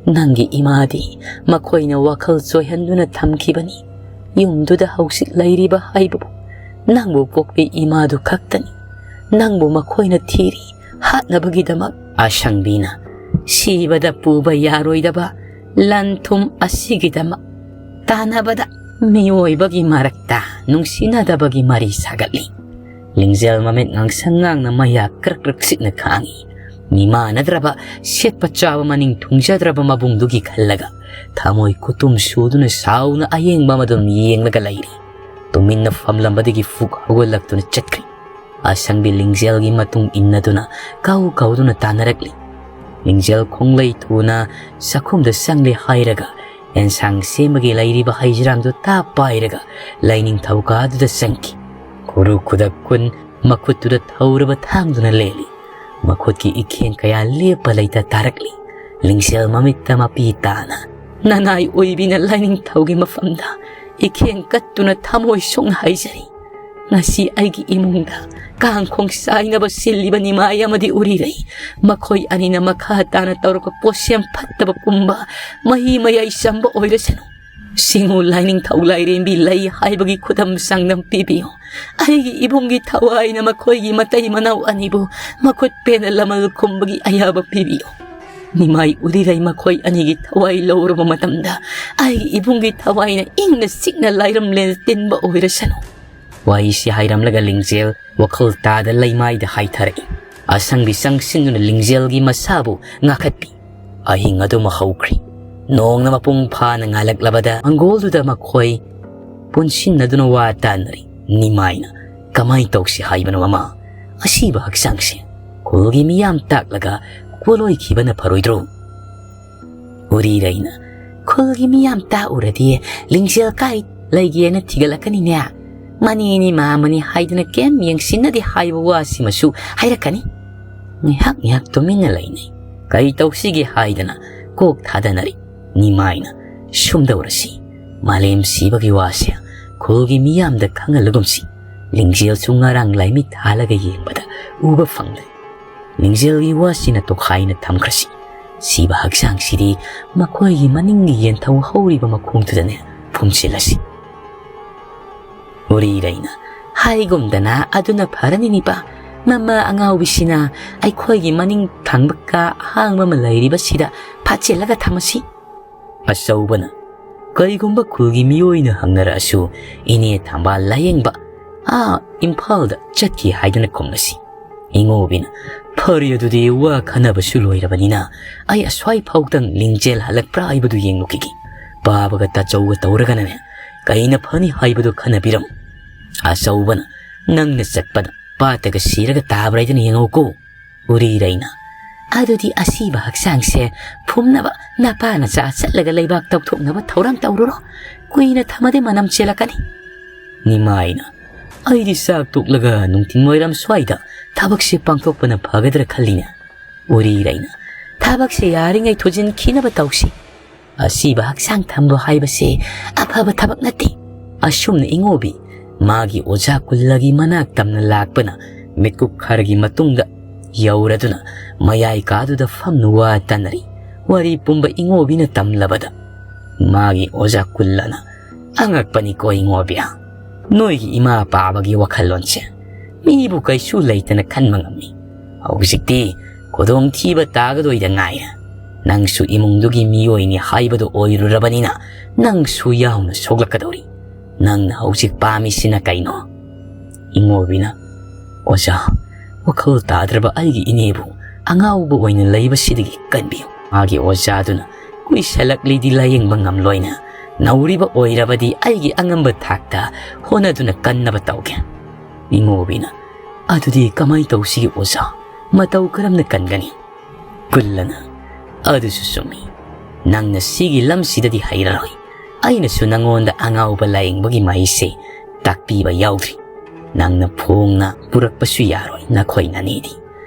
ꯅꯪꯒꯤ ꯏꯃꯥꯗꯤ ꯃꯈꯣꯏꯅ ꯋꯥꯈꯜ ꯆꯣꯏꯍꯟꯗꯨꯅ ꯊꯝꯈꯤꯕꯅꯤ꯫ ꯌꯨꯝꯗꯨꯗ ꯍꯧꯖꯤꯛ ꯂꯩꯔꯤꯕ ꯍꯥꯏꯕꯕꯨ ꯅꯪꯕꯨ ꯄꯣꯛꯄꯤ ꯏꯃꯥꯗꯨ ꯈꯛꯇꯅꯤ꯫ ꯅꯪꯕꯨ ꯃꯈꯣꯏꯅ ꯊꯤꯔꯤ ꯍꯥꯠꯅꯕꯒꯤꯗꯃꯛ"꯫ ꯑꯁꯪꯕꯤꯅ, "ꯁꯤꯕꯗ ꯄꯨꯕ ꯌꯥꯔꯣꯏꯗꯕ ꯂꯟ ꯊꯨꯝ ꯑꯁꯤꯒꯤꯗꯃꯛ ꯇꯥꯟꯅꯕꯗ ꯃꯤꯑꯣꯏꯕꯒꯤ ꯃꯔꯛꯇ ꯅꯨꯡꯁꯤꯅꯗꯕꯒꯤ ꯃꯔꯤ ꯁꯥꯒꯠꯂꯤ"꯫ ꯂꯤꯡꯖꯦꯜ ꯃꯃꯤꯠ ꯉꯥꯡꯁꯪ ꯉꯥꯡꯅ ꯃꯌꯥ ꯀ꯭ꯔꯛ ꯀ꯭ꯔꯛ ꯁꯤꯠꯅ ꯈꯥꯡꯏ꯫ ꯃꯤꯃꯥꯟꯅꯗ꯭ꯔꯕ, ꯁꯦꯠꯄ ꯆꯥꯕ ꯃꯅꯤꯡ ꯊꯨꯡꯖꯗ꯭ꯔꯕ ꯃꯕꯨꯡꯗꯨꯒꯤ ꯈꯜꯂꯒ ꯊꯃꯣꯏ ꯈꯨꯇꯨꯝ ꯁꯨꯗꯨꯅ ꯁꯥꯎꯅ ꯑꯌꯦꯡꯕ ꯑꯃꯗꯨꯝ ꯌꯦꯡꯂꯒ ꯂꯩꯔꯤ꯫ ꯇꯨꯃꯤꯟꯅ ꯐꯝꯂꯝꯕꯗꯒꯤ ꯐꯨꯛ ꯍꯧꯒꯠꯂꯛꯇꯨꯅ ꯆꯠꯈ꯭ꯔꯤ꯫ ꯑꯁꯪꯕꯤ ꯂꯤꯡꯖꯦꯜꯒꯤ ꯃꯇꯨꯡ ꯏꯟꯅꯗꯨꯅ ꯀꯧ ꯀꯧꯗꯨꯅ ꯇꯥꯟꯅꯔꯛꯂꯤ꯫ ꯂꯤꯡꯖꯦꯜ ꯈꯣꯡꯂꯩ ꯊꯨꯅ ꯆꯥꯛꯈꯨꯝꯗ ꯆꯪꯂꯦ ꯍꯥꯏꯔꯒ ꯑꯦꯟꯁꯥꯡ ꯁꯦꯝꯕꯒꯤ ꯂꯩꯔꯤꯕ ꯍꯩꯖꯤꯔꯥꯡꯗꯨ ꯇꯥꯞ ꯄꯥꯏꯔꯒ ꯂꯥꯏꯅꯤꯡꯊꯧ ꯀꯥꯗꯨꯗ ꯆꯪꯈꯤ꯫ ꯈꯨꯔꯨ ꯈꯨꯗꯛ ꯀꯨꯟ ꯃꯈꯨꯠꯇꯨꯗ ꯊꯧꯔꯕ ꯊꯥꯡꯗꯨꯅ ꯂꯦꯜꯂꯤ꯫ ꯃꯈꯨꯠꯀꯤ ꯏꯈꯦꯡ ꯀꯌꯥ ꯂꯦꯞꯄ ꯂꯩꯇ ꯇꯥꯔꯛꯂꯤ꯫ ꯂꯤꯡꯖꯦꯜ ꯃꯃꯤꯠꯇ ꯃꯄꯤ ꯇꯥꯅ ꯅꯅꯥꯏ ꯑꯣꯏꯕꯤꯅ ꯂꯥꯏꯅꯤꯡꯊꯧꯒꯤ ꯃꯐꯝꯗ ꯏꯈꯦꯡ ꯀꯠꯇꯨꯅ ꯊꯃꯣꯏ ꯁꯣꯛꯅ ꯍꯥꯏꯖꯔꯤ, ꯉꯁꯤ ꯑꯩꯒꯤ ꯏꯃꯨꯡꯗ ꯀꯥꯡꯈꯣꯡ ꯆꯥꯏꯅꯕ ꯁꯤꯜꯂꯤꯕ ꯅꯤꯃꯥꯏ ꯑꯃꯗꯤ ꯎꯔꯤꯔꯩ, ꯃꯈꯣꯏ ꯑꯅꯤꯅ ꯃꯈꯥ ꯇꯥꯅ ꯇꯧꯔꯛꯄ ꯄꯣꯠꯁꯦꯝ ꯐꯠꯇꯕ ꯄꯨꯝꯕ ꯃꯍꯤ ꯃꯌꯥꯏ ꯆꯝꯕ ꯑꯣꯏꯔꯁꯅꯨ꯫ ꯁꯤꯡꯉꯨ ꯂꯥꯏꯅꯤꯡꯊꯧ ꯂꯥꯏꯔꯦꯝꯕꯤ ꯂꯩ ꯍꯥꯏꯕꯒꯤ ꯈꯨꯗꯝ ꯆꯥꯡꯗꯝ ꯄꯤꯕꯤꯌꯨ꯫ ꯑꯩꯒꯤ ꯏꯕꯨꯡꯒꯤ ꯊꯋꯥꯏꯅ ꯃꯈꯣꯏꯒꯤ ꯃꯇꯩ ꯃꯅꯥꯎ ꯑꯅꯤꯕꯨ ꯃꯈꯨꯠ ꯄꯦꯟꯅ ꯂꯃꯜ ꯈꯨꯝꯕꯒꯤ ꯑꯌꯥꯕ ꯄꯤꯕꯤꯌꯨ꯫ ꯅꯤꯃꯥꯏ ꯎꯔꯤꯔꯩ ꯃꯈꯣꯏ ꯑꯅꯤꯒꯤ ꯊꯋꯥꯏ ꯂꯧꯔꯕ ꯃꯇꯝꯗ ꯑꯩꯒꯤ ꯏꯕꯨꯡꯒꯤ ꯊꯋꯥꯏꯅ ꯏꯪꯅ ꯆꯤꯛꯅ ꯂꯥꯏꯔꯝꯂꯦꯟ ꯇꯤꯟꯕ ꯑꯣꯏꯔꯁꯅꯨ꯫ ꯋꯥꯍꯩꯁꯤ ꯍꯥꯏꯔꯝꯂꯒ ꯂꯤꯡꯖꯦꯜ ꯋꯥꯈꯜ ꯇꯥꯗ ꯂꯩꯃꯥꯏꯗ ꯍꯥꯏꯊꯔꯛꯏ꯫ ꯑꯁꯪꯕꯤ ꯆꯪꯁꯤꯟꯗꯨꯅ ꯂꯤꯡꯖꯦꯜꯒꯤ ꯃꯁꯥꯕꯨ ꯉꯥꯛꯈꯠꯄꯤ꯫ ꯑꯍꯤꯡ ꯑꯗꯨꯃ ꯍꯧꯈ꯭ꯔꯤ꯫ ꯅꯣꯡꯅ ꯃꯄꯨꯡ ꯐꯥꯅ ꯉꯥꯜꯂꯛꯂꯕꯗ ꯃꯪꯒꯣꯜꯗꯨꯗ ꯃꯈꯣꯏ ꯄꯨꯟꯁꯤꯟꯅꯗꯨꯅ ꯋꯥ ꯇꯥꯅꯔꯤ꯫ ꯅꯤꯃꯥꯏꯅ, "ꯀꯃꯥꯏ ꯇꯧꯁꯤ ꯍꯥꯏꯕꯅꯣ ꯃꯃꯥ? ꯑꯁꯤꯕ ꯍꯛꯆꯥꯡꯁꯦ ꯈꯨꯜꯒꯤ ꯃꯤꯌꯥꯝ ꯇꯥꯛꯂꯒ ꯀꯣꯂꯣꯏꯈꯤꯕꯅ ꯐꯔꯣꯏꯗ꯭ꯔꯣ?" ꯎꯔꯤꯔꯩꯅ, "ꯈꯨꯜꯒꯤ ꯃꯤꯌꯥꯝ ꯇꯥꯛꯎꯔꯗꯤ ꯂꯤꯡꯖꯦꯜ ꯀꯥꯏ ꯂꯩꯒꯦꯅ ꯊꯤꯒꯠꯂꯛꯀꯅꯤꯅꯦ꯫ ꯃꯅꯦꯅꯤ ꯃꯥꯃꯅꯤ ꯍꯥꯏꯗꯨꯅ ꯀꯩꯝ ꯌꯦꯡꯁꯤꯟꯅꯗꯦ ꯍꯥꯏꯕ ꯋꯥꯁꯤꯃꯁꯨ ꯍꯥꯏꯔꯛꯀꯅꯤ꯫" ꯉꯥꯏꯍꯥꯛ ꯉꯥꯏꯍꯥꯛ ꯇꯨꯃꯤꯟꯅ ꯂꯩꯅꯩ꯫ ꯀꯔꯤ ꯇꯧꯁꯤꯒꯦ ꯍꯥꯏꯗꯅ ꯀꯣꯛ ꯊꯥꯗꯅꯔꯤ꯫ ꯅꯤꯃꯥꯏꯅ, "ꯁꯨꯝꯗꯧꯔꯁꯤ, ꯃꯥꯂꯦꯝ ꯁꯤꯕꯒꯤ ꯋꯥꯁꯦ ꯈꯨꯜꯒꯤ ꯃꯤꯌꯥꯝꯗ ꯈꯪꯍꯜꯂꯒꯨꯝꯁꯤ꯫ ꯂꯤꯡꯖꯦꯜꯁꯨ ꯉꯔꯥꯡ ꯂꯥꯏꯃꯤꯠ ꯊꯥꯜꯂꯒ ꯌꯦꯡꯕꯗ ꯎꯕ ꯐꯪꯗꯦ꯫ ꯂꯤꯡꯖꯦꯜꯒꯤ ꯋꯥꯁꯤꯅ ꯇꯣꯈꯥꯏꯅ ꯊꯝꯈ꯭ꯔꯁꯤ꯫ ꯁꯤꯕ ꯍꯛꯆꯥꯡꯁꯤꯗꯤ ꯃꯈꯣꯏꯒꯤ ꯃꯅꯤꯡꯒꯤ ꯌꯦꯟꯊꯧ ꯍꯧꯔꯤꯕ ꯃꯈꯣꯡꯗꯨꯗꯅꯦ ꯐꯨꯝꯖꯤꯜꯂꯁꯤ꯫" ꯎꯔꯤꯔꯩꯅ, "ꯍꯥꯏꯒꯨꯝꯗꯅ ꯑꯗꯨꯅ ꯐꯔꯅꯤ ꯅꯤꯄꯥ꯫ ꯃꯃꯥ ꯑꯉꯥꯎꯕꯤꯁꯤꯅ ꯑꯩꯈꯣꯏꯒꯤ ꯃꯅꯤꯡ ꯊꯪꯕ ꯀꯥ ꯑꯍꯥꯡꯕ ꯑꯃ ꯂꯩꯔꯤꯕꯁꯤꯗ ꯐꯥꯠꯆꯤꯜꯂꯒ ꯊꯝꯃꯁꯤ꯫" ꯑꯆꯧꯕꯅ, "ꯀꯔꯤꯒꯨꯝꯕ ꯈꯨꯜꯒꯤ ꯃꯤꯑꯣꯏꯅ ꯍꯪꯅꯔꯛꯑꯁꯨ ꯏꯅꯦ ꯊꯝꯕꯥꯜ ꯂꯥꯌꯦꯡꯕ ꯑꯥ ꯏꯝꯐꯥꯜꯗ ꯆꯠꯈꯤ ꯍꯥꯏꯗꯨꯅ ꯈꯨꯝꯂꯁꯤ꯫" ꯏꯉꯣꯕꯤꯅ, "ꯐꯔꯦ, ꯑꯗꯨꯗꯤ ꯋꯥ ꯈꯟꯅꯕꯁꯨ ꯂꯣꯏꯔꯕꯅꯤꯅ ꯑꯩ ꯑꯁ꯭ꯋꯥꯏ ꯐꯥꯎꯗꯪ ꯂꯤꯡꯖꯦꯜ ꯍꯜꯂꯛꯄ꯭ꯔꯥ ꯍꯥꯏꯕꯗꯨ ꯌꯦꯡꯂꯨꯈꯤꯒꯦ꯫ ꯄꯥꯕꯒ ꯇꯥꯆꯧꯒ ꯇꯧꯔꯒꯅꯅꯦ ꯀꯩꯅ ꯐꯅꯤ ꯍꯥꯏꯕꯗꯨ ꯈꯟꯅꯕꯤꯔꯝꯃꯨ꯫" ꯑꯆꯧꯕꯅ, "ꯅꯪꯅ ꯆꯠꯄꯗ ꯄꯥꯠꯇꯒ ꯁꯤꯔꯒ ꯇꯥꯕ꯭ꯔꯥ ꯍꯥꯏꯗꯨꯅ ꯌꯦꯡꯍꯧꯀꯣ꯫" ꯎꯔꯤꯔꯩꯅ, "ꯑꯗꯨꯗꯤ ꯑꯁꯤꯕ ꯍꯛꯆꯥꯡꯁꯦ ꯐꯨꯝꯅꯕ ꯅꯄꯥ ꯅꯆꯥ ꯆꯠꯂꯒ ꯂꯩꯕꯥꯛ ꯇꯧꯊꯣꯛꯅꯕ ꯊꯧꯔꯥꯡ ꯇꯧꯔꯨꯔꯣ꯫ ꯀꯨꯏꯅ ꯊꯝꯃꯗꯤ ꯃꯅꯝ ꯆꯦꯜꯂꯛꯀꯅꯤ꯫" ꯅꯤꯃꯥꯏꯅ, ꯑꯩꯗꯤ ꯆꯥꯛ ꯇꯣꯛꯂꯒ ꯅꯨꯡꯊꯤꯜ ꯋꯥꯏꯔꯝ ꯁ꯭ꯋꯥꯏꯗ ꯊꯕꯛꯁꯦ ꯄꯥꯡꯊꯣꯛꯄꯅ ꯐꯒꯗ꯭ꯔꯥ ꯈꯜꯂꯤꯅꯦ꯫ ꯎꯔꯤꯔꯩꯅ, "ꯊꯕꯛꯁꯦ ꯌꯥꯔꯤꯉꯩ ꯊꯨꯖꯤꯟꯈꯤꯅꯕ ꯇꯧꯁꯤ꯫ ꯑꯁꯤꯕ ꯍꯛꯆꯥꯡ ꯊꯝꯕ ꯍꯥꯏꯕꯁꯦ ꯑꯐꯕ ꯊꯕꯛ ꯅꯠꯇꯦ"꯫ ꯑꯁꯨꯝꯅ ꯏꯉꯣꯕꯤ ꯃꯥꯒꯤ ꯑꯣꯖꯥ ꯀꯨꯜꯂꯒꯤ ꯃꯅꯥꯛ ꯇꯝꯅ ꯂꯥꯛꯄꯅ ꯃꯤꯠꯀꯨꯞ ꯈꯔꯒꯤ ꯃꯇꯨꯡꯗ ꯌꯧꯔꯗꯨꯅ ꯃꯌꯥꯏ ꯀꯥꯗꯨꯗ ꯐꯝꯅ ꯋꯥ ꯇꯥꯅꯔꯤ꯫ ꯋꯥꯔꯤ ꯄꯨꯝꯕ ꯏꯉꯣꯕꯤꯅ ꯇꯝꯂꯕꯗ ꯃꯥꯒꯤ ꯑꯣꯖꯥ ꯀꯨꯜꯂꯅ, "ꯑꯉꯛꯄꯅꯤꯀꯣ ꯏꯉꯣꯕꯤ, ꯅꯣꯏꯒꯤ ꯏꯃꯥ ꯄꯥꯕꯒꯤ ꯋꯥꯈꯜꯂꯣꯟꯁꯦ ꯃꯤꯕꯨ ꯀꯩꯁꯨ ꯂꯩꯇꯅ ꯈꯟꯕ ꯉꯝꯃꯤ꯫ ꯍꯧꯖꯤꯛꯇꯤ ꯈꯨꯗꯣꯡꯊꯤꯕ ꯇꯥꯒꯗꯣꯏꯗ ꯉꯥꯏꯔꯦ꯫ ꯅꯪꯁꯨ ꯏꯃꯨꯡꯗꯨꯒꯤ ꯃꯤꯑꯣꯏꯅꯤ ꯍꯥꯏꯕꯗꯨ ꯑꯣꯏꯔꯨꯔꯕꯅꯤꯅ ꯅꯪꯁꯨ ꯌꯥꯎꯅ ꯁꯣꯛꯂꯛꯀꯗꯧꯔꯤ꯫ ꯅꯪꯅ ꯍꯧꯖꯤꯛ ꯄꯥꯝꯃꯤꯁꯤꯅ ꯀꯩꯅꯣ?" ꯏꯉꯣꯕꯤꯅ, "ꯑꯣꯖꯥ, ꯋꯥꯈꯜ ꯇꯥꯗ꯭ꯔꯕ ꯑꯩꯒꯤ ꯏꯅꯦꯕꯨ ꯑꯉꯥꯎꯕ ꯑꯣꯏꯅ ꯂꯩꯕꯁꯤꯗꯒꯤ ꯀꯟꯕꯤꯌꯨ"꯫ ꯃꯥꯒꯤ ꯑꯣꯖꯥꯗꯨꯅ, "ꯀꯨꯏꯁꯜꯂꯛꯂꯤꯗꯤ ꯂꯥꯌꯦꯡꯕ ꯉꯝꯂꯣꯏꯅ, ꯅꯧꯔꯤꯕ ꯑꯣꯏꯔꯕꯗꯤ ꯑꯩꯒꯤ ꯑꯉꯝꯕ ꯊꯥꯛꯇ ꯍꯣꯠꯅꯗꯨꯅ ꯀꯟꯅꯕ ꯇꯧꯒꯦ"꯫ ꯏꯉꯣꯕꯤꯅ, "ꯑꯗꯨꯗꯤ ꯀꯃꯥꯏ ꯇꯧꯁꯤꯒꯦ ꯑꯣꯖꯥ? ꯃꯇꯧ ꯀꯔꯝꯅ ꯀꯟꯒꯅꯤ?" ꯀꯨꯜꯂꯅ, "ꯑꯗꯨꯁꯨ ꯆꯨꯝꯃꯤ꯫ ꯅꯪꯅ ꯁꯤꯒꯤ ꯂꯝꯁꯤꯗꯗꯤ ꯍꯩꯔꯔꯣꯏ꯫ ꯑꯩꯅꯁꯨ ꯅꯪꯉꯣꯟꯗ ꯑꯉꯥꯎꯕ ꯂꯥꯌꯦꯡꯕꯒꯤ ꯃꯍꯩꯁꯦ ꯇꯥꯛꯄꯤꯕ ꯌꯥꯎꯗ꯭ꯔꯤ꯫ ꯅꯪꯅ ꯐꯣꯡꯅ ꯄꯨꯔꯛꯄꯁꯨ ꯌꯥꯔꯣꯏ ꯅꯈꯣꯏ ꯅꯅꯦꯗꯤ꯫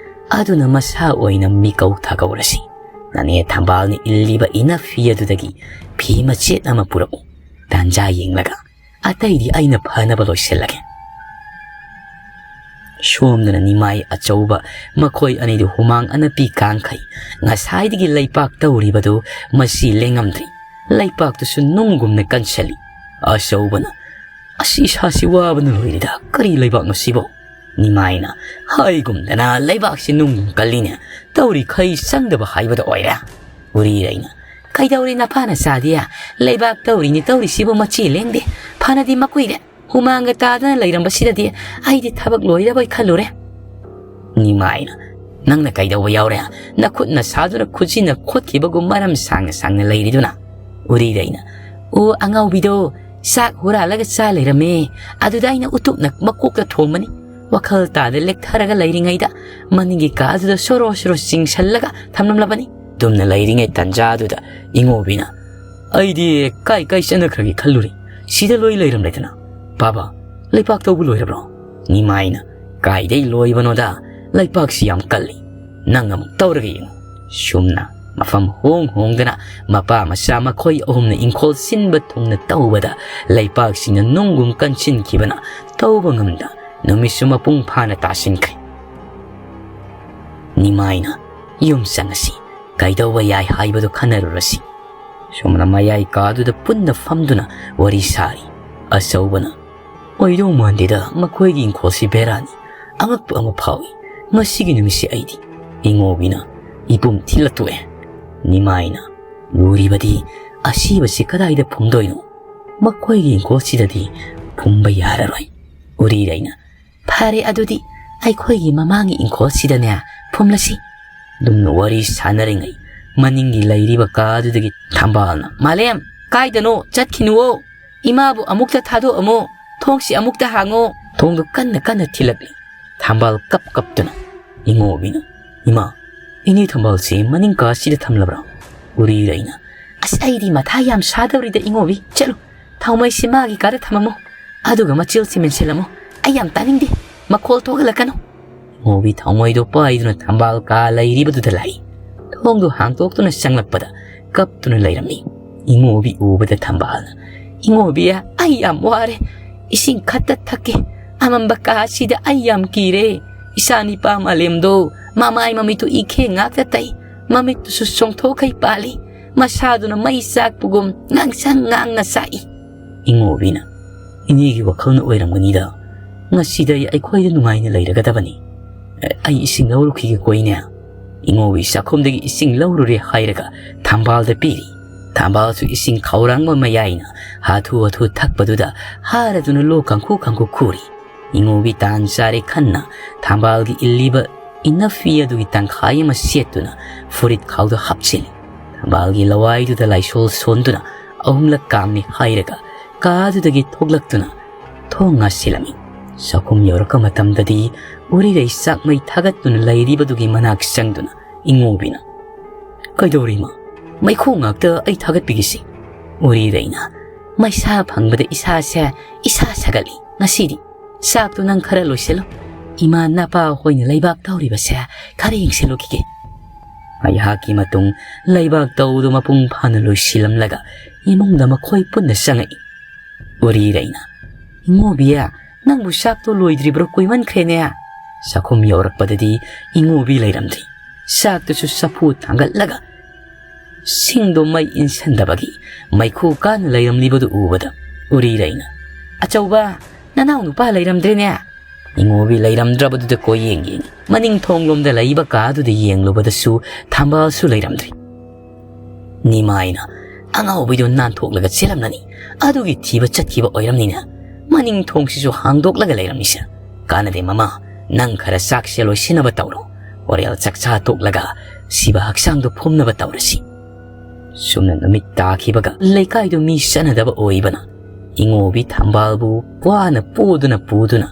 ꯑꯗꯨꯅ ꯃꯁꯥ ꯑꯣꯏꯅ ꯃꯤꯀꯧ ꯊꯥꯒꯧꯔꯁꯤ꯫ ꯅꯅꯦ ꯊꯝꯕꯥꯜꯅ ꯏꯜꯂꯤꯕ ꯏꯅꯐꯤ ꯑꯗꯨꯗꯒꯤ ꯐꯤ ꯃꯆꯦꯠ ꯑꯃ ꯄꯨꯔꯛꯎ꯫ ꯇꯥꯟꯖꯥ ꯌꯦꯡꯂꯒ ꯑꯇꯩꯗꯤ ꯑꯩꯅ ꯐꯅꯕ ꯂꯣꯏꯁꯤꯜꯂꯒꯦ"꯫ ꯁꯣꯝꯗꯅ ꯅꯤꯃꯥꯏ ꯑꯆꯧꯕ ꯃꯈꯣꯏ ꯑꯅꯤꯗꯨ ꯍꯨꯃꯥꯡ ꯑꯅꯞꯄꯤ ꯀꯥꯡꯈꯩ ꯉꯁꯥꯏꯗꯒꯤ ꯂꯩꯄꯥꯛ ꯇꯧꯔꯤꯕꯗꯨ ꯃꯁꯤ ꯂꯦꯡꯉꯝꯗ꯭ꯔꯤ꯫ ꯂꯩꯄꯥꯛꯇꯨꯁꯨ ꯅꯨꯡꯒꯨꯝꯅ ꯀꯟꯁꯤꯜꯂꯤ꯫ ꯑꯆꯧꯕꯅ, "ꯑꯁꯤ ꯏꯁꯥꯁꯤ ꯋꯥꯕꯅ ꯂꯣꯏꯔꯦꯗ, ꯀꯔꯤ ꯂꯩꯕꯥꯛꯅꯣ ꯁꯤꯕꯣ?" ꯅꯤꯃꯥꯏꯅ, "ꯍꯥꯏꯒꯨꯝꯗꯅ ꯂꯩꯕꯥꯛꯁꯤ ꯅꯨꯡꯒꯨꯝ ꯀꯜꯂꯤꯅꯦ, ꯇꯧꯔꯤꯈꯩ ꯆꯪꯗꯕ ꯍꯥꯏꯕꯗꯣ ꯑꯣꯏꯔꯦ"꯫ ꯎꯔꯤꯔꯩꯅ, "ꯀꯩꯗꯧꯔꯦ ꯅꯄꯥꯅ ꯆꯥꯗꯦ? ꯂꯩꯕꯥꯛ ꯇꯧꯔꯤꯅꯤ ꯇꯧꯔꯤꯁꯤꯕꯨ ꯃꯆꯤ ꯂꯦꯡꯗꯦ꯫ ꯐꯅꯗꯤ ꯃꯀꯨꯏꯔꯦ ꯍꯨꯃꯥꯡꯒ ꯇꯥꯗꯅ ꯂꯩꯔꯝꯕꯁꯤꯗꯗꯤ ꯑꯩꯗꯤ ꯊꯕꯛ ꯂꯣꯏꯔꯕꯣꯏ ꯈꯜꯂꯨꯔꯦ"꯫ ꯅꯤꯃꯥꯏꯅ, "ꯅꯪꯅ ꯀꯩꯗꯧꯕ ꯌꯥꯎꯔꯦ? ꯅꯈꯨꯠ ꯅꯁꯥꯗꯨꯅ ꯈꯨꯖꯤꯟꯅ ꯈꯣꯠꯈꯤꯕꯒꯨꯝ ꯃꯔꯝ ꯁꯥꯡꯅ ꯁꯥꯡꯅ ꯂꯩꯔꯤꯗꯨꯅ"꯫ ꯎꯔꯤꯔꯩꯅ, "ꯑꯣ ꯑꯉꯥꯎꯕꯤꯗꯣ, ꯆꯥꯛ ꯍꯨꯔꯥꯜꯂꯒ ꯆꯥ ꯂꯩꯔꯝꯃꯦ꯫ ꯑꯗꯨꯗ ꯑꯩꯅ ꯎꯇꯨꯞꯅ ꯃꯀꯣꯛꯇ ꯊꯣꯝꯕꯅꯤ꯫ ꯋꯥꯈꯜ ꯇꯥꯗ ꯂꯦꯛꯊꯔꯒ ꯂꯩꯔꯤꯉꯩꯗ ꯃꯅꯤꯡꯒꯤ ꯀꯥꯗꯨꯗ ꯁꯣꯔꯣ ꯁꯣꯔꯣ ꯆꯤꯡꯁꯜꯂꯒ ꯊꯝꯂꯝꯂꯕꯅꯤ"꯫ ꯇꯨꯝꯅ ꯂꯩꯔꯤꯉꯩ ꯇꯟꯖꯥꯗꯨꯗ ꯏꯉꯣꯕꯤꯅ, "ꯑꯩꯗꯤ ꯀꯥꯏ ꯀꯥꯏ ꯆꯠꯅꯈ꯭ꯔꯒꯦ ꯈꯜꯂꯨꯔꯦ꯫ ꯁꯤꯗ ꯂꯣꯏ ꯂꯩꯔꯝꯂꯦꯗꯅ꯫ ꯄꯥꯕ, "ꯂꯩꯄꯥꯛ ꯇꯧꯕ ꯂꯣꯏꯔꯕ꯭ꯔꯣ?" ꯅꯤꯃꯥꯏꯅ, "ꯀꯥꯏꯗꯩ ꯂꯣꯏꯕꯅꯣꯗ? ꯂꯩꯄꯥꯛꯁꯤ ꯌꯥꯝ ꯀꯜꯂꯤ꯫ ꯅꯪ ꯑꯃꯨꯛ ꯇꯧꯔꯒ ꯌꯦꯡꯉꯨ꯫" ꯁꯨꯝꯅ ꯃꯐꯝ ꯍꯣꯡ ꯍꯣꯡꯗꯅ ꯃꯄꯥ ꯃꯆꯥ ꯃꯈꯣꯏ ꯑꯍꯨꯝꯅ ꯏꯪꯈꯣꯜ ꯁꯤꯟꯕ ꯊꯨꯡꯅ ꯇꯧꯕꯗ, ꯂꯩꯄꯥꯛꯁꯤꯅ ꯅꯨꯡꯒꯨꯝ ꯀꯟꯁꯤꯟꯈꯤꯕꯅ ꯇꯧꯕ ꯉꯝꯗ ꯅꯨꯃꯤꯠꯁꯨ ꯃꯄꯨꯡ ꯐꯥꯅ ꯇꯥꯁꯤꯟꯈ꯭ꯔꯦ꯫ ꯅꯤꯃꯥꯏꯅ, "ꯌꯨꯝ ꯆꯪꯉꯁꯤ, ꯀꯩꯗꯧꯕ ꯌꯥꯏ ꯍꯥꯏꯕꯗꯨ ꯈꯟꯅꯔꯨꯔꯁꯤ꯫" ꯁꯣꯝꯅ ꯃꯌꯥꯏ ꯀꯥꯗꯨꯗ ꯄꯨꯟꯅ ꯐꯝꯗꯨꯅ ꯋꯥꯔꯤ ꯁꯥꯔꯤ꯫ ꯑꯆꯧꯕꯅ, "ꯑꯣꯏꯗꯧ ꯃꯥꯟꯗꯦꯗ, ꯃꯈꯣꯏꯒꯤ ꯏꯪꯈꯣꯜꯁꯤ ꯕꯦꯔꯥꯅꯤ꯫ ꯑꯉꯛꯄ ꯑꯃ ꯐꯥꯎꯏ꯫ ꯉꯁꯤꯒꯤ ꯅꯨꯃꯤꯠꯁꯤ ꯑꯩꯗꯤ꯫" ꯏꯉꯣꯕꯤꯅ, "ꯏꯄꯨꯝ ꯊꯤꯜꯂꯛꯇꯣꯛꯑꯦ꯫" ꯅꯤꯃꯥꯏꯅ, "ꯂꯨꯔꯤꯕꯗꯤ ꯑꯁꯤꯕꯁꯤ ꯀꯗꯥꯏꯗ ꯐꯨꯝꯗꯣꯏꯅꯣ? ꯃꯈꯣꯏꯒꯤ ꯏꯪꯈꯣꯜꯁꯤꯗꯗꯤ ꯐꯨꯝꯕ ꯌꯥꯔꯔꯣꯏ꯫" ꯎꯔꯤꯔꯩꯅ, "ꯐꯔꯦ, ꯑꯗꯨꯗꯤ ꯑꯩꯈꯣꯏꯒꯤ ꯃꯃꯥꯡꯒꯤ ꯏꯪꯈꯣꯜꯁꯤꯗꯅꯦ ꯐꯨꯝꯂꯁꯤ꯫" ꯑꯗꯨꯝꯅ ꯋꯥꯔꯤ ꯁꯥꯟꯅꯔꯤꯉꯩ ꯃꯅꯤꯡꯒꯤ ꯂꯩꯔꯤꯕ ꯀꯥꯗꯨꯗꯒꯤ ꯊꯝꯕꯥꯜꯅ, "ꯃꯥꯂꯦꯝ, ꯀꯥꯏꯗꯅꯣ? ꯆꯠꯈꯤꯅꯨꯋꯣ꯫ ꯏꯃꯥꯕꯨ ꯑꯃꯨꯛꯇ ꯊꯥꯗꯣꯛꯑꯝꯃꯣ꯫ ꯊꯣꯡꯁꯤ ꯑꯃꯨꯛꯇ ꯍꯥꯡꯉꯣ꯫" ꯊꯣꯡꯗꯨ ꯀꯟꯅ ꯀꯟꯅ ꯊꯤꯜꯂꯛꯂꯤ꯫ ꯊꯝꯕꯥꯜ ꯀꯞ ꯀꯞꯇꯨꯅ꯫ ꯏꯉꯣꯕꯤꯅ, "ꯏꯃꯥ, ꯏꯅꯦ ꯊꯝꯕꯥꯜꯁꯤ ꯃꯅꯤꯡ ꯀꯥꯁꯤꯗ ꯊꯝꯂꯕ꯭ꯔꯥ?" ꯎꯔꯤꯔꯩꯅ, "ꯑꯁ, ꯑꯩꯗꯤ ꯃꯊꯥ ꯌꯥꯝ ꯁꯥꯗꯧꯔꯤꯗ, ꯏꯉꯣꯕꯤ꯫ ꯆꯠꯂꯨ, ꯊꯥꯎꯃꯩꯁꯤ ꯃꯥꯒꯤ ꯀꯥꯗ ꯊꯝꯃꯝꯃꯣ꯫ ꯑꯗꯨꯒ ꯃꯆꯤꯜꯁꯤ ꯃꯦꯟꯁꯤꯜꯂꯝꯃꯣ꯫ ꯑꯩ ꯌꯥꯝ ꯇꯥꯅꯤꯡꯗꯦ꯫ ꯃꯈꯣꯜ ꯊꯣꯛꯍꯜꯂꯛꯀꯅꯨ꯫" ꯏꯉꯣꯕꯤ ꯊꯥꯎꯃꯩꯗꯣ ꯄꯥꯏꯗꯨꯅ ꯊꯝꯕꯥꯜ ꯀꯥ ꯂꯩꯔꯤꯕꯗꯨꯗ ꯂꯥꯛꯏ꯫ ꯊꯣꯡꯗꯨ ꯍꯥꯡꯗꯣꯛꯇꯨꯅ ꯆꯪꯂꯛꯄꯗ ꯀꯞꯇꯨꯅ ꯂꯩꯔꯝꯃꯤ꯫ ꯏꯉꯣꯕꯤ ꯎꯕꯗ ꯊꯝꯕꯥꯜꯅ, "ꯏꯉꯣꯕꯤ, ꯑꯩ ꯌꯥꯝ ꯋꯥꯔꯦ꯫ ꯏꯁꯤꯡ ꯈꯠꯇ ꯊꯛꯀꯦ꯫ ꯑꯃꯝꯕ ꯀꯥ ꯑꯁꯤꯗ ꯑꯩ ꯌꯥꯝ ꯀꯤꯔꯦ꯫ ꯏꯆꯥ ꯅꯤꯄꯥ ꯃꯥꯂꯦꯝꯗꯣ ꯃꯃꯥꯏ ꯃꯃꯤꯠꯇꯨ ꯏꯈꯦ ꯉꯥꯛꯇ ꯇꯩ꯫ ꯃꯃꯤꯠꯇꯨꯁꯨ ꯆꯣꯡꯊꯣꯛꯈꯩ ꯄꯥꯜꯂꯤ꯫ ꯃꯁꯥꯗꯨꯅ ꯃꯩ ꯆꯥꯛꯄꯒꯨꯝ ꯉꯥꯡꯁꯪ ꯉꯥꯡꯅ ꯆꯥꯛꯏ꯫" ꯏꯉꯣꯕꯤꯅ, "ꯏꯅꯦꯒꯤ ꯋꯥꯈꯜꯅ ꯑꯣꯏꯔꯝꯒꯅꯤꯗ꯫ ꯉꯁꯤꯗꯩ ꯑꯩꯈꯣꯏꯗ ꯅꯨꯡꯉꯥꯏꯅ ꯂꯩꯔꯒꯗꯕꯅꯤ꯫ ꯑꯩ ꯏꯁꯤꯡ ꯂꯧꯔꯨꯈꯤꯒꯦꯀꯣ, ꯏꯅꯦ꯫" ꯏꯉꯣꯕꯤ ꯆꯥꯛꯈꯨꯝꯗꯒꯤ ꯏꯁꯤꯡ ꯂꯧꯔꯨꯔꯦ ꯍꯥꯏꯔꯒ ꯊꯝꯕꯥꯜꯗ ꯄꯤꯔꯤ꯫ ꯊꯝꯕꯥꯜꯁꯨ ꯏꯁꯤꯡ ꯈꯧꯔꯥꯡꯕ ꯃꯌꯥꯏꯅ ꯍꯥꯊꯨ ꯍꯥꯊꯨ ꯊꯛꯄꯗꯨꯗ ꯍꯥꯔꯗꯨꯅ ꯂꯣꯛ ꯀꯥꯡꯈꯨ ꯀꯥꯡꯈꯨ ꯈꯨꯔꯤ꯫ ꯏꯉꯣꯕꯤ ꯇꯥꯟ ꯆꯥꯔꯦ ꯈꯟꯅ ꯊꯝꯕꯥꯜꯒꯤ ꯏꯜꯂꯤꯕ ꯏꯅꯐꯤ ꯑꯗꯨꯒꯤ ꯇꯪꯈꯥꯏ ꯑꯃ ꯁꯦꯠꯇꯨꯅ ꯐꯨꯔꯤꯠ ꯈꯥꯎꯗ ꯍꯥꯞꯆꯤꯜꯂꯤ꯫ ꯊꯝꯕꯥꯜꯒꯤ ꯂꯋꯥꯏꯗꯨꯗ ꯂꯥꯏꯁꯣꯜ ꯁꯣꯟꯗꯨꯅ ꯑꯍꯨꯝꯂꯛ ꯀꯥꯝꯃꯤ ꯍꯥꯏꯔꯒ ꯀꯥꯗꯨꯗꯒꯤ ꯊꯣꯛꯂꯛꯇꯨꯅ ꯊꯣꯡ ꯉꯥꯁꯤꯜꯂꯝꯃꯤ꯫ ꯆꯥꯛꯈꯨꯝ ꯌꯧꯔꯛꯄ ꯃꯇꯝꯗꯗꯤ ꯎꯔꯤꯔꯩ ꯆꯥꯛꯃꯩ ꯊꯥꯒꯠꯇꯨꯅ ꯂꯩꯔꯤꯕꯗꯨꯒꯤ ꯃꯅꯥꯛ ꯆꯪꯗꯨꯅ ꯏꯉꯣꯕꯤꯅ, "ꯀꯩꯗꯧꯔꯤ ꯏꯃꯥ? ꯃꯩꯈꯨ ꯉꯥꯛꯇ ꯑꯩ ꯊꯥꯒꯠꯄꯤꯒꯦꯁꯦ꯫" ꯎꯔꯤꯔꯩꯅ, "ꯃꯩꯁꯥ ꯐꯪꯕꯗ ꯏꯁꯥꯁꯦ ꯏꯁꯥ ꯁꯥꯒꯠꯂꯤ꯫ ꯉꯁꯤꯗꯤ ꯆꯥꯛꯇꯨ ꯅꯪ ꯈꯔ ꯂꯣꯏꯁꯤꯜꯂꯣ꯫ ꯏꯃꯥ ꯅꯄꯥ ꯍꯣꯏꯅ ꯂꯩꯕꯥꯛ ꯇꯧꯔꯤꯕꯁꯦ ꯈꯔ ꯌꯦꯡꯁꯤꯜꯂꯨꯈꯤꯒꯦ꯫ ꯉꯥꯏꯍꯥꯛꯀꯤ ꯃꯇꯨꯡ ꯂꯩꯕꯥꯛ ꯇꯧꯗꯨ ꯃꯄꯨꯡ ꯐꯥꯅ ꯂꯣꯏꯁꯤꯜꯂꯝꯂꯒ ꯏꯃꯨꯡꯗ ꯃꯈꯣꯏ ꯄꯨꯟꯅ ꯆꯪꯉꯛꯏ꯫ ꯎꯔꯤꯔꯩꯅ, "ꯏꯉꯣꯕꯤ, ꯅꯪꯕꯨ ꯆꯥꯛꯇꯣ ꯂꯣꯏꯗ꯭ꯔꯤꯕ꯭ꯔꯣ? ꯀꯨꯏꯃꯟꯈ꯭ꯔꯦꯅꯦ꯫" ꯆꯥꯛꯈꯨꯝ ꯌꯧꯔꯛꯄꯗꯗꯤ ꯏꯉꯣꯕꯤ ꯂꯩꯔꯝꯗ꯭ꯔꯤ꯫ ꯆꯥꯛꯇꯨꯁꯨ ꯆꯐꯨ ꯊꯥꯡꯒꯠꯂꯒ ꯁꯤꯡꯗꯣ ꯃꯩ ꯏꯟꯁꯤꯟꯗꯕꯒꯤ ꯃꯩꯈꯨ ꯀꯥꯅ ꯂꯩꯔꯝꯂꯤꯕꯗꯨ ꯎꯕꯗ ꯎꯔꯤꯔꯩꯅ, "ꯑꯆꯧꯕ, ꯅꯅꯥꯎ ꯅꯨꯄꯥ ꯂꯩꯔꯝꯗ꯭ꯔꯦꯅꯦ꯫" ꯏꯉꯣꯕꯤ ꯂꯩꯔꯝꯗ꯭ꯔꯕꯗꯨꯗ ꯀꯣꯏꯌꯦꯡ ꯌꯦꯡꯉꯤ꯫ ꯃꯅꯤꯡ ꯊꯣꯡꯂꯣꯝꯗ ꯂꯩꯕ ꯀꯥꯗꯨꯗ ꯌꯦꯡꯂꯨꯕꯗꯁꯨ ꯊꯝꯕꯥꯜꯁꯨ ꯂꯩꯔꯝꯗ꯭ꯔꯤ꯫ ꯅꯤꯃꯥꯏꯅ ꯑꯉꯥꯎꯕꯤꯗꯨ ꯅꯥꯟꯊꯣꯛꯂꯒ ꯆꯦꯜꯂꯝꯂꯅꯤ꯫ ꯑꯗꯨꯒꯤ ꯊꯤꯕ ꯆꯠꯈꯤꯕ ꯑꯣꯏꯔꯝꯅꯤꯅ ꯃꯅꯤꯡ ꯊꯣꯡꯁꯤꯁꯨ ꯍꯥꯡꯗꯣꯛꯂꯒ ꯂꯩꯔꯝꯃꯤꯁꯦ꯫ "ꯀꯥꯟꯅꯗꯦ ꯃꯃꯥ, ꯅꯪ ꯈꯔ ꯆꯥꯛꯁꯦ ꯂꯣꯏꯁꯤꯟꯅꯕ ꯇꯧꯔꯣ꯫ ꯍꯣꯔꯦꯟ ꯆꯥꯛꯆꯥ ꯇꯣꯛꯂꯒ ꯁꯤꯕ ꯍꯛꯆꯥꯡꯗꯣ ꯐꯨꯝꯅꯕ ꯇꯧꯔꯁꯤ꯫" ꯁꯨꯝꯅ ꯅꯨꯃꯤꯠ ꯇꯥꯈꯤꯕꯒ ꯂꯩꯀꯥꯏꯗꯨ ꯃꯤ ꯆꯠꯅꯗꯕ ꯑꯣꯏꯕꯅ ꯏꯉꯣꯕꯤ ꯊꯝꯕꯥꯜꯕꯨ ꯋꯥꯅ ꯄꯨꯗꯨꯅ ꯄꯨꯗꯨꯅ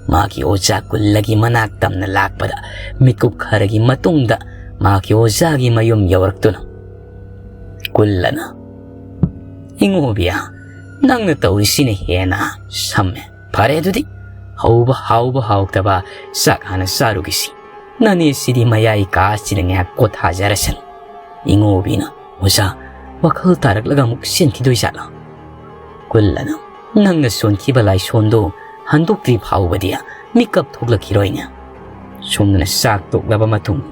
ꯃꯥꯒꯤ ꯑꯣꯖꯥ ꯀꯨꯜꯂꯒꯤ ꯃꯅꯥꯛ ꯇꯝꯅ ꯂꯥꯛꯄꯗ ꯃꯤꯠꯀꯨꯞ ꯈꯔꯒꯤ ꯃꯇꯨꯡꯗ ꯃꯥꯒꯤ ꯑꯣꯖꯥꯒꯤ ꯃꯌꯨꯝ ꯌꯧꯔꯛꯇꯨꯅ ꯀꯨꯜꯂꯅ, "ꯏꯉꯣꯕꯤꯌꯥ, ꯅꯪꯅ ꯇꯧꯔꯤꯁꯤꯅ ꯍꯦꯟꯅ ꯁꯝꯃꯦ꯫ ꯐꯔꯦ ꯑꯗꯨꯗꯤ, ꯍꯧꯕ ꯍꯥꯎꯕ ꯍꯥꯎꯇꯕ ꯆꯥꯛ ꯍꯥꯟꯅ ꯆꯥꯔꯨꯒꯤꯁꯤ꯫ ꯅꯅꯦꯁꯤꯗꯤ ꯃꯌꯥꯏ ꯀꯥꯁꯤꯗ ꯉꯥꯏꯍꯥꯛ ꯄꯣꯊꯥꯖꯔꯁꯅꯨ꯫" ꯏꯉꯣꯕꯤꯅ, "ꯑꯣꯖꯥ, ꯋꯥꯈꯜ ꯇꯥꯔꯛꯂꯒ ꯑꯃꯨꯛ ꯆꯦꯟꯈꯤꯗꯣꯏꯖꯥꯠꯂꯥ?" ꯀꯨꯜꯂꯅ, "ꯅꯪꯅ ꯁꯣꯟꯈꯤꯕ ꯂꯥꯏꯁꯣꯟꯗꯨ ꯍꯟꯗꯣꯛꯇ꯭ꯔꯤ ꯐꯥꯎꯕꯗꯤ ꯃꯤꯀꯞ ꯊꯣꯛꯂꯛꯈꯤꯔꯣꯏꯅꯦ꯫" ꯁꯣꯝꯗꯅ ꯆꯥꯛ ꯇꯣꯛꯂꯕ ꯃꯇꯨꯡ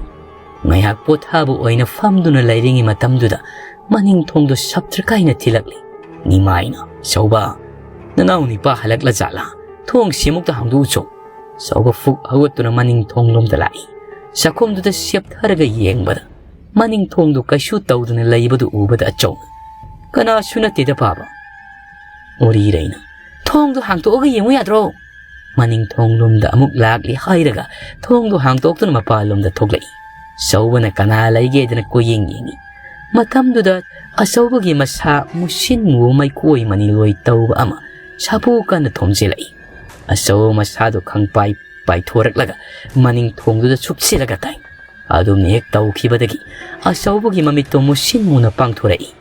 ꯉꯥꯏꯍꯥꯛ ꯄꯣꯊꯥꯕ ꯑꯣꯏꯅ ꯐꯝꯗꯨꯅ ꯂꯩꯔꯤꯉꯩ ꯃꯇꯝꯗꯨꯗ ꯃꯅꯤꯡ ꯊꯣꯡꯗꯣ ꯁꯞꯇ꯭ꯔ ꯀꯥꯏꯅ ꯊꯤꯜꯂꯛꯂꯤ꯫ ꯅꯤꯃꯥꯏꯅ, "ꯆꯧꯕ, ꯅꯅꯥꯎ ꯅꯤꯄꯥ ꯍꯜꯂꯛꯂ ꯖꯥꯠꯂꯥ? ꯊꯣꯡꯁꯤ ꯑꯃꯨꯛꯇ ꯍꯥꯡꯗꯣꯛꯎꯆꯣ꯫" ꯆꯧꯕ ꯐꯨꯛ ꯍꯧꯒꯠꯇꯨꯅ ꯃꯅꯤꯡ ꯊꯣꯡꯂꯣꯝꯗ ꯂꯥꯛꯏ꯫ ꯆꯥꯛꯈꯨꯝꯗꯨꯗ ꯁꯦꯞꯊꯔꯒ ꯌꯦꯡꯕꯗ ꯃꯅꯤꯡ ꯊꯣꯡꯗꯨ ꯀꯩꯁꯨ ꯇꯧꯗꯅ ꯂꯩꯕꯗꯨ ꯎꯕꯗ ꯑꯆꯧ, "ꯀꯅꯥꯁꯨ ꯅꯠꯇꯦꯗ ꯄꯥꯕ꯫" ꯎꯔꯤꯔꯩꯅ, "ꯊꯣꯡꯗꯨ ꯍꯥꯡꯇꯣꯛꯑꯒ ꯌꯦꯡꯉꯨ ꯌꯥꯗ꯭ꯔꯣ?" ꯃꯅꯤꯡ ꯊꯣꯡꯂꯣꯝꯗ ꯑꯃꯨꯛ ꯂꯥꯛꯂꯤ ꯍꯥꯏꯔꯒ ꯊꯣꯡꯗꯨ ꯍꯥꯡꯇꯣꯛꯇꯨꯅ ꯃꯄꯥꯟꯂꯣꯝꯗ ꯊꯣꯛꯂꯛꯏ꯫ ꯆꯧꯕꯅ ꯀꯅꯥ ꯂꯩꯒꯦꯗꯅ ꯀꯣꯏꯌꯦꯡ ꯌꯦꯡꯉꯤ꯫ ꯃꯇꯝꯗꯨꯗ ꯑꯆꯧꯕꯒꯤ ꯃꯁꯥ ꯃꯨꯁꯤꯟ ꯃꯨꯕ ꯃꯩꯀꯣꯏ ꯃꯅꯤꯂꯣꯏ ꯇꯧꯕ ꯑꯃ ꯁꯥꯄꯨ ꯀꯟꯅ ꯊꯣꯝꯖꯤꯜꯂꯛꯏ꯫ ꯑꯆꯧꯕ ꯃꯁꯥꯗꯨ ꯈꯪꯄꯥꯏ ꯄꯥꯏꯊꯣꯔꯛꯂꯒ ꯃꯅꯤꯡ ꯊꯣꯡꯗꯨꯗ ꯆꯨꯞꯁꯤꯜꯂꯒ ꯇꯥꯏ꯫ ꯑꯗꯨꯝꯅ ꯍꯦꯛ ꯇꯧꯈꯤꯕꯗꯒꯤ ꯑꯆꯧꯕꯒꯤ ꯃꯃꯤꯠꯇꯣ ꯃꯨꯁꯤꯟ ꯃꯨꯅ ꯄꯥꯡꯊꯣꯔꯛꯏ꯫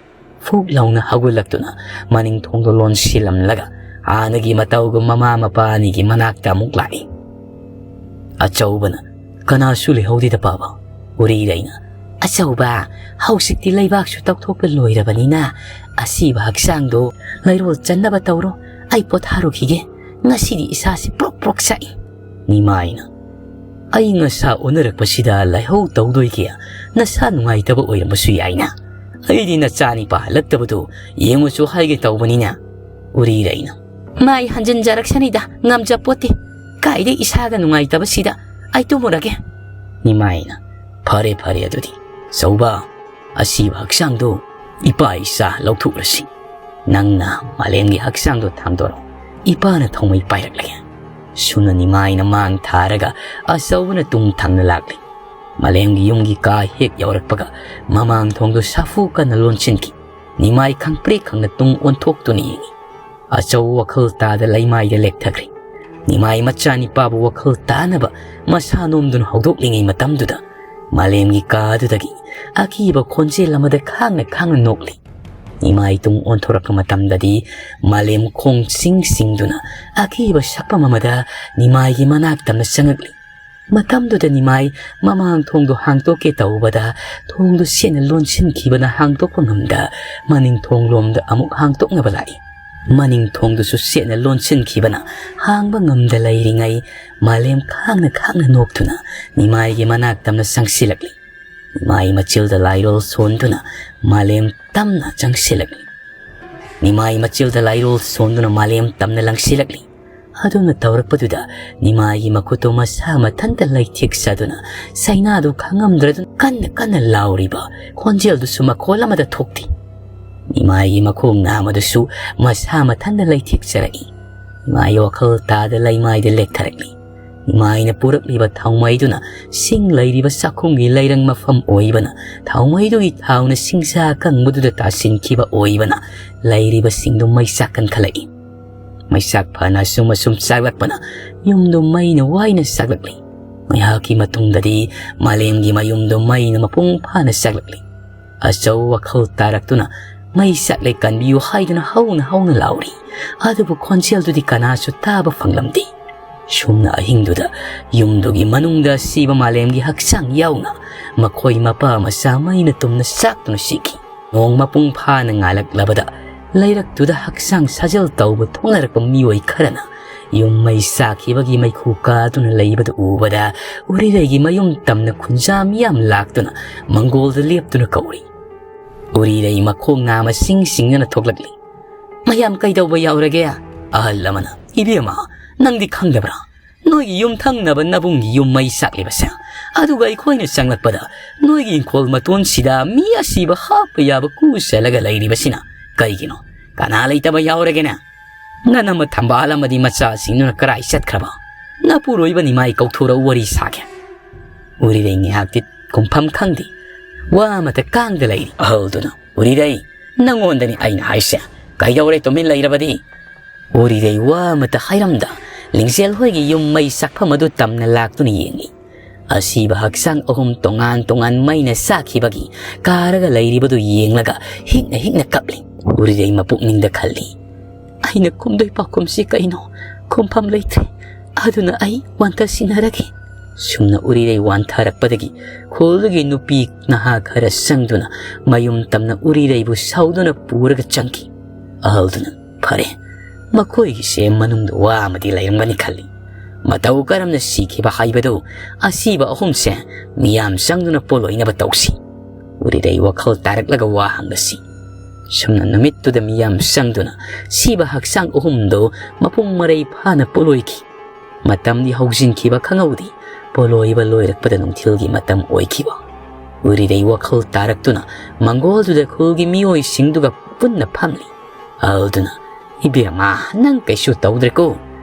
ꯐꯨꯛ ꯂꯥꯎꯅ ꯍꯧꯒꯠꯂꯛꯇꯨꯅ ꯃꯅꯤꯡ ꯊꯣꯡꯗꯣ ꯂꯣꯟꯁꯤꯜꯂꯝꯂꯒ ꯍꯥꯟꯅꯒꯤ ꯃꯇꯧꯒꯨꯝ ꯃꯃꯥ ꯃꯄꯥ ꯑꯅꯤꯒꯤ ꯃꯅꯥꯛꯇ ꯑꯃꯨꯛ ꯂꯥꯛꯏ꯫ ꯑꯆꯧꯕꯅ, "ꯀꯅꯥꯁꯨ ꯂꯩꯍꯧꯗꯦꯗ ꯄꯥꯕ?" ꯎꯔꯤꯔꯩꯅ, "ꯑꯆꯧꯕ, ꯍꯧꯖꯤꯛꯇꯤ ꯂꯩꯕꯥꯛꯁꯨ ꯇꯧꯊꯣꯛꯄ ꯂꯣꯏꯔꯕꯅꯤꯅ ꯑꯁꯤꯕ ꯍꯛꯆꯥꯡꯗꯣ ꯂꯩꯔꯣꯜ ꯆꯟꯅꯕ ꯇꯧꯔꯣ꯫ ꯑꯩ ꯄꯣꯊꯥꯔꯨꯈꯤꯒꯦ꯫ ꯉꯁꯤꯗꯤ ꯏꯁꯥꯁꯤ ꯄ꯭ꯔꯣꯛ ꯄ꯭ꯔꯣꯛ ꯆꯥꯛꯏ꯫" ꯅꯤꯃꯥꯏꯅ, "ꯑꯏꯪ ꯑꯁꯥ ꯑꯣꯟꯅꯔꯛꯄꯁꯤꯗ ꯂꯥꯏꯍꯧ ꯇꯧꯗꯣꯏꯒꯦ? ꯅꯁꯥ ꯅꯨꯡꯉꯥꯏꯇꯕ ꯑꯣꯏꯔꯝꯕꯁꯨ ꯌꯥꯏꯅ꯫ ꯑꯩꯗꯤ ꯅꯆꯥꯅꯤꯄꯥ ꯍꯜꯂꯛꯇꯕꯗꯨ ꯌꯦꯡꯉꯨꯁꯨ ꯍꯥꯏꯒꯦ ꯇꯧꯕꯅꯤꯅ꯫" ꯎꯔꯤꯔꯩꯅ, "ꯃꯥꯏ ꯍꯟꯖꯤꯟꯖꯔꯛꯁꯅꯤꯗ, ꯉꯝꯖꯄꯣꯠꯇꯦ꯫ ꯀꯥꯏꯗꯩ ꯏꯁꯥꯒ ꯅꯨꯡꯉꯥꯏꯇꯕꯁꯤꯗ꯫ ꯑꯩ ꯇꯨꯝꯃꯨꯔꯒꯦ꯫" ꯅꯤꯃꯥꯏꯅ, "ꯐꯔꯦ ꯐꯔꯦ ꯑꯗꯨꯗꯤ, ꯆꯧꯕ, ꯑꯁꯤꯕ ꯍꯛꯆꯥꯡꯗꯣ ꯏꯄꯥ ꯏꯆꯥ ꯂꯧꯊꯣꯛꯂꯁꯤ꯫ ꯅꯪꯅ ꯃꯥꯂꯦꯝꯒꯤ ꯍꯛꯆꯥꯡꯗꯣ ꯊꯥꯡꯗꯣꯔꯛꯑꯣ, ꯏꯄꯥꯅ ꯊꯧꯃꯩ ꯄꯥꯏꯔꯛꯂꯒꯦ꯫" ꯁꯨꯝꯅ ꯅꯤꯃꯥꯏꯅ ꯃꯥꯡ ꯊꯥꯔꯒ ꯑꯆꯧꯕꯅ ꯇꯨꯡ ꯊꯪꯅ ꯂꯥꯛꯂꯤ꯫ ꯃꯥꯂꯦꯝꯒꯤ ꯌꯨꯝꯒꯤ ꯀꯥ ꯍꯦꯛ ꯌꯧꯔꯛꯄꯒ ꯃꯃꯥꯡ ꯊꯣꯡꯗꯨ ꯁꯥꯐꯨ ꯀꯟꯅ ꯂꯣꯟꯁꯤꯟꯈꯤ꯫ ꯅꯤꯃꯥꯏ ꯈꯪꯄ꯭ꯔꯦꯛ ꯈꯪꯅ ꯇꯨꯡ ꯑꯣꯟꯊꯣꯛꯇꯨꯅ ꯌꯦꯡꯉꯤ꯫ ꯑꯆꯧꯕ ꯋꯥꯈꯜ ꯇꯥꯗ ꯂꯩꯃꯥꯏꯗ ꯂꯦꯛꯊꯈ꯭ꯔꯦ꯫ ꯅꯤꯃꯥꯏ ꯃꯆꯥꯅꯤꯄꯥꯕꯨ ꯋꯥꯈꯜ ꯇꯥꯅꯕ ꯃꯁꯥ ꯅꯣꯝꯗꯨꯅ ꯍꯧꯗꯣꯛꯂꯤꯉꯩ ꯃꯇꯝꯗꯨꯗ ꯃꯥꯂꯦꯝꯒꯤ ꯀꯥ ꯑꯗꯨꯗꯒꯤ ꯑꯀꯤꯕ ꯈꯣꯟꯖꯦꯜ ꯑꯃꯗ ꯈꯥꯡꯅ ꯈꯥꯡꯅ ꯅꯣꯛꯂꯤ꯫ ꯅꯤꯃꯥꯏ ꯇꯨꯡ ꯑꯣꯟꯊꯣꯔꯛꯄ ꯃꯇꯝꯗꯗꯤ ꯃꯥꯂꯦꯝ ꯈꯣꯡ ꯆꯤꯡ ꯆꯤꯡꯗꯨꯅ ꯑꯀꯤꯕ ꯁꯛꯐꯝ ꯑꯃꯗ ꯅꯤꯃꯥꯏꯒꯤ ꯃꯅꯥꯛ ꯇꯝꯅ ꯆꯪꯉꯛꯂꯤ꯫ ꯃꯇꯝꯗꯨꯗ ꯅꯤꯃꯥꯏ ꯃꯃꯥꯡ ꯊꯣꯡꯗꯨ ꯍꯥꯡꯇꯣꯛꯀꯦ ꯇꯧꯕꯗ ꯊꯣꯡꯗꯨ ꯁꯦꯠꯅ ꯂꯣꯟꯁꯤꯟꯈꯤꯕꯅ ꯍꯥꯡꯇꯣꯛꯄ ꯉꯝꯗ ꯃꯅꯤꯡ ꯊꯣꯡꯂꯣꯝꯗ ꯑꯃꯨꯛ ꯍꯥꯡꯇꯣꯛꯅꯕ ꯂꯥꯛꯏ꯫ ꯃꯅꯤꯡ ꯊꯣꯡꯗꯨꯁꯨ ꯁꯦꯠꯅ ꯂꯣꯟꯁꯤꯟꯈꯤꯕꯅ ꯍꯥꯡꯕ ꯉꯝꯗ ꯂꯩꯔꯤꯉꯩ ꯃꯥꯂꯦꯝ ꯈꯥꯡꯅ ꯈꯥꯡꯅ ꯅꯣꯛꯇꯨꯅ ꯅꯤꯃꯥꯏꯒꯤ ꯃꯅꯥꯛ ꯇꯝꯅ ꯆꯪꯁꯤꯜꯂꯛꯂꯤ꯫ ꯅꯤꯃꯥꯏ ꯃꯆꯤꯜꯗ ꯂꯥꯏꯔꯣꯜ ꯁꯣꯟꯗꯨꯅ ꯃꯥꯂꯦꯝ ꯇꯝꯅ ꯆꯪꯁꯤꯜꯂꯛꯂꯤ꯫ ꯅꯤꯃꯥꯏ ꯃꯆꯤꯜꯗ ꯂꯥꯏꯔꯣꯜ ꯁꯣꯟꯗꯨꯅ ꯃꯥꯂꯦꯝ ꯇꯝꯅ ꯂꯪꯁꯤꯜꯂꯛꯂꯤ꯫ ꯑꯗꯨꯅ ꯇꯧꯔꯛꯄꯗꯨꯗ ꯅꯤꯃꯥꯏꯒꯤ ꯃꯈꯨꯠꯇꯨ ꯃꯁꯥ ꯃꯊꯟꯇ ꯂꯩꯊꯦꯛꯆꯗꯨꯅ ꯆꯩꯅꯥꯗꯨ ꯈꯪꯉꯝꯗ꯭ꯔꯗꯨꯅ ꯀꯟꯅ ꯀꯟꯅ ꯂꯥꯎꯔꯤꯕ ꯈꯣꯟꯖꯦꯜꯗꯨꯁꯨ ꯃꯈꯣꯜ ꯑꯃꯗ ꯊꯣꯛꯇꯦ꯫ ꯅꯤꯃꯥꯏꯒꯤ ꯃꯈꯣꯡ ꯅꯥꯝꯃꯗꯨꯁꯨ ꯃꯁꯥ ꯃꯊꯟꯇ ꯂꯩꯊꯦꯛꯆꯔꯛꯏ꯫ ꯅꯤꯃꯥꯏ ꯋꯥꯈꯜ ꯇꯥꯗ ꯂꯩꯃꯥꯏꯗ ꯂꯦꯛꯊꯔꯛꯂꯤ꯫ ꯅꯤꯃꯥꯏꯅ ꯄꯨꯔꯛꯂꯤꯕ ꯊꯥꯎꯃꯩꯗꯨꯅ ꯁꯤꯡ ꯂꯩꯔꯤꯕ ꯆꯥꯛꯈꯨꯝꯒꯤ ꯂꯩꯔꯪ ꯃꯐꯝ ꯑꯣꯏꯕꯅ ꯊꯥꯎꯃꯩꯗꯨꯒꯤ ꯊꯥꯎꯅ ꯁꯤꯡꯁꯥ ꯑꯀꯪꯕꯗꯨꯗ ꯇꯥꯁꯤꯟꯈꯤꯕ ꯑꯣꯏꯕꯅ ꯂꯩꯔꯤꯕꯁꯤꯡꯗꯨ ꯃꯩ ꯆꯥꯛꯀꯟꯈꯠꯂꯛꯏ꯫ ꯃꯩꯆꯥꯛ ꯐꯅ ꯑꯁꯨꯝ ꯑꯁꯨꯝ ꯆꯥꯛꯂꯛꯄꯅ ꯌꯨꯝꯗꯨ ꯃꯩꯅ ꯋꯥꯏꯅ ꯆꯥꯛꯂꯛꯂꯤ꯫ ꯉꯥꯏꯍꯥꯛꯀꯤ ꯃꯇꯨꯡꯗꯗꯤ ꯃꯥꯂꯦꯝꯒꯤ ꯃꯌꯨꯝꯗꯨ ꯃꯩꯅ ꯃꯄꯨꯡ ꯐꯥꯅ ꯆꯥꯛꯂꯛꯂꯤ꯫ ꯑꯆꯧ ꯋꯥꯈꯜ ꯇꯥꯔꯛꯇꯨꯅ "ꯃꯩ ꯆꯥꯛꯂꯦ, ꯀꯟꯕꯤꯌꯨ" ꯍꯥꯏꯗꯨꯅ ꯍꯧꯅ ꯍꯧꯅ ꯂꯥꯎꯔꯤ꯫ ꯑꯗꯨꯕꯨ ꯈꯣꯟꯖꯦꯜꯗꯨꯗꯤ ꯀꯅꯥꯁꯨ ꯇꯥꯕ ꯐꯪꯂꯝꯗꯦ꯫ ꯁꯨꯝꯅ ꯑꯍꯤꯡꯗꯨꯗ ꯌꯨꯝꯗꯨꯒꯤ ꯃꯅꯨꯡꯗ ꯁꯤꯕ ꯃꯥꯂꯦꯝꯒꯤ ꯍꯛꯆꯥꯡ ꯌꯥꯎꯅ ꯃꯈꯣꯏ ꯃꯄꯥ ꯃꯆꯥ ꯃꯩꯅ ꯇꯨꯝꯅ ꯆꯥꯛꯇꯨꯅ ꯁꯤꯈꯤ꯫ ꯅꯣꯡ ꯃꯄꯨꯡ ꯐꯥꯅ ꯉꯥꯜꯂꯛꯂꯕꯗ ꯂꯩꯔꯛꯇꯨꯗ ꯍꯛꯆꯥꯡ ꯁꯥꯖꯦꯜ ꯇꯧꯕ ꯊꯣꯛꯅꯔꯛꯄ ꯃꯤꯑꯣꯏ ꯈꯔꯅ ꯌꯨꯝ ꯃꯩ ꯆꯥꯛꯈꯤꯕꯒꯤ ꯃꯩꯈꯨ ꯀꯥꯗꯨꯅ ꯂꯩꯕꯗꯨ ꯎꯕꯗ ꯎꯔꯤꯔꯩꯒꯤ ꯃꯌꯨꯝ ꯇꯝꯅ ꯈꯨꯟꯖꯥ ꯃꯤꯌꯥꯝ ꯂꯥꯛꯇꯨꯅ ꯃꯪꯒꯣꯜꯗ ꯂꯦꯞꯇꯨꯅ ꯀꯧꯔꯤ꯫ ꯎꯔꯤꯔꯩ ꯃꯈꯣꯡ ꯅꯥꯝꯃ ꯁꯤꯡ ꯁꯤꯡꯗꯨꯅ ꯊꯣꯛꯂꯛꯂꯤ꯫ "ꯃꯌꯥꯝ ꯀꯩꯗꯧꯕ ꯌꯥꯎꯔꯒꯦ?" ꯑꯍꯜ ꯑꯃꯅ, "ꯏꯕꯦꯝꯃ, ꯅꯪꯗꯤ ꯈꯪꯗꯕ꯭ꯔꯥ? ꯅꯣꯏꯒꯤ ꯌꯨꯝꯊꯪꯅꯕ ꯅꯕꯨꯡꯒꯤ ꯌꯨꯝ ꯃꯩ ꯆꯥꯛꯂꯤꯕꯁꯦ, ꯑꯗꯨꯒ ꯑꯩꯈꯣꯏꯅ ꯆꯪꯂꯛꯄꯗ ꯅꯣꯏꯒꯤ ꯏꯪꯈꯣꯜ ꯃꯇꯣꯟꯁꯤꯗ ꯃꯤ ꯑꯁꯤꯕ ꯍꯥꯞꯄ ꯌꯥꯕ ꯀꯨ ꯆꯦꯜꯂꯒ ꯂꯩꯔꯤꯕꯁꯤꯅ ꯀꯩꯒꯤꯅꯣ? ꯀꯅꯥ ꯂꯩꯇꯕ ꯌꯥꯎꯔꯒꯦꯅꯦ? ꯅꯅꯝꯃ ꯊꯝꯕꯥꯜ ꯑꯃꯗꯤ ꯃꯆꯥꯁꯤꯡꯗꯨꯅ ꯀꯔꯥꯏ ꯆꯠꯈ꯭ꯔꯕ? ꯅꯄꯨꯔꯣꯏꯕ ꯅꯤꯃꯥꯏ ꯀꯧꯊꯣꯔꯛꯎ, ꯋꯥꯔꯤ ꯁꯥꯒꯦ꯫" ꯎꯔꯤꯔꯩ ꯉꯥꯏꯍꯥꯛꯇꯤ ꯈꯨꯝꯐꯝ ꯈꯪꯗꯦ꯫ ꯋꯥ ꯑꯃꯇ ꯀꯥꯡꯗ ꯂꯩꯔꯤ꯫ ꯑꯍꯜꯗꯨꯅ, "ꯎꯔꯤꯔꯩ, ꯅꯪꯉꯣꯟꯗꯅꯤ ꯑꯩꯅ ꯍꯥꯏꯁꯦ꯫ ꯀꯩꯗꯧꯔꯦ ꯇꯨꯃꯤꯟ ꯂꯩꯔꯕꯗꯤ?" ꯎꯔꯤꯔꯩ ꯋꯥ ꯑꯃꯇ ꯍꯥꯏꯔꯝꯗ ꯂꯤꯡꯖꯦꯜ ꯍꯣꯏꯒꯤ ꯌꯨꯝ ꯃꯩ ꯆꯥꯛꯐꯝ ꯑꯗꯨ ꯇꯝꯅ ꯂꯥꯛꯇꯨꯅ ꯌꯦꯡꯉꯤ꯫ ꯑꯁꯤꯕ ꯍꯛꯆꯥꯡ ꯑꯍꯨꯝ ꯇꯣꯉꯥꯟ ꯇꯣꯉꯥꯟ ꯃꯩꯅ ꯆꯥꯛꯈꯤꯕꯒꯤ ꯀꯥꯔꯒ ꯂꯩꯔꯤꯕꯗꯨ ꯌꯦꯡꯂꯒ ꯍꯤꯛꯅ ꯍꯤꯛꯅ ꯀꯞꯂꯤ꯫ ꯎꯔꯤꯔꯩ ꯃꯄꯨꯛꯅꯤꯡꯗ ꯈꯜꯂꯤ, "ꯑꯩꯅ ꯈꯨꯝꯗꯣꯏ ꯄꯥꯎꯈꯨꯝꯁꯤ ꯀꯩꯅꯣ? ꯈꯨꯝꯐꯝ ꯂꯩꯇ꯭ꯔꯦ꯫ ꯑꯗꯨꯅ ꯑꯩ ꯋꯥꯟꯊꯁꯤꯟꯅꯔꯒꯦ꯫" ꯁꯨꯝꯅ ꯎꯔꯤꯔꯩ ꯋꯥꯟꯊꯔꯛꯄꯗꯒꯤ ꯈꯨꯜꯗꯨꯒꯤ ꯅꯨꯄꯤ ꯅꯍꯥ ꯈꯔ ꯆꯪꯗꯨꯅ ꯃꯌꯨꯝ ꯇꯝꯅ ꯎꯔꯤꯔꯩꯕꯨ ꯁꯥꯎꯗꯨꯅ ꯄꯨꯔꯒ ꯆꯪꯈꯤ꯫ ꯑꯍꯜꯗꯨꯅ, "ꯐꯔꯦ, ꯃꯈꯣꯏꯒꯤꯁꯦ ꯃꯅꯨꯡꯗ ꯋꯥ ꯑꯃꯗꯤ ꯂꯩꯔꯝꯒꯅꯤ ꯈꯜꯂꯤ꯫ ꯃꯇꯧ ꯀꯔꯝꯅ ꯁꯤꯈꯤꯕ ꯍꯥꯏꯕꯗꯨ ꯑꯁꯤꯕ ꯑꯍꯨꯝꯁꯦ ꯃꯤꯌꯥꯝ ꯆꯪꯗꯨꯅ ꯄꯣꯂꯣꯏꯅꯕ ꯇꯧꯁꯤ꯫" ꯎꯔꯤꯔꯩ ꯋꯥꯈꯜ ꯇꯥꯔꯛꯂꯒ ꯋꯥ ꯍꯪꯂꯁꯤ꯫ ꯁꯨꯝꯅ ꯅꯨꯃꯤꯠꯇꯨꯗ ꯃꯤꯌꯥꯝ ꯆꯪꯗꯨꯅ ꯁꯤꯕ ꯍꯛꯆꯥꯡ ꯑꯍꯨꯝꯗꯨ ꯃꯄꯨꯡ ꯃꯔꯩ ꯐꯥꯅ ꯄꯣꯂꯣꯏꯈꯤ꯫ ꯃꯇꯝꯗꯤ ꯍꯧꯖꯤꯟꯈꯤꯕ ꯈꯪꯍꯧꯗꯦ꯫ ꯄꯣꯂꯣꯏꯕ ꯂꯣꯏꯔꯛꯄꯗ ꯅꯨꯡꯊꯤꯜꯒꯤ ꯃꯇꯝ ꯑꯣꯏꯈꯤꯕ꯫ ꯎꯔꯤꯔꯩ ꯋꯥꯈꯜ ꯇꯥꯔꯛꯇꯨꯅ ꯃꯪꯒꯣꯜꯗꯨꯗ ꯈꯨꯜꯒꯤ ꯃꯤꯑꯣꯏꯁꯤꯡꯗꯨꯒ ꯄꯨꯟꯅ ꯐꯝꯂꯤ꯫ ꯑꯍꯜꯗꯨꯅ, "ꯏꯕꯦꯝꯃ, ꯅꯪ ꯀꯩꯁꯨ ꯇꯧꯗ꯭ꯔꯦꯀꯣ?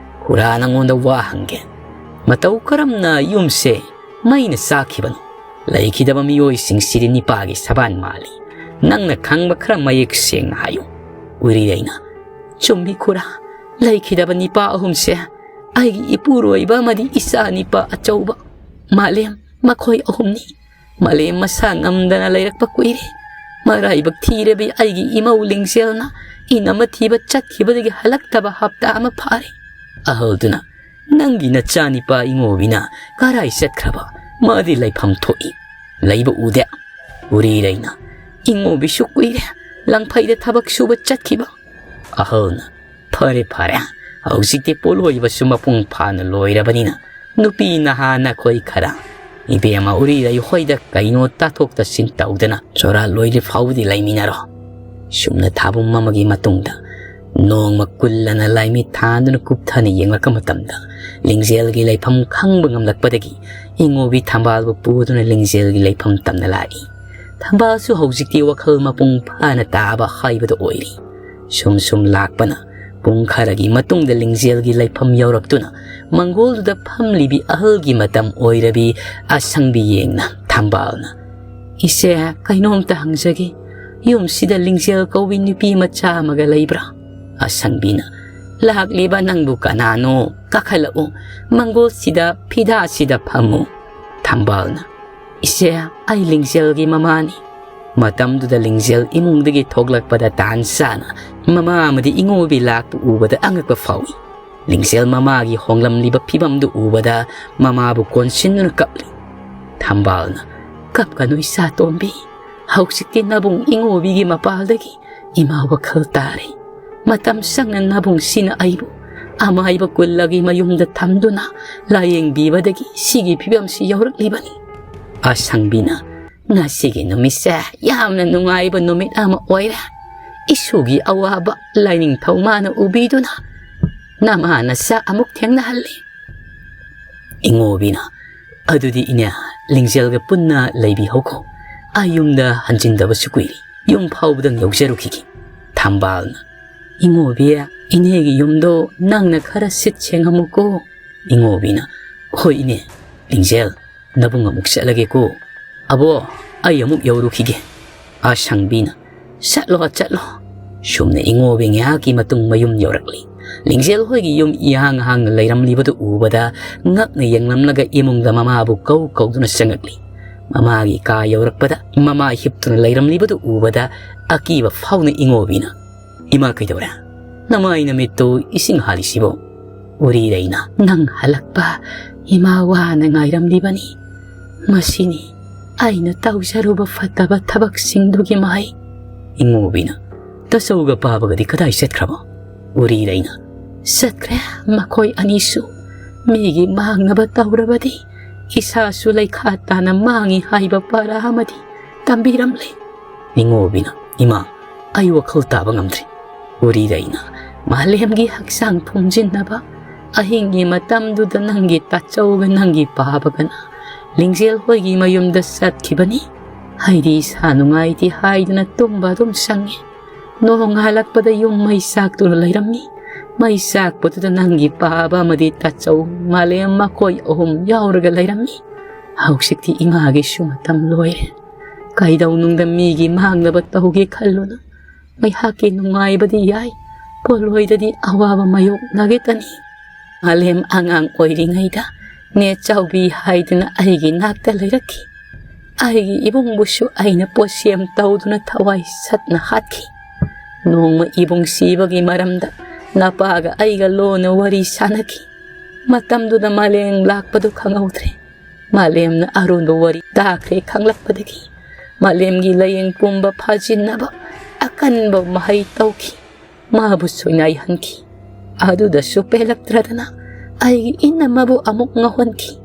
ꯈꯨꯔꯥ, ꯅꯪꯉꯣꯟꯗ ꯋꯥ ꯍꯪꯒꯦ꯫ ꯃꯇꯧ ꯀꯔꯝꯅ ꯌꯨꯝꯁꯦ ꯃꯩꯅ ꯆꯥꯛꯈꯤꯕꯅꯣ? ꯂꯩꯈꯤꯗꯕ ꯃꯤꯑꯣꯏꯁꯤꯡꯁꯤꯗꯤ ꯅꯤꯄꯥꯒꯤ ꯁꯕꯥꯟ ꯃꯥꯜꯂꯤ꯫ ꯅꯪꯅ ꯈꯪꯕ ꯈꯔ ꯃꯌꯦꯛ ꯁꯦꯡꯅ ꯍꯥꯏꯌꯨ꯫" ꯎꯔꯤꯔꯩꯅ, "ꯆꯨꯝꯃꯤ ꯈꯨꯔꯥ, ꯂꯩꯈꯤꯗꯕ ꯅꯤꯄꯥ ꯑꯍꯨꯝꯁꯦ ꯑꯩꯒꯤ ꯏꯄꯨꯔꯣꯏꯕ ꯑꯃꯗꯤ ꯏꯆꯥ ꯅꯤꯄꯥ ꯑꯆꯧꯕ ꯃꯥꯂꯦꯝ, ꯃꯈꯣꯏ ꯑꯍꯨꯝꯅꯤ꯫ ꯃꯥꯂꯦꯝ ꯃꯁꯥ ꯉꯝꯗꯅ ꯂꯩꯔꯛꯄ ꯀꯨꯏꯔꯦ꯫ ꯃꯔꯥꯏꯕꯛ ꯊꯤꯔꯕꯤ ꯑꯩꯒꯤ ꯏꯃꯧ ꯂꯤꯡꯖꯦꯜꯅ ꯏꯟ ꯑꯃ ꯊꯤꯕ ꯆꯠꯈꯤꯕꯗꯒꯤ ꯍꯜꯂꯛꯇꯕ ꯍꯞꯇꯥ ꯑꯃ ꯐꯥꯔꯦ꯫ ꯑꯍꯜꯗꯨꯅ, "ꯅꯪꯒꯤ ꯅꯆꯥꯅꯤꯄꯥ ꯏꯉꯣꯕꯤꯅ ꯀꯔꯥꯏ ꯆꯠꯈ꯭ꯔꯕ? ꯃꯥꯗꯤ ꯂꯩꯐꯝ ꯊꯣꯛꯏ, ꯂꯩꯕ ꯎꯗꯦ꯫" ꯎꯔꯤꯔꯩꯅ, "ꯏꯉꯣꯕꯤꯁꯨ ꯀꯨꯏꯔꯦ ꯂꯪꯐꯩꯗ ꯊꯕꯛ ꯁꯨꯕ ꯆꯠꯈꯤꯕ꯫" ꯑꯍꯜꯅ, "ꯐꯔꯦ ꯐꯔꯦ, ꯍꯧꯖꯤꯛꯇꯤ ꯄꯣꯠꯂꯣꯏꯕꯁꯨ ꯃꯄꯨꯡ ꯐꯥꯅ ꯂꯣꯏꯔꯕꯅꯤꯅ ꯅꯨꯄꯤ ꯅꯍꯥ ꯅꯈꯣꯏ ꯈꯔ ꯏꯕꯦꯝꯃ ꯎꯔꯤꯔꯩ ꯍꯣꯏꯗ ꯀꯩꯅꯣ ꯇꯥꯊꯣꯛ ꯇꯥꯁꯤꯟ ꯇꯧꯗꯅ ꯆꯣꯔꯥ ꯂꯣꯏꯗ꯭ꯔꯤ ꯐꯥꯎꯕꯗꯤ ꯂꯩꯃꯤꯟꯅꯔꯣ꯫" ꯁꯨꯝꯅ ꯊꯥꯕꯨꯝ ꯑꯃꯒꯤ ꯃꯇꯨꯡꯗ ꯅꯣꯡꯃ ꯀꯨꯜꯂꯅ ꯂꯥꯏꯃꯤꯠ ꯊꯥꯟꯗꯨꯅ ꯀꯨꯞꯊꯅ ꯌꯦꯡꯂꯛꯄ ꯃꯇꯝꯗ ꯂꯤꯡꯖꯦꯜꯒꯤ ꯂꯩꯐꯝ ꯈꯪꯕ ꯉꯝꯂꯛꯄꯗꯒꯤ ꯏꯉꯣꯕꯤ ꯊꯝꯕꯥꯜꯕꯨ ꯄꯨꯗꯨꯅ ꯂꯤꯡꯖꯦꯜꯒꯤ ꯂꯩꯐꯝ ꯇꯝꯅ ꯂꯥꯛꯏ꯫ ꯊꯝꯕꯥꯜꯁꯨ ꯍꯧꯖꯤꯛꯇꯤ ꯋꯥꯈꯜ ꯃꯄꯨꯡ ꯐꯥꯅ ꯇꯥꯕ ꯍꯥꯏꯕꯗꯨ ꯑꯣꯏꯔꯤ꯫ ꯁꯨꯝ ꯁꯨꯝ ꯂꯥꯛꯄꯅ ꯄꯨꯡ ꯈꯔꯒꯤ ꯃꯇꯨꯡꯗ ꯂꯤꯡꯖꯦꯜꯒꯤ ꯂꯩꯐꯝ ꯌꯧꯔꯛꯇꯨꯅ ꯃꯪꯒꯣꯜꯗꯨꯗ ꯐꯝꯂꯤꯕꯤ ꯑꯍꯜꯒꯤ ꯃꯇꯝ ꯑꯣꯏꯔꯕꯤ ꯑꯁꯪꯕꯤ ꯌꯦꯡꯅ ꯊꯝꯕꯥꯜꯅ, "ꯏꯆꯦ, ꯀꯩꯅꯣꯝꯇ ꯍꯪꯖꯒꯦ꯫ ꯌꯨꯝꯁꯤꯗ ꯂꯤꯡꯖꯦꯜ ꯀꯧꯕꯤ ꯅꯨꯄꯤ ꯃꯆꯥ ꯑꯃꯒ ꯂꯩꯕ꯭ꯔꯥ?" ꯑꯁꯪꯕꯤꯅ, "ꯂꯥꯛꯂꯤꯕ ꯅꯪꯕꯨ ꯀꯅꯥꯅꯣ? ꯀꯥꯈꯠꯂꯛꯎ, ꯃꯪꯒꯣꯜꯁꯤꯗ ꯐꯤꯗꯥꯁꯤꯗ ꯐꯝꯃꯨ꯫" ꯊꯝꯕꯥꯜꯅ, "ꯏꯆꯦ, ꯑꯩ ꯂꯤꯡꯖꯦꯜꯒꯤ ꯃꯃꯥꯅꯤ꯫" ꯃꯇꯝꯗꯨꯗ ꯂꯤꯡꯖꯦꯜ ꯏꯃꯨꯡꯗꯒꯤ ꯊꯣꯛꯂꯛꯄꯗ ꯇꯥꯟ ꯆꯥꯅ ꯃꯃꯥ ꯑꯃꯗꯤ ꯏꯉꯣꯕꯤ ꯂꯥꯛꯄ ꯎꯕꯗ ꯑꯉꯛꯄ ꯐꯥꯎꯏ꯫ ꯂꯤꯡꯖꯦꯜ ꯃꯃꯥꯒꯤ ꯍꯣꯡꯂꯝꯂꯤꯕ ꯐꯤꯕꯝꯗꯨ ꯎꯕꯗ ꯃꯃꯥꯕꯨ ꯀꯣꯟꯁꯤꯟꯗꯨꯅ ꯀꯞꯂꯤ꯫ ꯊꯝꯕꯥꯜꯅ, "ꯀꯞꯀꯅꯨ ꯏꯆꯥ ꯇꯣꯝꯕꯤ, ꯍꯧꯖꯤꯛꯇꯤ ꯅꯕꯨꯡ ꯏꯉꯣꯕꯤꯒꯤ ꯃꯄꯥꯜꯗꯒꯤ ꯏꯃꯥ ꯋꯥꯈꯜ ꯇꯥꯔꯦ꯫ ꯃꯇꯝ ꯆꯪꯅ ꯅꯕꯨꯡꯁꯤꯅ ꯑꯩꯕꯨ ꯑꯃꯥꯏꯕ ꯀꯨꯜꯂꯒꯤ ꯃꯌꯨꯝꯗ ꯊꯝꯗꯨꯅ ꯂꯥꯌꯦꯡꯕꯤꯕꯗꯒꯤ ꯁꯤꯒꯤ ꯐꯤꯕꯝꯁꯤ ꯌꯧꯔꯛꯂꯤꯕꯅꯤ꯫" ꯑꯁꯪꯕꯤꯅ, "ꯉꯁꯤꯒꯤ ꯅꯨꯃꯤꯠꯁꯦ ꯌꯥꯝꯅ ꯅꯨꯡꯉꯥꯏꯕ ꯅꯨꯃꯤꯠ ꯑꯃ ꯑꯣꯏꯔꯦ꯫ ꯏꯁꯨꯒꯤ ꯑꯋꯥꯕ ꯂꯥꯏꯅꯤꯡꯊꯧ ꯃꯥꯅ ꯎꯕꯤꯗꯨꯅ ꯅꯃꯥ ꯅꯆꯥ ꯑꯃꯨꯛ ꯊꯦꯡꯅꯍꯜꯂꯤ꯫" ꯏꯉꯣꯕꯤꯅ, "ꯑꯗꯨꯗꯤ ꯏꯅꯦ, ꯂꯤꯡꯖꯦꯜꯒ ꯄꯨꯟꯅ ꯂꯩꯕꯤꯍꯧꯈꯣ꯫ ꯑꯩ ꯌꯨꯝꯗ ꯍꯟꯖꯤꯟꯗꯕꯁꯨ ꯀꯨꯏꯔꯦ꯫ ꯌꯨꯝ ꯐꯥꯎꯕꯗꯪ ꯌꯧꯖꯔꯨꯈꯤꯒꯦ꯫" ꯊꯝꯕꯥꯜꯅ, "ꯏꯉꯣꯕꯤ, ꯏꯅꯦꯒꯤ ꯌꯨꯝꯗꯣ ꯅꯪꯅ ꯈꯔ ꯁꯤꯠ ꯁꯦꯡꯉꯝꯃꯨꯀꯣ꯫" ꯏꯉꯣꯕꯤꯅ, "ꯍꯣꯏ ꯏꯅꯦ꯫ ꯂꯤꯡꯖꯦꯜ, ꯅꯕꯨꯡ ꯑꯃꯨꯛ ꯆꯠꯂꯒꯦꯀꯣ꯫ ꯑꯕꯣ, ꯑꯩ ꯑꯃꯨꯛ ꯌꯧꯔꯨꯈꯤꯒꯦ꯫" ꯑꯁꯪꯕꯤꯅ, "ꯆꯠꯂꯣ, ꯆꯠꯂꯣ꯫" ꯁꯨꯝꯅ ꯏꯉꯣꯕꯤ ꯉꯥꯏꯍꯥꯛꯀꯤ ꯃꯇꯨꯡ ꯃꯌꯨꯝ ꯌꯧꯔꯛꯂꯤ꯫ ꯂꯤꯡꯖꯦꯜ ꯍꯣꯏꯒꯤ ꯌꯨꯝ ꯏꯍꯥꯡ ꯍꯥꯡꯅ ꯂꯩꯔꯝꯂꯤꯕꯗꯨ ꯎꯕꯗ ꯉꯛꯅ ꯌꯦꯡꯂꯝꯂꯒ ꯏꯃꯨꯡꯗ ꯃꯃꯥꯕꯨ ꯀꯧ ꯀꯧꯗꯨꯅ ꯆꯪꯉꯛꯂꯤ꯫ ꯃꯃꯥꯒꯤ ꯀꯥ ꯌꯧꯔꯛꯄꯗ ꯃꯃꯥ ꯍꯤꯞꯇꯨꯅ ꯂꯩꯔꯝꯂꯤꯕꯗꯨ ꯎꯕꯗ ꯑꯀꯤꯕ ꯐꯥꯎꯅ ꯏꯉꯣꯕꯤꯅ, "ꯏꯃꯥ, ꯀꯩꯗꯧꯔꯦ? ꯅꯃꯥꯏ ꯅꯃꯤꯠꯇꯨ ꯏꯁꯤꯡ ꯍꯥꯜꯂꯤꯁꯤꯕꯨ?" ꯎꯔꯤꯔꯩꯅ, "ꯅꯪ ꯍꯜꯂꯛꯄ ꯏꯃꯥ ꯋꯥꯅ ꯉꯥꯏꯔꯝꯂꯤꯕꯅꯤ꯫ ꯃꯁꯤꯅꯤ ꯑꯩꯅ ꯇꯧꯖꯔꯨꯕ ꯐꯠꯇꯕ ꯊꯕꯛꯁꯤꯡꯗꯨꯒꯤ ꯃꯍꯩ꯫" ꯏꯉꯣꯕꯤꯅ, "ꯇꯥꯆꯧꯒ ꯄꯥꯕꯒꯗꯤ ꯀꯗꯥꯏ ꯆꯠꯈ꯭ꯔꯕ?" ꯎꯔꯤꯔꯩꯅ, "ꯆꯠꯈ꯭ꯔꯦ ꯃꯈꯣꯏ ꯑꯅꯤꯁꯨ꯫ ꯃꯤꯒꯤ ꯃꯥꯡꯅꯕ ꯇꯧꯔꯕꯗꯤ ꯏꯁꯥꯁꯨ ꯂꯩꯈꯥ ꯇꯥꯅ ꯃꯥꯡꯉꯤ ꯍꯥꯏꯕ ꯄꯔꯥ ꯑꯃꯗꯤ ꯇꯝꯕꯤꯔꯝꯂꯦ꯫" ꯏꯉꯣꯕꯤꯅ, "ꯏꯃꯥ, ꯑꯩ ꯋꯥꯈꯜ ꯇꯥꯕ ꯉꯝꯗ꯭ꯔꯦ꯫" ꯎꯔꯤꯔꯩꯅ, "ꯃꯥꯂꯦꯝꯒꯤ ꯍꯛꯆꯥꯡ ꯐꯨꯝꯖꯤꯟꯅꯕ ꯑꯍꯤꯡꯒꯤ ꯃꯇꯝꯗꯨꯗ ꯅꯪꯒꯤ ꯇꯥꯆꯧꯒ ꯅꯪꯒꯤ ꯄꯥꯕꯒꯅ ꯂꯤꯡꯖꯦꯜ ꯍꯣꯏꯒꯤ ꯃꯌꯨꯝꯗ ꯆꯠꯈꯤꯕꯅꯤ꯫ ꯑꯩꯗꯤ ꯏꯁꯥ ꯅꯨꯡꯉꯥꯏꯇꯦ ꯍꯥꯏꯗꯨꯅ ꯇꯨꯝꯕ ꯑꯗꯨꯝ ꯆꯪꯉꯤ꯫ ꯅꯣꯡꯉꯥꯜꯂꯛꯄꯗ ꯌꯨꯝ ꯃꯩ ꯆꯥꯛꯇꯨꯅ ꯂꯩꯔꯝꯃꯤ꯫ ꯃꯩ ꯆꯥꯛꯄꯗꯨꯗ ꯅꯪꯒꯤ ꯄꯥꯕ ꯑꯃꯗꯤ ꯇꯥꯆꯧ ꯃꯥꯂꯦꯝ ꯃꯈꯣꯏ ꯑꯍꯨꯝ ꯌꯥꯎꯔꯒ ꯂꯩꯔꯝꯃꯤ꯫ ꯍꯧꯖꯤꯛꯇꯤ ꯏꯃꯥꯒꯤꯁꯨ ꯃꯇꯝ ꯂꯣꯏꯔꯦ꯫ ꯀꯩꯗꯧꯅꯨꯡꯗ ꯃꯤꯒꯤ ꯃꯥꯡꯅꯕ ꯇꯧꯒꯦ ꯈꯜꯂꯨꯅꯨ꯫ ꯉꯥꯏꯍꯥꯛꯀꯤ ꯅꯨꯡꯉꯥꯏꯕꯗꯤ ꯌꯥꯏ, ꯄꯣꯠꯂꯣꯏꯗꯗꯤ ꯑꯋꯥꯕ ꯃꯥꯌꯣꯛꯅꯒꯗꯅꯤ꯫ ꯃꯥꯂꯦꯝ ꯑꯉꯥꯡ ꯑꯣꯏꯔꯤꯉꯩꯗ ꯅꯦ ꯆꯥꯎꯕꯤ ꯍꯥꯏꯗꯨꯅ ꯑꯩꯒꯤ ꯅꯥꯛꯇ ꯂꯩꯔꯛꯈꯤ꯫ ꯑꯩꯒꯤ ꯏꯕꯨꯡꯕꯨꯁꯨ ꯑꯩꯅ ꯄꯣꯠꯁꯦꯝ ꯇꯧꯗꯨꯅ ꯊꯋꯥꯏ ꯁꯠꯅ ꯍꯥꯠꯈꯤ꯫ ꯅꯣꯡꯃ ꯏꯕꯨꯡ ꯁꯤꯕꯒꯤ ꯃꯔꯝꯗ ꯅꯄꯥꯒ ꯑꯩꯒ ꯂꯣꯟꯅ ꯋꯥꯔꯤ ꯁꯥꯟꯅꯈꯤ꯫ ꯃꯇꯝꯗꯨꯗ ꯃꯥꯂꯦꯝ ꯂꯥꯛꯄꯗꯨ ꯈꯪꯍꯧꯗ꯭ꯔꯦ꯫ ꯃꯥꯂꯦꯝꯅ ꯑꯔꯣꯟꯕ ꯋꯥꯔꯤ ꯇꯥꯈ꯭ꯔꯦ ꯈꯪꯂꯛꯄꯗꯒꯤ ꯃꯥꯂꯦꯝꯒꯤ ꯂꯥꯏꯌꯦꯡ ꯄꯨꯝꯕ ꯐꯥꯖꯤꯟꯅꯕ ꯑꯀꯟꯕ ꯃꯍꯩ ꯇꯧꯈꯤ꯫ ꯃꯥꯕꯨ ꯁꯣꯏꯅꯥꯏꯍꯟꯈꯤ꯫ ꯑꯗꯨꯗꯁꯨ ꯄꯦꯜꯂꯛꯇ꯭ꯔꯗꯅ ꯑꯩꯒꯤ ꯏꯅꯝꯃꯕꯨ ꯑꯃꯨꯛ ꯉꯥꯎꯍꯟꯈꯤ꯫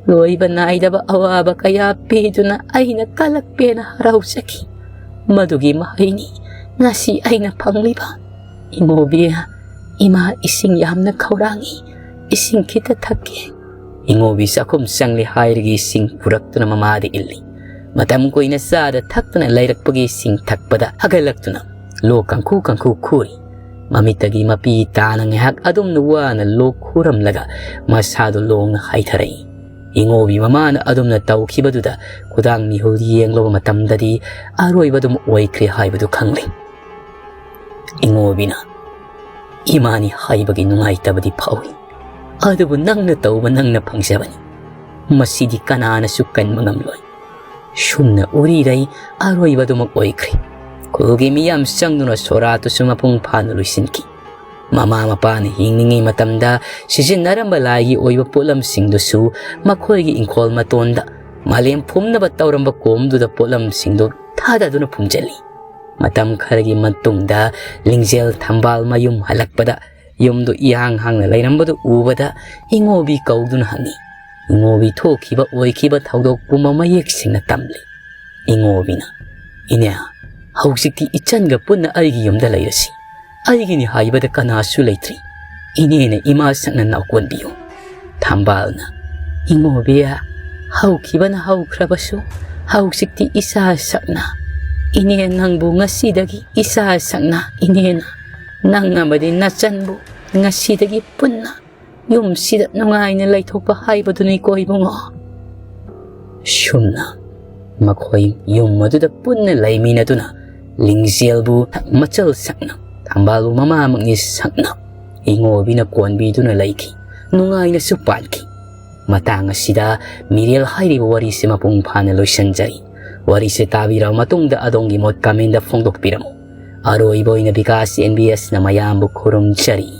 ꯂꯣꯏꯕ ꯅꯥꯏꯗꯕ ꯑꯋꯥꯕ ꯀꯌꯥ ꯄꯤꯗꯨꯅ ꯑꯩꯅ ꯀꯜꯂꯛꯄꯦꯅ ꯍꯔꯥꯎꯖꯈꯤ꯫ ꯃꯗꯨꯒꯤ ꯃꯍꯩꯅꯤ ꯉꯁꯤ ꯑꯩꯅ ꯐꯪꯂꯤꯕ꯫ ꯏꯃꯣꯕꯤ, ꯏꯃꯥ ꯏꯁꯤꯡ ꯌꯥꯝꯅ ꯈꯧꯔꯥꯡꯏ, ꯏꯁꯤꯡ ꯈꯤꯇ ꯊꯛꯀꯦ꯫ ꯏꯉꯣꯕꯤ ꯆꯥꯛꯈꯨꯝ ꯆꯪꯂꯦ ꯍꯥꯏꯔꯒ ꯏꯁꯤꯡ ꯄꯨꯔꯛꯇꯨꯅ ꯃꯃꯥꯗ ꯏꯜꯂꯤ꯫ ꯃꯇꯝ ꯀꯨꯏꯅ ꯆꯥꯗ ꯊꯛꯇꯅ ꯂꯩꯔꯛꯄꯒꯤ ꯏꯁꯤꯡ ꯊꯛꯄꯗ ꯍꯥꯒꯠꯂꯛꯇꯨꯅ ꯂꯣꯛ ꯀꯥꯡꯈꯨ ꯀꯥꯡꯈꯨ ꯈꯨꯔꯤ꯫ ꯃꯃꯤꯠꯇꯒꯤ ꯃꯄꯤ ꯇꯥꯅ ꯉꯥꯏꯍꯥꯛ ꯑꯗꯨꯝꯅ ꯋꯥꯅ ꯂꯣꯛ ꯈꯨꯔꯝꯂꯒ ꯃꯁꯥꯗꯨ ꯂꯣꯡꯅ ꯍꯥꯏꯊꯔꯛꯏ꯫ ꯏꯉꯣꯕꯤ ꯃꯃꯥꯅ ꯑꯗꯨꯝꯅ ꯇꯧꯈꯤꯕꯗꯨꯗ ꯈꯨꯗꯥꯡ ꯃꯤꯍꯨꯜ ꯌꯦꯡꯂꯨꯕ ꯃꯇꯝꯗꯗꯤ ꯑꯔꯣꯏꯕ ꯑꯗꯨꯝ ꯑꯣꯏꯈ꯭ꯔꯦ ꯍꯥꯏꯕꯗꯨ ꯈꯪꯂꯦ꯫ ꯏꯉꯣꯕꯤꯅ, "ꯏꯃꯥꯅꯤ ꯍꯥꯏꯕꯒꯤ ꯅꯨꯡꯉꯥꯏꯇꯕꯗꯤ ꯐꯥꯎꯏ, ꯑꯗꯨꯕꯨ ꯅꯪꯅ ꯇꯧꯕ ꯅꯪꯅ ꯐꯪꯖꯕꯅꯤ꯫ ꯃꯁꯤꯗꯤ ꯀꯅꯥꯅꯁꯨ ꯀꯟꯕ ꯉꯝꯂꯣꯏ꯫ ꯁꯨꯝꯅ ꯎꯔꯤꯔꯩ ꯑꯔꯣꯏꯕꯗꯨꯃꯛ ꯑꯣꯏꯈ꯭ꯔꯦ꯫ ꯈꯨꯜꯒꯤ ꯃꯤꯌꯥꯝ ꯆꯪꯗꯨꯅ ꯁꯣꯔꯥꯠꯇꯨꯁꯨ ꯃꯄꯨꯡ ꯐꯥꯅ ꯂꯣꯏꯁꯤꯟꯈꯤ꯫ ꯃꯃꯥ ꯃꯄꯥꯅ ꯍꯤꯡꯂꯤꯉꯩ ꯃꯇꯝꯗ ꯁꯤꯖꯤꯟꯅꯔꯝꯕ ꯂꯥꯏꯒꯤ ꯑꯣꯏꯕ ꯄꯣꯠꯂꯝꯁꯤꯡꯗꯨꯁꯨ ꯃꯈꯣꯏꯒꯤ ꯏꯪꯈꯣꯜ ꯃꯇꯣꯟꯗ ꯃꯥꯂꯦꯝ ꯐꯨꯝꯅꯕ ꯇꯧꯔꯝꯕ ꯀꯣꯝꯗꯨꯗ ꯄꯣꯠꯂꯝꯁꯤꯡꯗꯨ ꯊꯥꯗꯗꯨꯅ ꯐꯨꯝꯖꯤꯜꯂꯤ꯫ ꯃꯇꯝ ꯈꯔꯒꯤ ꯃꯇꯨꯡꯗ ꯂꯤꯡꯖꯦꯜ ꯊꯝꯕꯥꯜ ꯃꯌꯨꯝ ꯍꯜꯂꯛꯄꯗ ꯌꯨꯝꯗꯨ ꯏꯍꯥꯡ ꯍꯥꯡꯅ ꯂꯩꯔꯝꯕꯗꯨ ꯎꯕꯗ ꯏꯉꯣꯕꯤ ꯀꯧꯗꯨꯅ ꯍꯪꯉꯤ꯫ ꯏꯉꯣꯕꯤ ꯊꯣꯛꯈꯤꯕ ꯑꯣꯏꯈꯤꯕ ꯊꯧꯗꯣꯛ ꯄꯨꯝꯕ ꯃꯌꯦꯛ ꯁꯦꯡꯅ ꯇꯝꯂꯤ꯫ ꯏꯉꯣꯕꯤꯅ, "ꯏꯅꯦ, ꯍꯧꯖꯤꯛꯇꯤ ꯏꯆꯟꯒ ꯄꯨꯟꯅ ꯑꯩꯒꯤ ꯌꯨꯝꯗ ꯂꯩꯔꯁꯤ꯫ ꯑꯩꯒꯤꯅꯤ ꯍꯥꯏꯕꯗ ꯀꯅꯥꯁꯨ ꯂꯩꯇ꯭ꯔꯤ꯫ ꯏꯅꯦꯅ ꯏꯃꯥ ꯁꯛꯅ ꯅꯥꯎꯀꯣꯟꯕꯤꯌꯨ꯫" ꯊꯝꯕꯥꯜꯅ, "ꯏꯉꯣꯕꯤ, ꯍꯧꯈꯤꯕꯅ ꯍꯧꯈ꯭ꯔꯕꯁꯨ ꯍꯧꯖꯤꯛꯇꯤ ꯏꯁꯥ ꯁꯛꯅ ꯏꯅꯦ ꯅꯪꯕꯨ ꯉꯁꯤꯗꯒꯤ ꯏꯁꯥ ꯁꯛꯅ ꯏꯅꯦꯅ ꯅꯪ ꯑꯃꯗꯤ ꯅꯆꯟꯕꯨ ꯉꯁꯤꯗꯒꯤ ꯄꯨꯟꯅ ꯌꯨꯝꯁꯤꯗ ꯅꯨꯡꯉꯥꯏꯅ ꯂꯩꯊꯣꯛꯄ ꯍꯥꯏꯕꯗꯨꯅꯤꯀꯣ ꯏꯕꯨꯡꯉꯣ꯫" ꯁꯨꯝꯅ ꯃꯈꯣꯏ ꯌꯨꯝ ꯑꯗꯨꯗ ꯄꯨꯟꯅ ꯂꯩꯃꯤꯟꯅꯗꯨꯅ ꯂꯤꯡꯖꯦꯜꯕꯨ ꯃꯆꯜ ꯁꯛꯅ, ꯊꯝꯕꯥꯜꯕꯨ ꯃꯃꯥꯃꯛꯅꯤ ꯁꯛꯅ ꯏꯉꯣꯕꯤꯅ ꯀꯣꯟꯕꯤꯗꯨꯅ ꯂꯩꯈꯤ꯫ ꯅꯨꯡꯉꯥꯏꯅꯁꯨ ꯄꯥꯟꯈꯤ꯫ ꯃꯇꯥꯡ ꯑꯁꯤꯗ ꯃꯤꯔꯦꯜ ꯍꯥꯏꯔꯤꯕ ꯋꯥꯔꯤꯁꯦ ꯃꯄꯨꯡ ꯐꯥꯅ ꯂꯣꯏꯁꯤꯟꯖꯔꯤ꯫ ꯋꯥꯔꯤꯁꯦ ꯇꯥꯕꯤꯔꯕ ꯃꯇꯨꯡꯗ ꯑꯗꯣꯝꯒꯤ ꯃꯣꯠ comment ꯗ ꯐꯣꯡꯗꯣꯛꯄꯤꯔꯝꯃꯨ꯫ ꯑꯔꯣꯏꯕ ꯑꯣꯏꯅ ꯕꯤꯀꯥꯁ ꯑꯦꯟ ꯕꯤ ꯑꯦꯁꯅ ꯃꯌꯥꯝꯕꯨ ꯈꯨꯔꯨꯝꯖꯔꯤ꯫